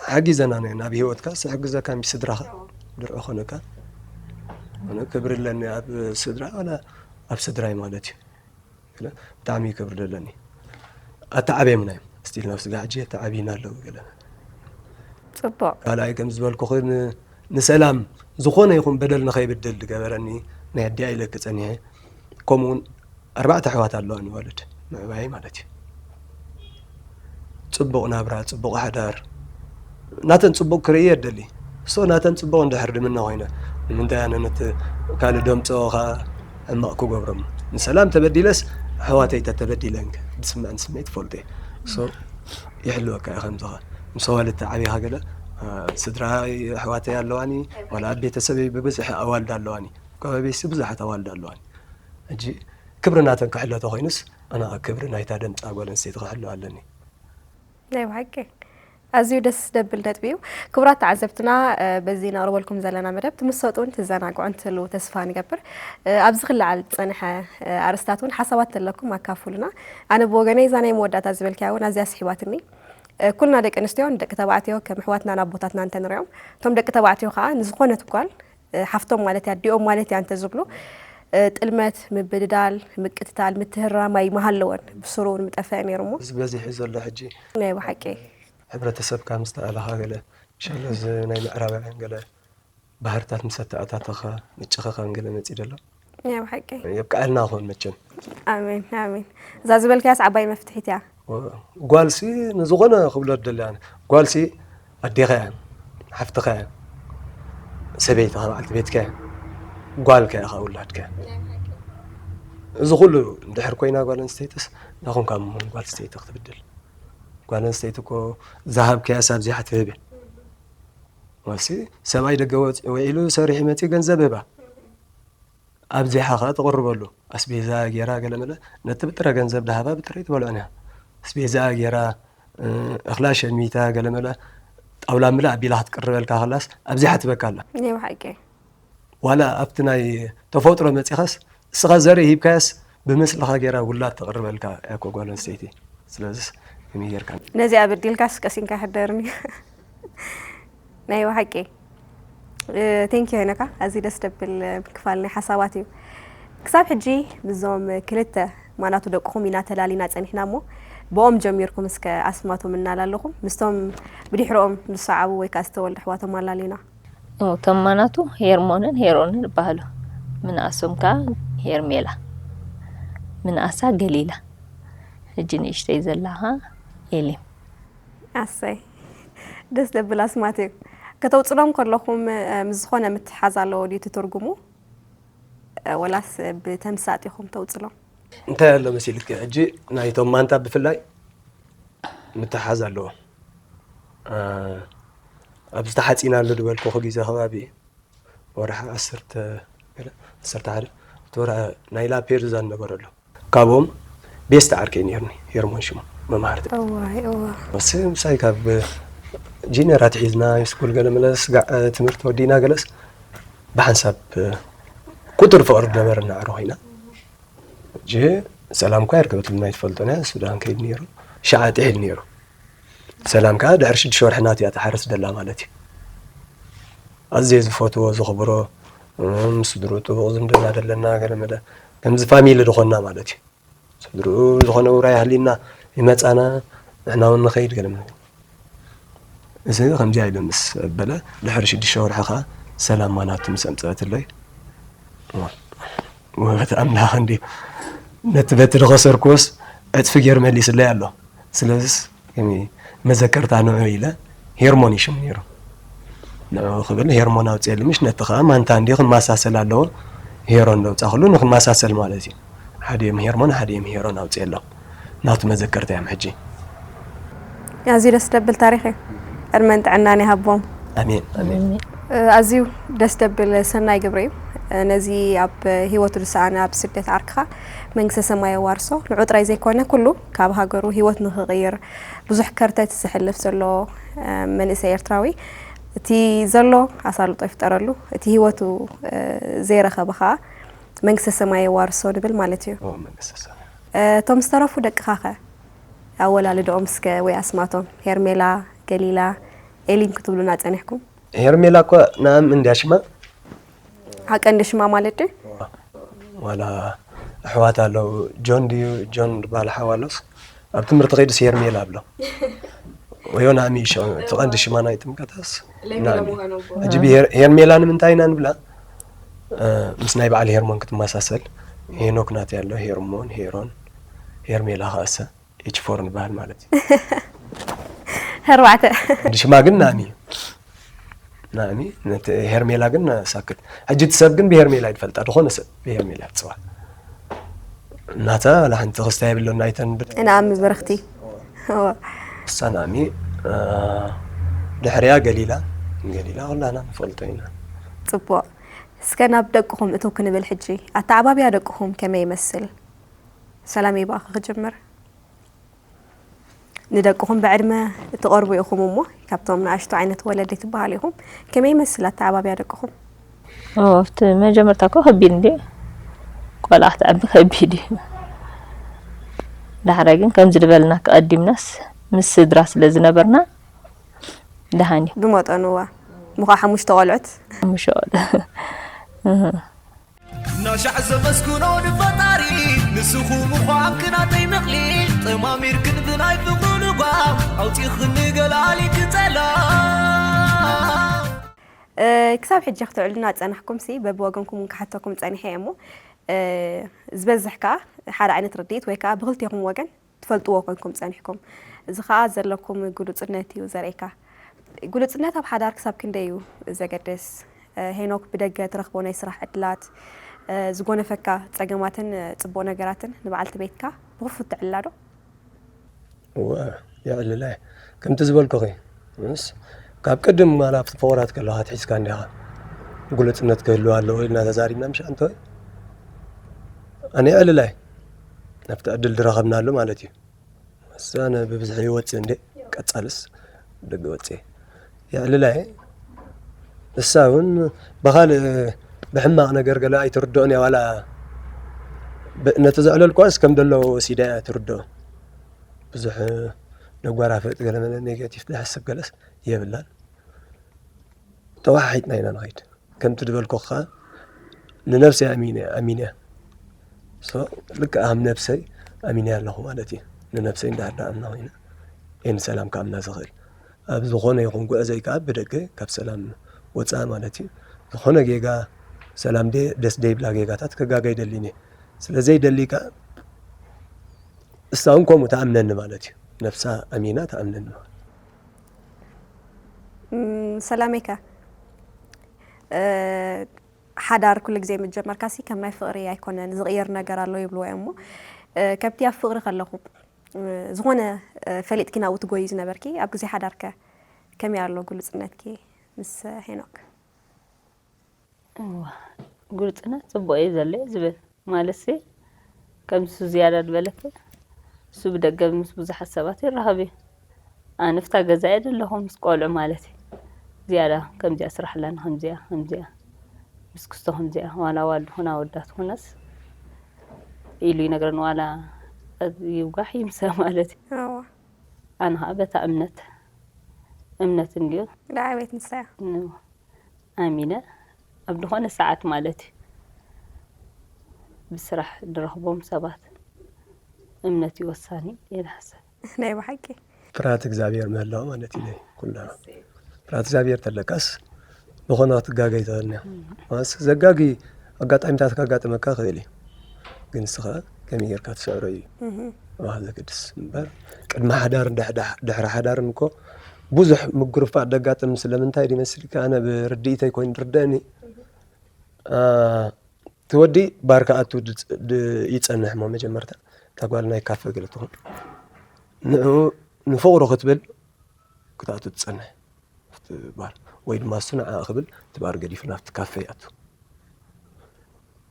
ሓጊዘና ነ-፣ ናብ ህይወትካ ዝሕግዘካ ምስ ስድራኻ ድርዒ ኮነካ። ኣነ ክብሪ ኣለኒ ኣብ ስድራ፣ ዋላ ኣብ ስድራይ ማለት እዩ። ብጣዕሚ ክብሪ ደለኒ። ኣተዓብዮምና እዮም ስቲል ናብ ስጋ ሕጂ ኣተዓብይና ኣለዉ ገለ። ፅቡቅ። ካልኣይ ከም ዝበልኩኺ ን- ንሰላም ዝኾነ ይኹን በደል ንኸይብድል ዝገበረኒ ናይ ኣዲኣ ኢለኪ ጸኒሐ። ከምኡ እውን ኣርባዕተ ኣሕዋት ኣለዋኒ ዋልድ ምዕባይ ማለት እዩ። ጽቡቕ ናብራ፣ ጽቡቕ ሓዳር፣ ናተን ጽቡቕ ክርኢ እየ እደሊ። ሶ ናተን ጽቡቕ እንድሕር ድምነ ኮይነ ንምንታይ ኣነ ነቲ ካልእ ደምጽኦ ከኣ ሕማቕ ክገብሮም? ንሰላም ተበዲለስ ኣሕዋተይ ተተበዲለን ድስምዐን ስምዒት ይፈልጦ እየ። ሶ ይሕልወካ እዩ ከምዚ ኸ ምስ ኣዋልድ ተዓቢኻ ገለ ስድራ ኣሕዋተይ ኣለዋኒ ዋላ ኣብ ቤተሰበይ ብብዝሒ ኣዋልድ ኣለዋኒ ከባቢሲ ብዙሓት ኣዋልድ ኣለዋኒ። ሕጂ ክብሪ ናተን ክሕሎ ተኮይኑስ ኣነ ክብሪ ናይታ ደምፃ ጓል ኣንስተይቲ ክሕሎ ኣለኒ። ናይ ብሓቂ ኣዝዩ ደስ ደብል ነጥቢ እዩ። ክቡራት ተዓዘብትና በዚ ነቕርበልኩም ዘለና መደብ ትምሰጡን ትዘናግዑን ትህልዉ ተስፋ ንገብር። ኣብዚ ክለዓል ዝፀንሐ ኣርስታት እውን ሓሳባት ተለኩም ኣካፉሉና። ኣነ ብወገነይ እዛ ናይ መወዳእታ ዝበልክያ እውን ኣዝያ ስሒባትኒ። ኩልና ደቂ ኣንስትዮ ንደቂ ተባዕትዮ ከም ኣሕዋትናን ኣቦታትና እንተንሪኦም እቶም ደቂ ተባዕትዮ ከዓ ንዝኾነት ጓል ሓፍቶም ማለት እያ ኣዲኦም ማለት እያ እንተዝብሉ ጥልመት፣ ምብድዳል፣ ምቅትታል፣ ምትህርራም ኣይምሃለወን ብስሩ እውን ምጠፈአ ነይሩ እሞ እዚ በዚሑ ዘሎ ሕጂ ናይ ብሓቂ ሕብረተሰብካ ምስ ተኣለኻ ገለ ሻሎ እዚ ናይ ምዕራባውያን ገለ ባህርታት ምስ ኣተኣታተኻ ምጭኸኻን ገለ መፂ ደሎ ናይ ብሓቂ የብቅዐልና ኾን መቸም ኣሜን ኣሜን እዛ ዝበልካያስ ዓባይ መፍትሒት እያ ጓልሲ ንዝኾነ ክብሎ ደለያን ጓልሲ ኣዴኻ እያ ሓፍትኻ እያ ሰበይትኻ በዓልቲ ቤትካ እያ ጓልካ እያ ውላድካ እያ እዚ ኩሉ እንድሕር ኮይና ጓል ኣንስተይትስ ናኹም ካብ ጓል ኣንስተይቲ ክትብድል ጓል ኣንስተይቲ እኮ ዝሃብካያስ ኣብዚሓ ትህብ እያ ዋሲ ሰብኣይ ደገ ውዒሉ ሰሪሑ መፂኡ ገንዘብ ህባ ኣብዚሓ ከዓ ተቕርበሉ ኣስቤዛ ጌራ ገለመለ ነቲ ብጥረ ገንዘብ ድሃባ ብጥረ ትበልዖን እያ ኣስቤዛ ጌራ እኽላ ሸሚታ ገለመለ ጣውላ ምልእ ኣቢላ ክትቅርበልካ ከላስ ኣብዚሓ ትበካ ኣላ ናይ ብሓቂ ዋላ ኣብቲ ናይ ተፈጥሮ መፂኻስ እስኻ ዘርኢ ሂብካያስ ብመስልኻ ጌራ ውላድ ተቕርበልካ እያ እኮ ጓል ኣንስተይቲ ስለዚስ ከመይ ጌርካ ነዚኣ በዲልካስ ቀሲንካ ሕደርኒ ናይ ብሓቂ ቴንኪ ሄኖካ ኣዝዩ ደስ ደብል ክፋል ናይ ሓሳባት እዩ ክሳብ ሕጂ ምስዞም ክልተ ማናቱ ደቅኹም ኢና ተላሊና ጸኒሕና እሞ ብኦም ጀሚርኩም እስከ ኣስማቶም እናላለኹም ምስቶም ብድሕርኦም ዝሰዓቡ ወይ ከዓ ዝተወልዱ ኣሕዋቶም ኣላሊና እቶም ማናቱ ሄርሞንን ሄሮንን ይበሃሉ። ምንኣሶም ከኣ ሄርሜላ፣ ምንኣሳ ገሊላ፣ ሕጂ ንእሽተይ ዘላ ከኣ ኤሊም። ኣሰይ ደስ ዘብል ኣስማት እዩ። ከተውጽሎም ከለኹም ምስ ዝኾነ ምትሕሓዝ ኣለዎ ድዩ እቲ ትርጉሙ? ወላስ ብተምሳጥ ኢኹም ተውጽሎም? እንታይ ኣሎ መሲልኪ ሕጂ ናይቶም ማንታ ብፍላይ ምትሓዝ ኣለዎ ኣብዚ ተሓፂናሉ ዝበልኩኺ ግዜ ከባቢ ወርሒ ዓሰርተ ገለ ዓሰርተ ሓደ እቲ ወርሒ ናይ ላፔር ዝዛን ነበረሉ ካብኦም ቤስት ዓርከይ ነይርኒ ሄርሞን ሽሙ መማህርቲ እዋይ እዋ እሱ ምሳይ ካብ ጂነር ኣትሒዝና ስኩል ገለ መለ ስጋዕ ትምህርቲ ወዲና ገለስ ብሓንሳብ ቁጥር ፍቕሪ ነበረና ዕሩኽ ኢና ሕጂ ሰላም እኳ ኣይርከበትልና ኣይትፈልጦን እያ ሱዳን ከይድ ነይሩ ሻዓ ጥሒል ነይሩ ሰላም ከዓ ድሕሪ ሽዱሽተ ወርሒ ናት እያ ትሓርስ ደላ ማለት እዩ ኣዝየ ዝፈትዎ ዘኽብሮ ምስ ስድርኡ ጥቡቕ ዝምድና ዘለና ገለመለ ከምዚ ፋሚሊ ዝኾንና ማለት እዩ ስድርኡ ዝኾነ ውራይ ሃልዩና ይመፃና ንሕና እውን ንኸይድ ገለመለ እዚ ከምዚኣ ኢሉ ምስ ኣበለ ድሕሪ ሽዱሽተ ወርሒ ከዓ ሰላም ማናቱ ምስ ኣምፀአትለይ ውህበት ኣምላኽ እንዲ ነቲ በቲ ዝኸሰርክዎስ ዕፅፊ ገይሩ መሊስለይ ኣሎ ስለዚስ ከመይ መዘከርታ ንዑ ኢለ ሄርሞን እዩ ሽሙ ነይሩ ንዑ ክብል ሄርሞን ኣውፅኤሉ ምሽ ነቲ ከዓ ማንታ እንዲ ክመሳሰል ኣለዎ ሄሮን ዘውፃእክሉ ንክመሳሰል ማለት እዩ ሓደ እዮም ሄርሞን ሓደ እዮም ሄሮን ኣውፅኤሎም ናቱ መዘከርታ እዮም ሕጂ ኣዝዩ ደስ ደብል ታሪኽ እዩ ዕድመን ጥዕናን ይሃቦም ኣሜን ኣሜን ኣዝዩ ደስ ደብል ሰናይ ግብሪ እዩ ነዚ ኣብ ሂወቱ ዝሰኣነ ኣብ ስደት ዓርክኻ መንግስተ ሰማይ የዋርሶ ንዑ ጥራይ ዘይኮነ ኩሉ ካብ ሃገሩ ሂወት ንክቕይር ብዙሕ ከርተት ዘሕልፍ ዘሎ መንእሰይ ኤርትራዊ እቲ ዘሎ ኣሳልጦ ይፍጠረሉ እቲ ሂወቱ ዘይረኸበ ከዓ መንግስተ ሰማይ የዋርሶ ንብል ማለት እዩ እቶም ዝተረፉ ደቅኻ ከ ኣወላልድኦም እስከ ወይ ኣስማቶም ሄርሜላ፣ ገሊላ፣ ኤሊን ክትብሉና ጸኒሕኩም። ሄርሜላ እኳ ንኣም እንድያ ሽማ። ሃቀ እንደ ሽማ ማለት ድዩ? ዋላ ኣሕዋት ኣለዉ። ጆን ድዩ? ጆን ዝበሃል ሓው ኣሎስ፣ ኣብ ትምህርቲ ከይዱስ ሄርሜላ ኣብሎ። ወዮ ናሚ ሽ-፣ እቲ ቀንዲ ሽማ ናይ ጥምቀታስ ለሚላ ናሚ። ምዃኑ እኮ። ሕጂ ብሄር-፣ ሄርሜላ ንምንታይ ኢና ንብላ? እ፣ ምስ ናይ በዓል ሄርሞን ክትመሳሰል። ሄኖክ ናተይ ኣሎ፣ ሄርሞን፣ ሄሮን፣ ሄርሜላ ከኣሰ፣ ኤች ፎር ንበሃል ማለት እዩ። ኣርባዕተ። ቀንዲ ሽማ ግን ናሚ እዩ። ናሚ፣ ነቲ ሄርሜላ ግን ሳክት። ሕጂ እቲ ሰብ ግን ብሄርሜላ እዩ ዝፈልጣ፣ ዝኾነ ሰብ ብሄርሜላ ይጽዋዕ። እናታ ዋላ ሓንቲ ክስታይ የብሎን ኣይተን ብር-፣ ናሚ በረኽቲ። እወ። እሳ ናሚ፣ እ፣ ድሕሪያ ገሊላ፣ ገሊላ ኩላና ንፈልጦ ኢና። ጽቡቕ። እስከ ናብ ደቅኹም እትው ክንብል ሕጂ። ኣተዓባብያ ደቅኹም ከመይ ይመስል? ሰላም ይባእኺ ክጅምር። ንደቅኹም ብዕድመ እትቐርቡ ኢኹም እሞ፣ ካብቶም ንኣሽቱ ዓይነት ወለዲ ትበሃሉ ኢኹም። ከመይ ይመስል ኣተዓባብያ ደቅኹም? ኦ፣ ኣብቲ መጀመርታ እኮ ከቢድ እንድዩ። ቆልዓ ክትዕቢ ከቢድ እዩ። ዳሕራይ ግን ከምዚ ዝበልና ቀዲምናስ ምስ ስድራ ስለ ዝነበርና ደሃን እዩ። ብመጠኑ እዋ። ምዃ ሓሙሽተ ቆልዑት? ሓሙሽተ ቆልዑ። እህ። ናሻዕ ዘመስግኖ ንፈጣሪ፣ ንስኹ ምዃንክ ናተይ መቕሊ፣ ጠማሚርክን ብናይ ፍቕሩ ልጓም፣ ኣውጺኽኒ ገላሊክ ጸላም። እ፣ ክሳብ ሕጂ ክትዕሉና ዝጸናሕኩምሲ፣ በብወገንኩም እውን ክሓተኩም ጸኒሐ እየ እሞ፣ እ፣ ዝበዝሕ ከኣ ሓደ ዓይነት ርድኢት ወይ ከኣ ብክልቴኹም ወገን ትፈልጥዎ ኮንኩም ጸኒሕኩም። እዚ ከኣ ዘለኩም ግሉጽነት እዩ ዘርእየካ። ግሉጽነት ኣብ ሓዳር ክሳብ ክንደይ እዩ ዘገድስ? እ፣ ሄኖክ፣ ብደገ ትረኽቦ ናይ ስራሕ ዕድላት፣ እ፣ ዝጎነፈካ ጸገማትን፣ እ፣ ጽቡቕ ነገራትን ንበዓልቲ ቤትካ ብኽፉት ተዕልላ ዶ? እወ፣ የዕልላ እየ። ከምቲ ዝበልኩኺ፣ ምስ፣ ካብ ቅድም ዋላ ኣብቲ ፍቑራት ከለኻ ኣትሒዝካ እንዲኻ ግሉጽነት ክህልው ኣለዎ ኢልና ተዛሪብና፣ ምሽ ኣንተ ወይ? ኣነ የዕልላ እየ። ናብቲ ዕድል ዝረኸብናሉ ማለት እዩ። እሳ ነ-፣ ብብዝሒ ይወፅእ እንዴ? ቀፃልስ ደገ ወፅእ። የዕልላ እየ። እሳ እውን ብኻልእ ብሕማቕ ነገር ገለ ኣይትርድኦን እያ፣ ዋላ ብ-፣ ነቲ ዘዕለልኳስ ከም ደሎ ወሲዳ እያ ትርድኦ። ብዙሕ ነጓራፍጥ ገለ መለ ኔጋቲቭ ዝሓስብ ገለስ የብላን። ተወሓሒጥና ኢና ንኸይድ። ከምቲ ዝበልኩኻ ንነብሰይ ኣሚነ፣ ኣሚነ እያ። ሶ፣ ልክዕ ከም ነብሰይ ኣሚነ ኣለኹ ማለት እዩ። ንነብሰይ እንድሕር ደኣ ኣምና ኮይነ፣ እየ ንሰላም ክኣምና ዝኽእል። ኣብ ዝኾነ ይኹን ጉዕዞይ ከኣ ብደገ ካብ ሰላም ወጻኢ ማለት እዩ። ዝኾነ ጌጋ፣ ሰላም ደ-፣ ደስ ደይብላ ጌጋታት ክጋገ ኣይደልን እየ። ስለ ዘይደሊ ከኣ፣ እሳ እውን ከምኡ ትኣምነኒ ማለት እዩ። ነብሳ ኣሚና ትኣምነኒ ማለት እዩ። እም፣ ሰላመይ ከ፣ እ፣ ሓዳር ኩሉ ግዜ ምጀመርካሲ ከም ናይ ፍቕሪ ኣይኮነን፣ ዝቕየር ነገር ኣሎ ይብልዎ እዮም እሞ፣ እ፣ ከምቲ ኣብ ፍቕሪ ከለኹም፣ እ፣ ዝኾነ፣ እ፣ ፈሊጥኪ ናብኡ ትጎዪ ዝነበርኪ፣ ኣብ ግዜ ሓዳር ከ ከመይ ኣሎ ግሉጽነትኪ ምስ ሄኖክ? እዋ፣ ግሉጽነት ጽቡቕ እዩ ዘሎ እዩ ዝብል። ማለትሲ፣ ከምዚ ዝያዳ ዝበለኪ፣ እሱ ብደገ ምስ ብዙሓት ሰባት ይራኸብ እዩ። ኣነ ፍታ ገዛ እየ ዘለኹ ምስ ቆልዑ ማለት እዩ። ዝያዳ ከምዚኣ ስራሕ ኣለና፣ ከምዚኣ፣ ከምዚኣ፣ ምስ ክስቶ ከምዚኣ፣ ዋላ ኣዋልድ ኹን ኣወዳት ኹነስ ኢሉ ይነግረን፣ ዋላ ይውጋሕ ይምሰ ማለት እዩ። እዋ። ኣነ ኸዓ በታ እምነት፣ እምነት እንድዩ። ዝዓበየት ንሳ እያ። ን-፣ ኣሚነ ኣብ ዝኾነ ሰዓት ማለት እዩ ብስራሕ ድረኽቦም ሰባት እምነት እዩ ወሳኒ እየ ዝሓስብ። ናይ ብሓቂ። ፍርሃት እግዚኣብሔር ምህላው ማለት እዩ ናይ ኩልና። ፍርሃት እግዚኣብሔር ተለካስ ዝኾነ ክትጋገ ኣይትኽእልን እያ። ማለት ዘጋጊ ኣጋጣሚታት ከጋጥመካ ይኽእል እዩ። ግን ንስኻ ከመይ ጌርካ ትስዕሮ እዩ እህ። ኣባኻ ዘገድስ እምበር፣ ቅድሚ ሓዳርን ድሕ-፣ ድሕ-፣ ድሕሪ ሓዳርን እኮ ብዙሕ ምጉርፋዕ ደጋጥም። ስለምንታይ ድመስልካ? ኣነ ብርድኢተይ ኮይኑ ድርደእኒ። አ፣ እቲ ወዲ ባር ክኣቱ ድ-፣ ድ-፣ ይጸንሕ እሞ መጀመርታ እታ ጓል ናይ ካፈ ገለ ትኹን። ንዕኡ ንፍቕሩ ክትብል ክትኣቱ ትጸንሕ። ኣብቲ ባር። ወይ ድማ እሱ ንዓኣ ክብል እቲ ባር ገዲፉ ናብቲ ካፈ ይኣቱ።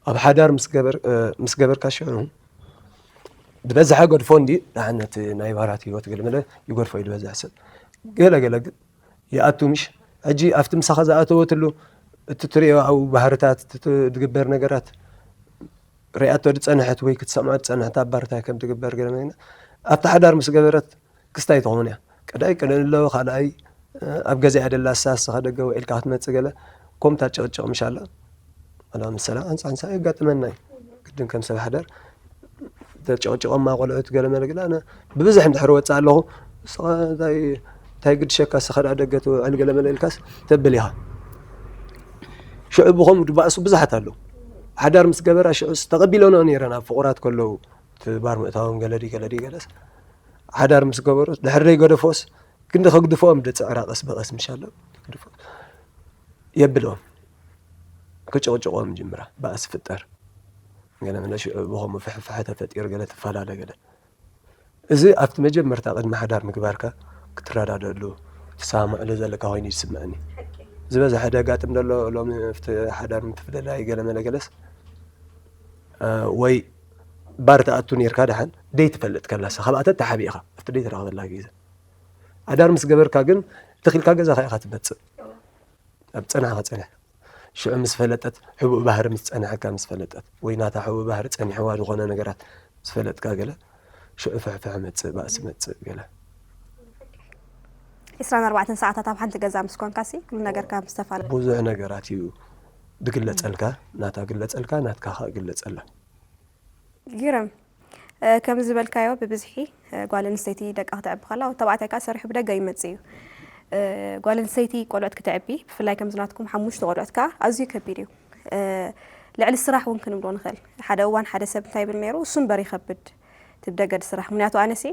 ኣብ ሓዳር ምስ ገበር-፣ እ፣ ምስ ገበርካ ሽዑ ዝበዝሐ ገድፎ እንዲ ንዓነት ናይ ባራት ህይወት ገለ መለ ይገድፎ እዩ ዝበዝሐ ሰብ። ገለ ገለ ግን ይኣቱ ምሽ። ሕጂ ኣብቲ ምሳኻ ዝኣተወትሉ እቲ ትሪኦ ኣብኡ ባህርታት፣ እቲ ት-፣ ዝግበር ነገራት ሪኣቶ ዝጸንሐት ወይ ክትሰምዖ ዝጸንሐት ኣብ ባርታይ ከም ትግበር ገለ መለ ኣብቲ ሓዳር ምስ ገበረት ክስታይ ትኸውን እያ። ቀዳይ ቅልል ኣሎ፣ ካልኣይ፣ እ፣ ኣብ ገዛኣ ደላ እሳ፣ እስኻ ደገ ውዒልካ ክትመጽእ ገለ፣ ከምታ ጭቕጭቕ ምሽ ኣላ። ኣላ መሰላ ሓንሳ ሓንሳ የጋጥመና እዩ። ግን ከም ሰብ ሓዳር ተጨቕጭቖማ ቆልዑት ገለ መለ ገለ ኣነ ብብዝሕ እንድሕር ወፅእ ኣለኹ። ንስኻ እንታይ እንታይ ግድሸካ ንስኻ ደኣ ደገ ትውዕል ገለ መለ ኢልካስ ተብል ኢኻ። ሽዑ ብኸምኡ ድባእሱ ብዙሓት ኣለዉ። ሓዳር ምስ ገበራ ሽዑስ ተቐቢለንኦ ነይረን ኣብ ፍቑራት ከለዉ እቲ ባር ምእታዎም ገለ ድዩ ገለ ድዩ ገለስ ሓዳር ምስ ገበሩ ድሕር ደይ ገደፎስ ክንዲ ከግድፎም ድፅዕራ ቀስ ብቐስ ምሻሎ ትግድፎ የብሎም ክጭቕጭቖም ጅምራ ባእስ ፍጠር ገለ መለ ሽዑ ብኸምኡ ፍሕፍሐ ተፈጢሩ ገለ ትፈላለ ገለ እዚ ኣብቲ መጀመርታ ቅድሚ ሓዳር ምግባርካ ክትረዳደሉ ትሰማምዕሉ ዘለካ ኮይኑ ይስምዐኒ ዝበዝሐ ደጋጥም ዘሎ ሎሚ ኣብቲ ሓዳር ምትፍልላይ ገለ መለ ገለስ ወይ ባር ትኣቱ ነርካ ደሓን ደይ ትፈልጥ ከላስ ካብኣ ተተሓቢእኻ ኣብቲ ደይ ትረኽበላ ግዜ ሓዳር ምስ ገበርካ ግን ተኺልካ ገዛኻ ኢኻ ትመፅእ ኣብ ፀናሕኻ ፀኒሕ ሽዑ ምስ ፈለጠት ሕቡእ ባህሪ ምስ ፀንሐካ ምስ ፈለጠት ወይ ናታ ሕቡእ ባህሪ ፀኒሕዋ ዝኾነ ነገራት ምስ ፈለጥካ ገለ ሽዑ ፍሕፍሕ መፅእ ባእሲ መፅእ ገለ ዒስራን ኣርባዕተን ሰዓታት ኣብ ሓንቲ ገዛ ምስ ኮንካሲ ኩሉ ነገርካ ምስ ተፋለ ብዙሕ ነገራት እዩ ድግለፀልካ ናታ ግለፀልካ ናትካ ከዓ ግለፀላ ግርም። ከም ዝበልካዮ ብብዝሒ ጓል ኣንስተይቲ ደቃ ክተዕቢ ከላ ወዲ ተባዕታይ ከዓ ሰሪሑ ብደገ ይመፅእ እዩ። ጓል ኣንስተይቲ ቆልዑት ክተዕቢ ብፍላይ ከምዚ ናትኩም ሓሙሽተ ቆልዑት ከዓ ኣዝዩ ከቢድ እዩ። ልዕሊ ስራሕ እውን ክንብሎ ንኽእል። ሓደ እዋን ሓደ ሰብ እንታይ ይብል ነይሩ እሱ እምበር ይኸብድ እቲ ብደገ ድስራሕ ምክንያቱ ኣነሲ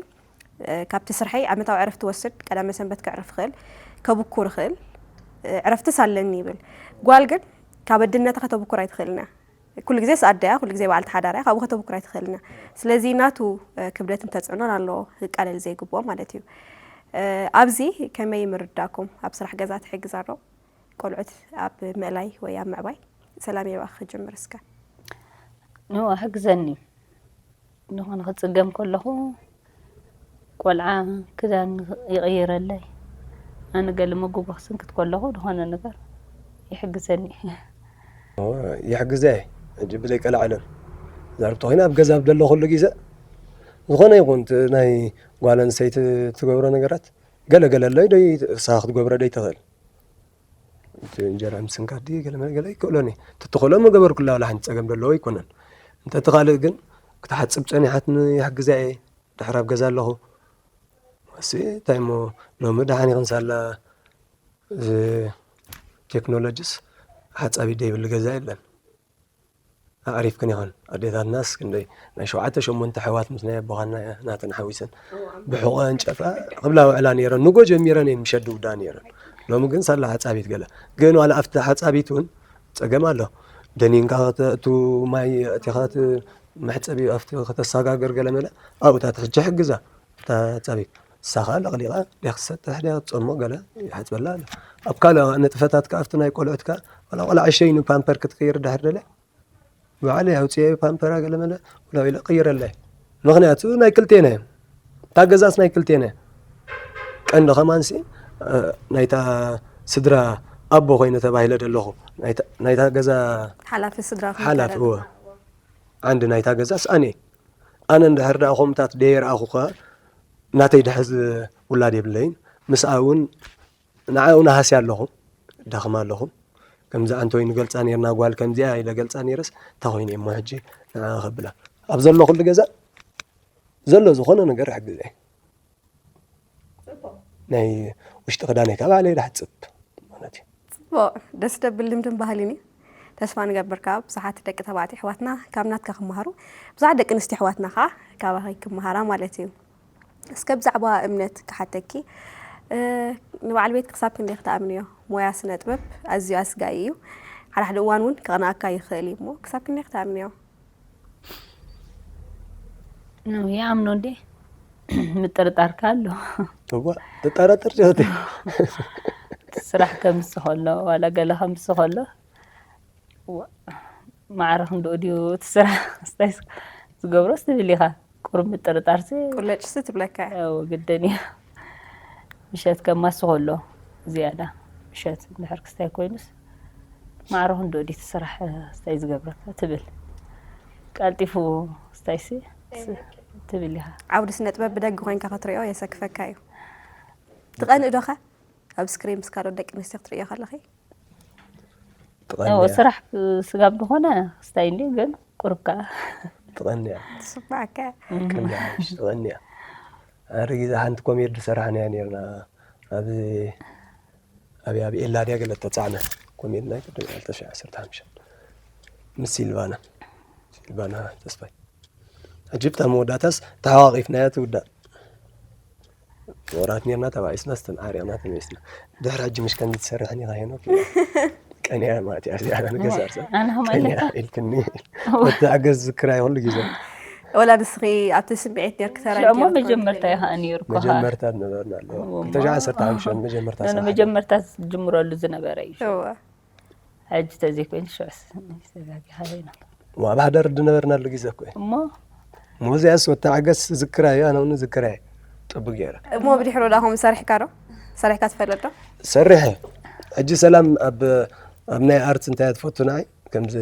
ካብቲ ስርሐይ ዓመታዊ ዕረፍቲ ወስድ ቀዳመ ሰንበት ከዕርፍ ይኽእል ከብኩር ይኽእል ዕረፍትስ ኣለኒ ይብል። ጓል ግን ካብ ኣድነታ ከተብኩር ኣይትኽእልን እያ። ኩሉ ግዜ ኣደያ ኩሉ ግዜ በዓልቲ ሓዳር እያ ካብኡ ከተብኩር ኣይትኽእልን እያ ስለዚ ናቱ ክብደትን ተፅዕኖን ኣለዎ ክቃለል ዘይግብኦ ማለት እዩ ኣብዚ ከመይ ምርዳኩም ኣብ ስራሕ ገዛ ትሕግዛ ዶ ቆልዑት ኣብ ምእላይ ወይ ኣብ ምዕባይ ሰላም የባክ ክጅምር እስከ ኖ ሕግዘኒ ዝኾነ ክፅገም ከለኹ ቆልዓ ክዳን ይቕይረለይ ኣነ ገለ መጎጎ ክስንክት ከለኹ ዝኾነ ነገር ይሕግዘኒ። ይሕግዘ ሕጂ ብዘይ ቀላዕለም ዛርብቲ ኮይና ኣብ ገዛ ኣብ ደለኹሉ ግዜ ዝኾነ ይኹን እቲ ናይ ጓል ኣንስተይቲ ትገብሮ ነገራት ገለ ገለ ኣሎ ዶ እሳ ክትገብሮ ዶ ይትኽእል እቲ እንጀራ ምስንካት ድዩ ገለ መለ ገለ ይክእሎን እዩ። ተትኽእሎ ምገበርኩላ ዋላ ሓንቲ ጸገም ዘለዎ ኣይኮነን። እንተ እቲ ካልእ ግን ክትሓጽብ ጸኒሓትኒ ይሕግዛ እየ። ድሕር ኣብ ገዛ ኣለኹ። እሲ እንታይ እሞ ሎሚ ደሓን ይኽን ሳላ እዚ ቴክኖሎጂስ ሓጻቢ ደይብሉ ገዛ የለን። ኣዕሪፍክን ኢኽን ኣዴታትናስ ክንደይ ናይ ሸውዓተ ሸሞንተ ኣሕዋት ምስ ናይ ኣቦኻን ናይ ናተን ሓዊሰን ብሕቖአን ጨፍራ ክብላ ውዕላ ነይረን ንጎ ጀሚረን እየን ምሸት ድውዳ ነይረን ሎሚ ግን ሳላ ሓፃቢት ገለ ግን ዋላ ኣብቲ ሓፃቢት እውን ፀገም ኣሎ ደኒንካ ከተእቱ ማይ ኣእቲኻ መሕፀቢ ኣብቲ ከተሰጋግር ገለ መለ ኣብኡታት ሕጂ ሕግዛ እታ ሓፃቢት ንሳ ከዓ ለቕሊቓ ደክሰተሕ ደክፀሞ ገለ ይሓፅበላ ኣሎ ኣብ ካልእ ንጥፈታት ከዓ ኣብቲ ናይ ቆልዑት ከዓ ዋላ ቆልዓ ሸይኑ ፓምፐር ክትቅይር ድሕር ደለ ባዕለይ ኣውፅኤ ፓምፐራ ገለ መለ ውላው ኢለ ቀይረለይ። ምኽንያቱ ናይ ክልቴና እዮም። እታ ገዛስ ናይ ክልቴና እያ። ቀንዲ ከማንሲ ናይታ ስድራ ኣቦ ኮይነ ተባሂለ ደለኹ። ናይታ ገዛ ሓላፊ ስድራ ሓላፊ እወ ዓንዲ ናይታ ገዛስ ኣነ ኣነ እንድሕር ደኣ ከምታት ደየርኣኹ ከ ናተይ ድሕዝ ውላድ የብለይን ምስኣ እውን ንዓኡ ናሃስያ ኣለኹ ዳኽማ ኣለኹ ከምዚ ኣንቶይ ንገልፃ ነርና ጓል ከምዚኣ ኢለ ገልፃ ነይረስ እንታይ ኮይኑ እሞ ሕጂ ንዓ ከብላ ኣብ ዘሎ ኩሉ ገዛ ዘሎ ዝኾነ ነገር ሕግዘ ናይ ውሽጢ ክዳነይ ካብ ባዕለይ ዳሕፅብ ማለት እዩ ፅቡቕ ደስ ደብል ልምድን ባህልን እዩ ተስፋ ንገብር ከዓ ብዙሓት ደቂ ተባዕትዮ ኣሕዋትና ካብ ናትካ ክመሃሩ ብዙሓት ደቂ ኣንስትዮ ኣሕዋትና ከዓ ካባኺ ክመሃራ ማለት እዩ እስከ ብዛዕባ እምነት ክሓተኪ ንበዓል ቤት ክሳብ ክንደይ ክትኣምንዮ ሞያ ስነ ጥበብ ኣዝዩ ኣስጋኢ እዩ ሓደ ሓደ እዋን እውን ክቕንኣካ ይኽእል እዩ እሞ ክሳብ ክንደይ ክትኣምንዮ ይኣምኖ እንዴ ምጥርጣርካ ኣሎ እዋ ትጠራጠር ጀወት ስራሕ ከምስ ከሎ ዋላ ገለ ከምስ ከሎ ማዕረ ክንድኡ ድዩ እቲ ስራሕ ስታይ ዝገብሮስ ትብል ኢኻ ቁሩብ ምጥርጣርሲ ቁለጭሲ ትብለካ እያ ግድን እዩ ምሸት ከማሲ ከሎ ዝያዳ ምሸት እንድሕር ክስታይ ኮይኑስ ማዕረ ክንድኡ ድዩ እቲ ስራሕ ስታይ ዝገብረካ ትብል ቀልጢፉ ስታይሲ ትብል ኢኻ ዓውዲ ስነ ጥበብ ብደጊ ኮይንካ ክትሪኦ የሰክፈካ እዩ ትቐንእ ዶኸ ኣብ ስክሪን ምስ ካልኦት ደቂ ኣንስትዮ ክትርእዮ ከለኺ ስራሕ ስጋብ ዝኾነ ክስታይ እንዲ ግን ቁርካ ትቐንያ ትስማዕካ ቅንያ ትቐንያ ኣረ ግዜ ሓንቲ ኮሜዲ ዝሰራሕናያ ነርና ኣብ ኣብ ኣብ ኤላድያ ገለ ተጻዕነ ኮሜዲ ናይ ቅድሚ ዕለት ተሽዓ ዓሰርተ ሓሙሽተ ምስ ሲልቫና ሲልቫና ተስፋይ ሕጂ ብታ መወዳእታስ ተሓዋቒፍናያ ትውዳእ ወራት ነርና ተባኢስና ስተን ዓሪቕና ተመሊስና ድሕሪ ሕጂ ምሽ ከምዚ ትሰርሕን ኢኻ ሄኖክ ቀንያ ማለት እያ እዚኣ ንገዛርሰ ኣነ ከማይ ቀንያ ኣለካ ኢልክኒ ወተሓገዝ ዝክራይ ኩሉ ግዜ ወላ ንስኺ ኣብቲ ስምዒት ነርክ ተራ ሽዑሞ መጀመርታ ኢኻ ነይርኩ መጀመርታ ዝነበርና ኣለዎ እሞ- ክልተ ሽሕ ዓሰርተ ሓሙሽተ መጀመርታ ነነ ስራሕ መጀመርታ ዝጅምረሉ ዝነበረ እዩ እወ ሕጂ ተዘይኮይኑ ሽዑስ ተዛጊኻ ኢና ኣብ ሓዳር ዝነበርናሉ ግዜ እኮ እዩ እሞ ሞዚያስ ወተሓገስ ዝክራይ ኣነ እውን ዝክራይ ጥቡ ገይረ እሞ ብድሕሮ ዳኹም ሰሪሕካ ዶ ሰሪሕካ ትፈልጥ ዶ ሰሪሐ ሕጂ ሰላም ኣብ ኣብ ናይ ኣርት እንታይ ትፈቱ ንዓይ ከምዚ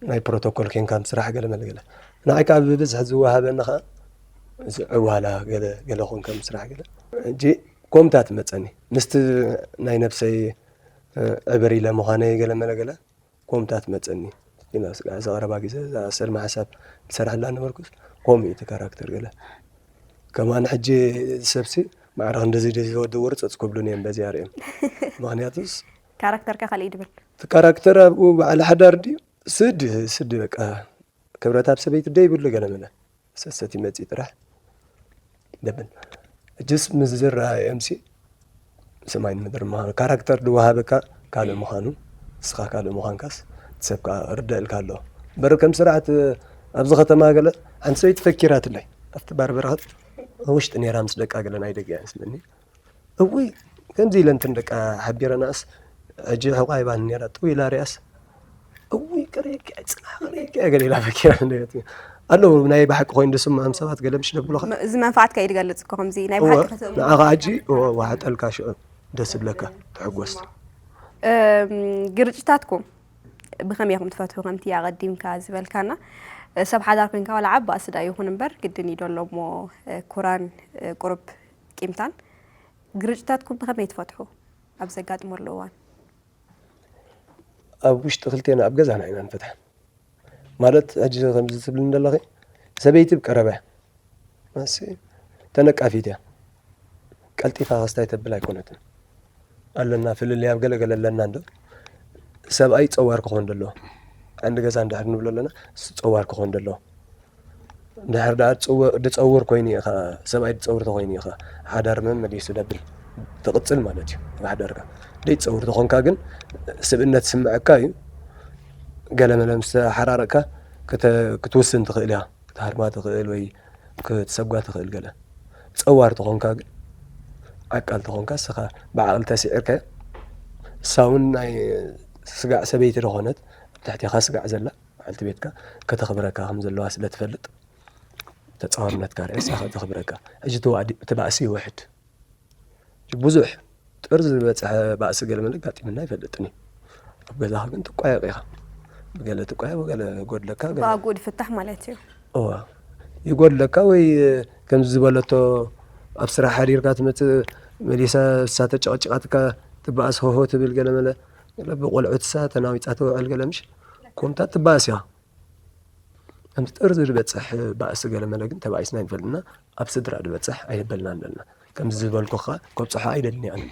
ናይ ፕሮቶኮል ኬንካ ምስራሕ ገለ መለ ገለ ንዓይ ካብ ብብዝሒ ዝወሃበኒ ኸዓ እዚ ዕዋላ ገለ ገለ ኹን ከም ምስራሕ ገለ ሕጂ ኮምታ ትመፀኒ ምስቲ ናይ ነብሰይ እ፣ ዕብር ኢለ ምዃነይ ገለ መለ ገለ ኮምታ ትመፀኒ ኢና ስጋ እዚ ቀረባ ግዜ እዛ ሰልማ ሓሳብ ዝሰራሕላ ነበርኩስ ኮም እዩ እቲ ካራክተር ገለ ከማን ሕጂ ሰብሲ ማዕረ እንደዚ ወዲ ውርፀፅ ክብሉን እዮም በዚ ኣርዮም ምክንያቱስ ካራክተርካ ካልእ ድብል እቲ ካራክተር ኣብኡ በዓል ሓዳር ድዩ ስዲ ስዲ በቃ ክብረት ኣብ ሰበይቲ ደይብሉ ገለ መለ ሰሰት ይመፅእ ጥራሕ ደብል እጅስ ምስ ዝረኣዮምሲ ሰማይን ምድር ምዃኑ ካራክተር ዝወሃበካ ካልእ ምዃኑ ንስኻ ካልእ ምዃንካስ እቲ ሰብ ከዓ ርደእልካ ኣለዎ እምበር ከም ስርዓት ኣብዚ ከተማ ገለ ሓንቲ ሰበይቲ ፈኪራትለይ ኣብቲ ባር በረኸት ውሽጢ ነይራ ምስ ደቃ ገለ ናይ ደገ እያ መስለኒ እውይ ከምዚ ኢለ እንትን ደቃ ሓቢረናስ ሕጂ ሕቋ ይባን ነይራ ጥው ኢላ ሪኣስ እውይ ቅሬኪ ፅናሕ ቅሬኪ ገለ ኢላ ፈኪራ ኣለዉ ናይ ብሓቂ ኮይኑ ደስምዖም ሰባት ገለ ምሽ ደብሉኻ እዚ መንፋዓትካ እዩ ዝገልፅ እኮ ከምዚ ናይ እወ ብሓቂ ከተእምሮ ንዓኻ ሕጂ እወ ዋሕጠልካ ሽዑ ደስ ይብለካ ትሕጎስ እም፣ ግርጭታትኩም ብኸመይ ኢኹም ትፈትሑ ከምቲ ኣቐዲምካ ዝበልካና ሰብ ሓዳር ኮንካ ዋላ ዓባ ስዳ ይኹን እምበር ግድን እዩ ዶ ኣሎ እሞ እ፣ ኩራን እ፣ ቁሩብ ቂምታን ግርጭታትኩም ብኸመይ ትፈትሑ ኣብ ዘጋጥመሉ እዋን ኣብ ውሽጢ ክልቴና ኣብ ገዛና ኢና ንፈትሐ ማለት ሕጂ ከምዚ ትብልኒ ዘለኺ ሰበይቲ ብቀረበ እሲ ተነቃፊት እያ ቀልጢፋ ክስታይ ተብል ኣይኮነትን ኣለና ፍልልይ ኣብ ገለገለ ኣለና እንዶ ሰብኣይ ፀዋር ክኾን ደሎ ዓንዲ ገዛ እንድሕር ንብሎ ኣለና እሱ ፀዋር ክኾን ደሎ እንድሕር ደኣ ዝፀውር ኮይኑ ኢኻ ሰብኣይ ዝፀውር ተኮይኑ ኢኻ ሓዳር መመሊሱ ደብል ትቕፅል ማለት እዩ ኣብ ሓዳርካ ደይ ትፀውር ተኾንካ ግን ስብእነት ስምዐካ እዩ ገለመለ ምስ ተሓራረቅካ ክትውስን ትኽእል ኢኻ ክትሃርማ ትኽእል ወይ ክትሰጓ ትኽእል ገለ ፀዋር ተኾንካ ግን ዓቃል ተኾንካ እስኻ ብዓቕሊ ተስዒርካ እሳ እውን ናይ ስጋዕ ሰበይቲ ዝኾነት ኣብ ትሕቴኻ ስጋዕ ዘላ በዓልቲ ቤትካ ከተኽብረካ ከም ዘለዋ ስለ ትፈልጥ ተፃዋርነትካ ርእሳ ከተኽብረካ ሕጂ እቲ ባእሲ ይውሕድ ብዙሕ ጥርዚ ዝበፅሐ ባእሲ ገለ መለ ጋጢምና ይፈልጥኒ ኣብ ገዛኻ ግን ትቋየቕ ኢኻ ብገለ ትቋየ ብገለ ጎድለካ ገለ ብኣግኡ ዝፍታሕ ማለት እዩ እዋ ይጎድለካ ወይ ከምዚ ዝበለቶ ኣብ ስራሕ ሓዲርካ ትመፅእ መሊሳ እሳ ተጨቐጭቓትካ ትበኣስ ሆሆ ትብል ገለ መለ ብቆልዑትሳ ተናዊፃ ትውዕል ገለ ምሽ ኮምታት ትበኣስ ኢኻ ከምዚ ጥርዚ ዝበፅሕ ባእሲ ገለ መለ ግን ተባኢስና ይንፈልጥና ኣብ ስድራ ዝበፅሕ ኣይበልናን ዘለና ከምዚ ዝበልኩኻ ከብፅሖ ኣይደልን ኣነ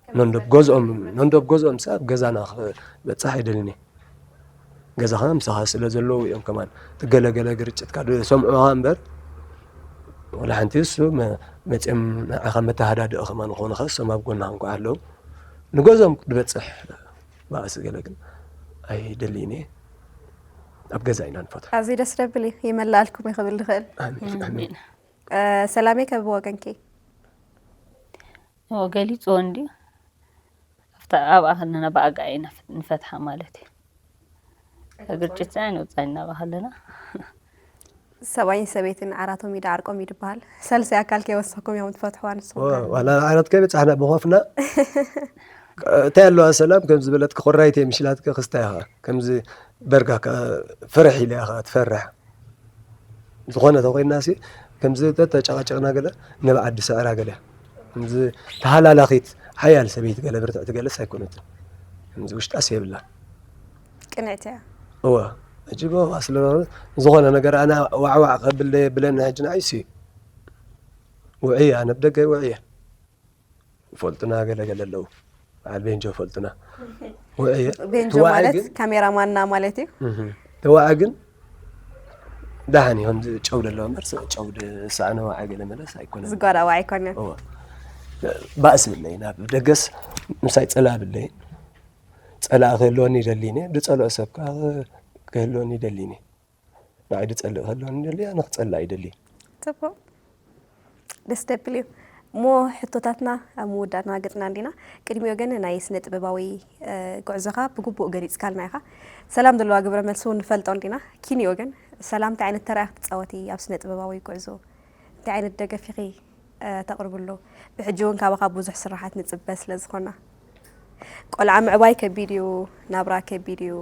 ነንዶብ ገዝኦም ነንዶብ ገዝኦም ሰብ ገዛና ክበፅሕ ኣይደልን ገዛኻ ምሳኻ ስለ ዘለዉ እዮም ከማን ትገለገለ ግርጭትካ ዝሰምዑኻ እምበር ወላ ሓንቲ እሱ መፅኦም ንዓኻ መተሃዳድኢ ከማን ዝኾኑኻ እሶም ኣብ ጎንኻ እንኳ ኣለዉ ንገዝኦም ዝበፅሕ ባእሲ ገለ ግን ኣይደልይን እየ ኣብ ገዛ ኢና ንፈትሖ ኣዝዩ ደስ ደብል እዩ ይመላልኩም እዩ ክብል ዝኽእል ኣሜን ኣሜን እ፣ ሰላመይ ከብ ወገንኪ እዎ ገሊፅዎ እንድዩ ኣብታ ኣብኣ ከለና ብኣጋ ኢና ንፈትሓ ማለት እዩ ግርጭት ናይ ንውፃእ ኢና ኣብኣ ከለና ሰብኣይን ሰበይትን ዓራቶም ኢዳ ዓርቆም እዩ ዝበሃል ሰልሲ ኣካል ከይወሰኩም እዮም ትፈትሕዋ ንስኹም ከ? ዋላ ዓራት ከይበፃሕና ብኾፍና እንታይ ኣለዋ ሰላም ከም ዝበለት ክኮራይት ምሽላት ክስታይ ኢኻ ከምዚ በርጋ ፍርሕ ኢለ ኢኻ ትፈርሕ ዝኾነ ተኮይና ሲ ከምዚ ተጨቃጨቅና ገለ ንብዓዲ ስዕራ ገለ ከምዚ ተሃላላኺት ሓያል ሰበይቲ ገለ ብርትዕቲ ገለስ ኣይኮነትን ከምዚ ውሽጣስ የብላ ቅንዕቲ እያ እወ ሕጂ ጎባ ስለ ዝኾነ ነገር ኣነ ዋዕዋዕ ከብል የብለኒ። ሕጂ ንዓይሲ ውዕየ፣ ኣነ ብደገ ውዕየ። ይፈልጡና ገለ ገለ ኣለዉ። በዓል ቤንጆ ይፈልጡና። ውዕየ። ቤንጆ ትዋዒ ማለት ግን ካሜራማንና ማለት እዩ። እህ፣ ትዋዒ ግን ደሓን እዩ። ከምዚ ጨው ደለዎ እምበር፣ ጨው ዝሰኣነ ዋዒ ገለ መለስ ኣይኮነን። ዝጓዳ ዋዒ ኣይኮነን። እወ። ባእሲ ብለይ፣ ናብ ደገስ ምሳይ ጸላእ ብለይ። ጸላእ ክህልወኒ ይደሊ እየ። ዝጸልኦ ሰብ ከኣ ክህልወኒ ይደሊ እየ። ንዓይ ዝጸልእ ክህልወኒ ይደሊ፣ ኣነ ክጸልእ ኣይደልይን። ጽቡቕ። ደስ ደብል እዩ። እሞ ሕቶታትና ኣብ ምውዳእና ገጽና እንዲና። ቅድሚኡ ግን ናይ ስነ ጥበባዊ፣ እ፣ ጉዕዞኻ ብግቡእ ገሊጽካልና ኢኻ። ሰላም ዘለዋ ግብረ መልሲ እውን ንፈልጦ እንዲና። ኪንዮ ግን ሰላም እንታይ ዓይነት ተራ ኢኺ ትጻወቲ ኣብ ስነ ጥበባዊ ጉዕዞ? እንታይ ዓይነት ደገፍ ኢኺ፣ እ፣ ተቕርብሉ? ብሕጂ እውን ካባኻ ብዙሕ ስራሓት ንጽበ ስለ ዝኾና። ቆልዓ ምዕባይ ከቢድ እዩ፣ ናብራ ከቢድ እዩ።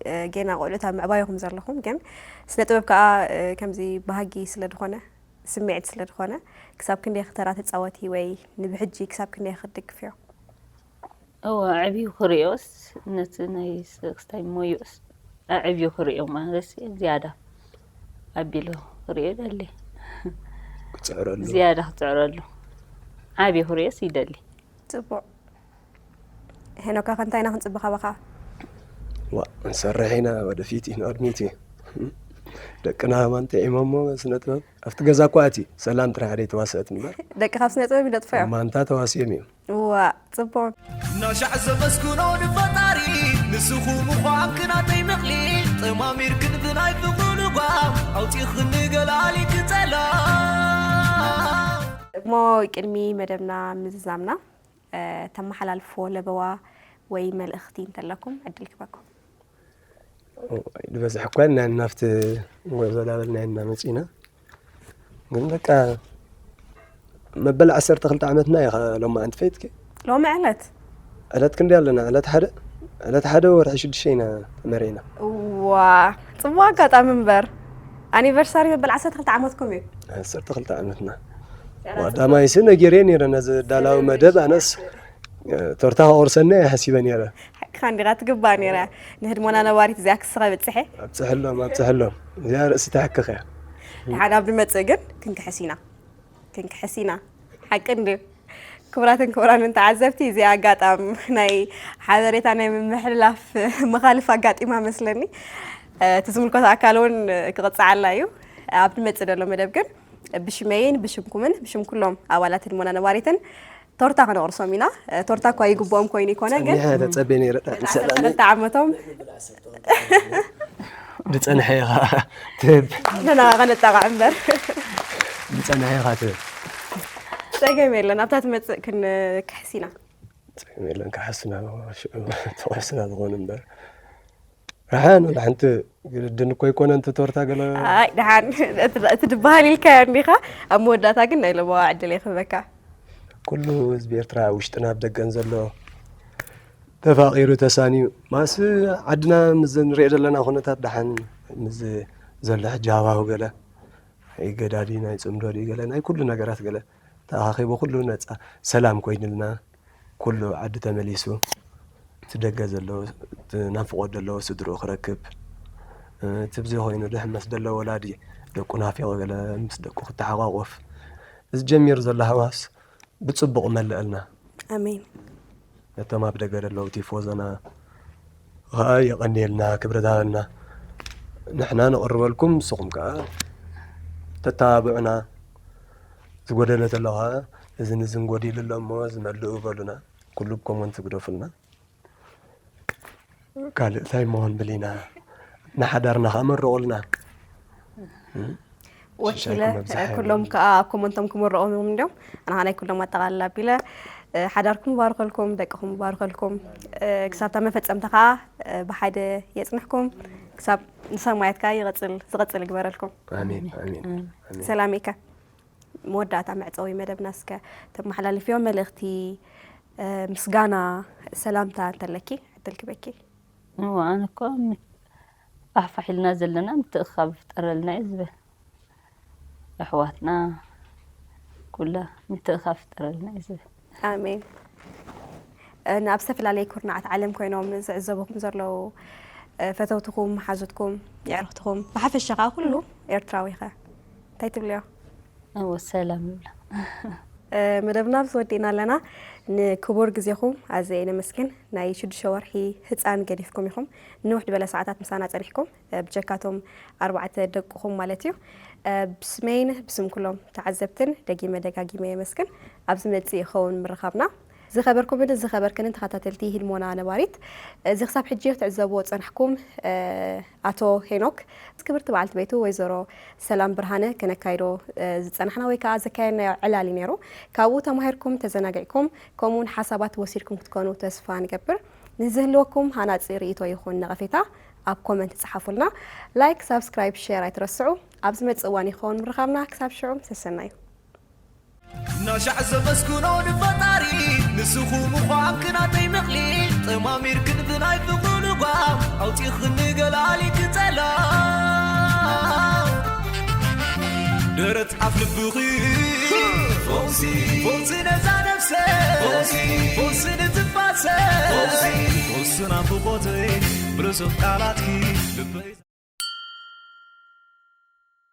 እ፣ ጌና ቆልዑት ኣብ ምዕባይ ኢኹም ዘለኹም፣ ግን ስነ ጥበብ ከኣ፣ እ፣ ከምዚ ባህጊ ስለ ዝኾነ፣ ስምዒት ስለ ዝኾነ፣ ክሳብ ክንደይ ኢኺ ተራ ትጻወቲ ወይ ንብሕጂ ክሳብ ክንደይ ኢኺ ትድግፍዮ? እወ፣ ኣዕብዩ ክርእዮስ፣ ነቲ ናይ ስክስታይ ሞዮስ ኣዕብዩ ክርእዮ ማለት ዝያዳ ኣቢሉ ክርእዮ ይደሊ። ክጽዕረሉ። ዝያዳ ክጽዕረሉ። ዓብዩ ክርእዮስ ይደሊ። ጽቡቕ። ሄኖካ፣ ከ እንታይ ኢና ክንጽበ ካባኻ? ዋ፣ ክንሰርሕ ኢና፣ ወደፊት እዩ፣ ንቕድሚት እዩ። ደቅና ከማን ጥዒሞሞ ስነ ጥበብ። ኣብቲ ገዛ እኳ ኣትዩ፣ ሰላም ጥራሕ ደይተዋሰአት እምበር። ደቅኻ ኣብ ስነ ጥበብ ይነጥፉ እዮም። ማንታ ተዋሲኦም እዮም። ዋ፣ ጽቡቕ። እናሻዕ ዘመስግኖ ንፈጣሪ፣ ንስኹም ምዃንኪ ናተይ ምቕሊ፣ ጠማሚርክን ብናይ ፍቕሩ ልጓም፣ ኣውጺኽኒ ገላሊኪ ጸላም። እሞ ቅድሚ መደብና ምዝዛምና፣ እ፣ ተመሓላልፎ ለበዋ ወይ መልእኽቲ እንተለኩም ዕድል ክበኩም። እዋይ፣ ዝበዝሕ እኳ ኢልና ኢና ኣብቲ ጎዞ ዳበልና ኢና መጺና። ግን በቃ መበል ዓሰርተ ክልተ ዓመትና ኢኻ ሎማዓንቲ ፈይትኪ። ሎሚ ዕለት? ዕለት ክንደይ ኣለና? ዕለት ሓደ፣ ዕለት ሓደ ወርሒ ሽዱሽተ ኢና ተመሪዕና። እዋ፣ ጽቡቕ ኣጋጣሚ እምበር። ኣኒቨርሳሪ መበል ዓሰርተ ክልተ ዓመትኩም እዩ። ዓሰርተ ክልተ ዓመትና። ቀዳማይሲ ነጊረ ነይረ ነዚ ዳላዊ መደብ፣ ኣነስ ቶርታ ከቑርሰና እየ ሓሲበ ነይረ። ሓቅኻ እንዲኻ ትግባእ ነይራ። ንህድሞና ነባሪት እዚኣ ክስኻ በጽሐ። ኣብጽሐሎም፣ ኣብጽሐሎም። እዚኣ ርእሲ ተሕክኽ እያ። ደሓን ኣብ ንመጽእ ግን ክንክሕስ ኢና። ክንክሕስ ኢና። ሓቂ እንድዩ። ክቡራትን ክቡራንን ተዓዘብቲ፣ እዚኣ ኣጋጣም ናይ ሓበሬታ ናይ ምምሕልላፍ መኻልፍ ኣጋጢማ መስለኒ። እቲ ዝምልከቶ ኣካል እውን ክቕጽዓላ እዩ። ኣብ ንመጽእ ዘሎ መደብ ግን ብሽመይን ብሽምኩምን ብሽም ኩሎም ኣባላት ህድሞና ነባሪትን ቶርታ ከነቑርሶም ኢና። እ፣ ቶርታ እኳ ይግብኦም ኮይኑ ይኮነ፣ ግን ጸኒሐ ተጸብየ ነይረ። ዓሰርተ ክልተ ዓመቶም ዝጸንሐ ኢኻ ትህብ። ንሕና ከነጣቕዕ እምበር። ዝጸንሐ ኢኻ ትህብ። ጸገም የለን፣ ኣብታ ትመጽእ ክንክሕስ ኢና። ጸገም የለን፣ ክሓስና፣ ሽዑ ተዋስና ዝኾነ እምበር። ደሓን፣ ወላ ሓንቲ ግድን እኮ ኣይኮነን፣ እቲ ቶርታ ገለ ኣይ፣ ደሓን፣ እቲ፣ እቲ ድበሃል ኢልካዮ እንዲኻ፣ ኣብ መወዳእታ ግን ናይ ለበዋ ዕድል እየ ክህበካ። ኩሉ ህዝቢ ኤርትራ፣ ኣብ ውሽጥን ኣብ ደገን ዘሎ፣ ተፋቒሩ ተሳንዩ፣ ማስ ዓድና ምስ ንሪኦ ዘለና ኩነታት፣ ደሓን ምስ ዘሎ ሕጂ ሃዋሁ ገለ፣ ናይ ገዳ ድዩ፣ ናይ ጽምዶ ድዩ፣ ገለ ናይ ኩሉ ነገራት ገለ ተኣኻኺቡ፣ ኩሉ ነጻ ሰላም ኮይኑልና፣ ኩሉ ዓዲ ተመሊሱ፣ እቲ ደገ ዘሎ፣ እቲ ናፍቖት ዘለዎ ስድርኡ ክረክብ፣ እ፣ እቲ ብዘይ ኮይኑ ድሕመት ዘለዎ ወላዲ ደቁ ናፊቑ ገለ ምስ ደቁ ክተሓቋቆፍ፣ እዚ ጀሚሩ ዘሎ ሃዋስ ብጽቡቕ መልአልና። ኣሜን። ነቶም ኣብ ደገ ዘለዉ ቲፎዞና ኸኣ የቐንየልና፣ ክብረት ሃበና። ንሕና ነቕርበልኩም፣ ንስኹም ከኣ ተተባብዑና። ዝጎደለ ዘሎ ኸኣ፣ እዝን እዝን ጎዲሉ ኣሎ እሞ ዝመልኡ በሉና። ኩሉ ብኮመንት ግደፉልና። ካልእ እንታይ እሞ ክንብል ኢና? ንሓዳርና ኸኣ መርቑልና። ወኪለ፣ ሽሻይኩም ኣብዝሓ ኩሎም ይበል። ከኣ ኣብ ኮመንቶም ክምረቑ እዮም እንድዮም። ኣነ ኸኣ ናይ ኩሎም ኣጠቓልላ ኣቢለ፣ እ፣ ሓዳርኩም ይባርኸልኩም፣ ደቅኹም ይባርኸልኩም። እ፣ ክሳብ እታ መፈጸምታ ኸኣ፣ እ፣ ብሓደ የጽንሕኩም። ክሳብ ንሰማያት ከኣ ይቐጽል፣ ዝቐጽል ይግበረልኩም። ኣሜን፣ ኣሜን፣ ኣሜን። ኣሜን። ሰላም ኢካ። መወዳእታ መዕጸዊ መደብና እስከ ተመሓላልፍዮ መልእኽቲ፣ እ፣ ምስጋና፣ ሰላምታ እንተለኪ ዕድል ክበኪ። እወ፣ ኣነ እኮ ምት-፣ ፋሕፋሕ ኢልና ዘለና ምትእኽኻብ ይፍጠረልና እዩ ዝብል። ኣሕዋትና ኩላ ምትእኽኻብ ይፍጠረልና እዩ ዝብል። ኣሜን። እ፣ ናብ ዝተፈላለየ ኩርናዓት ዓለም ኮይኖም ዝዕዘቡኹም ዘለዉ ፈተውትኹም፣ መሓዙትኩም፣ የዕርኽትኹም፣ ብሓፈሻ ከዓ ኩሉ ኤርትራዊ ኸ እንታይ ትብልዮ? እወ ሰላም ይብላ። መደብና ኣብዚ ወዲእና ኣለና። ንክቡር ግዜኹም ኣዘየ ነመስግን። ናይ ሽዱሽተ ወርሒ ህፃን ገዲፍኩም ኢኹም ንውሕ ዝበለ ሰዓታት ምሳና ፀኒሕኩም፣ ብጀካቶም ኣርባዕተ ደቅኹም ማለት እዩ። ብስመይን ብስም ኩሎም ተዓዘብትን ደጊመ ደጋጊመ የመስግን። ኣብ ዝመፅእ ይኸውን ምርኻብና። ዝኸበርኩምን ዝኸበርክንን ተኸታተልቲ ሂልሞና ነባሪት፣ እዚ ክሳብ ሕጂ ክትዕዘብዎ ዝጸናሕኩም ኣቶ ሄኖክ ምስ ክብርቲ በዓልቲ ቤቱ ወይዘሮ ሰላም ብርሃነ ከነካይዶ ዝጸናሕና ወይ ከኣ ዘካየድናዮ ዕላል እዩ ነይሩ። ካብኡ ተማሂርኩም፣ ተዘናጊዕኩም፣ ከምኡውን ሓሳባት ወሲድኩም ክትኮኑ ተስፋ ንገብር። ንዝህልወኩም ሃናጺ ርእይቶ ይኹን ነቐፌታ ኣብ ኮመንት ጸሓፉልና። ላይክ፣ ሳብስክራይብ፣ ሼር ኣይትረስዑ። ኣብ ዝመጽእ እዋን ይኸውን ምርኻብና። ክሳብ ሽዑ ሰሰናዩ። ናሻዕ ዘመስግኖ ንፈጣሪ ንስኹም ምዃንክ ናተይ መቕሊ ጠማሚርክን ብናይ ፍቕሩ ልጓም ኣውፂኽኒ ገላሊ ክጸላ ደረት ኣፍ ልብኺ ፈውሲ ፈውሲ ነዛ ነፍሰ ፈውሲ ፈውሲ ንትንፋሰ ፈውሲ ፈውሲ ናፍቖተይ ብርሱቕ ቃላትኪ ልበይ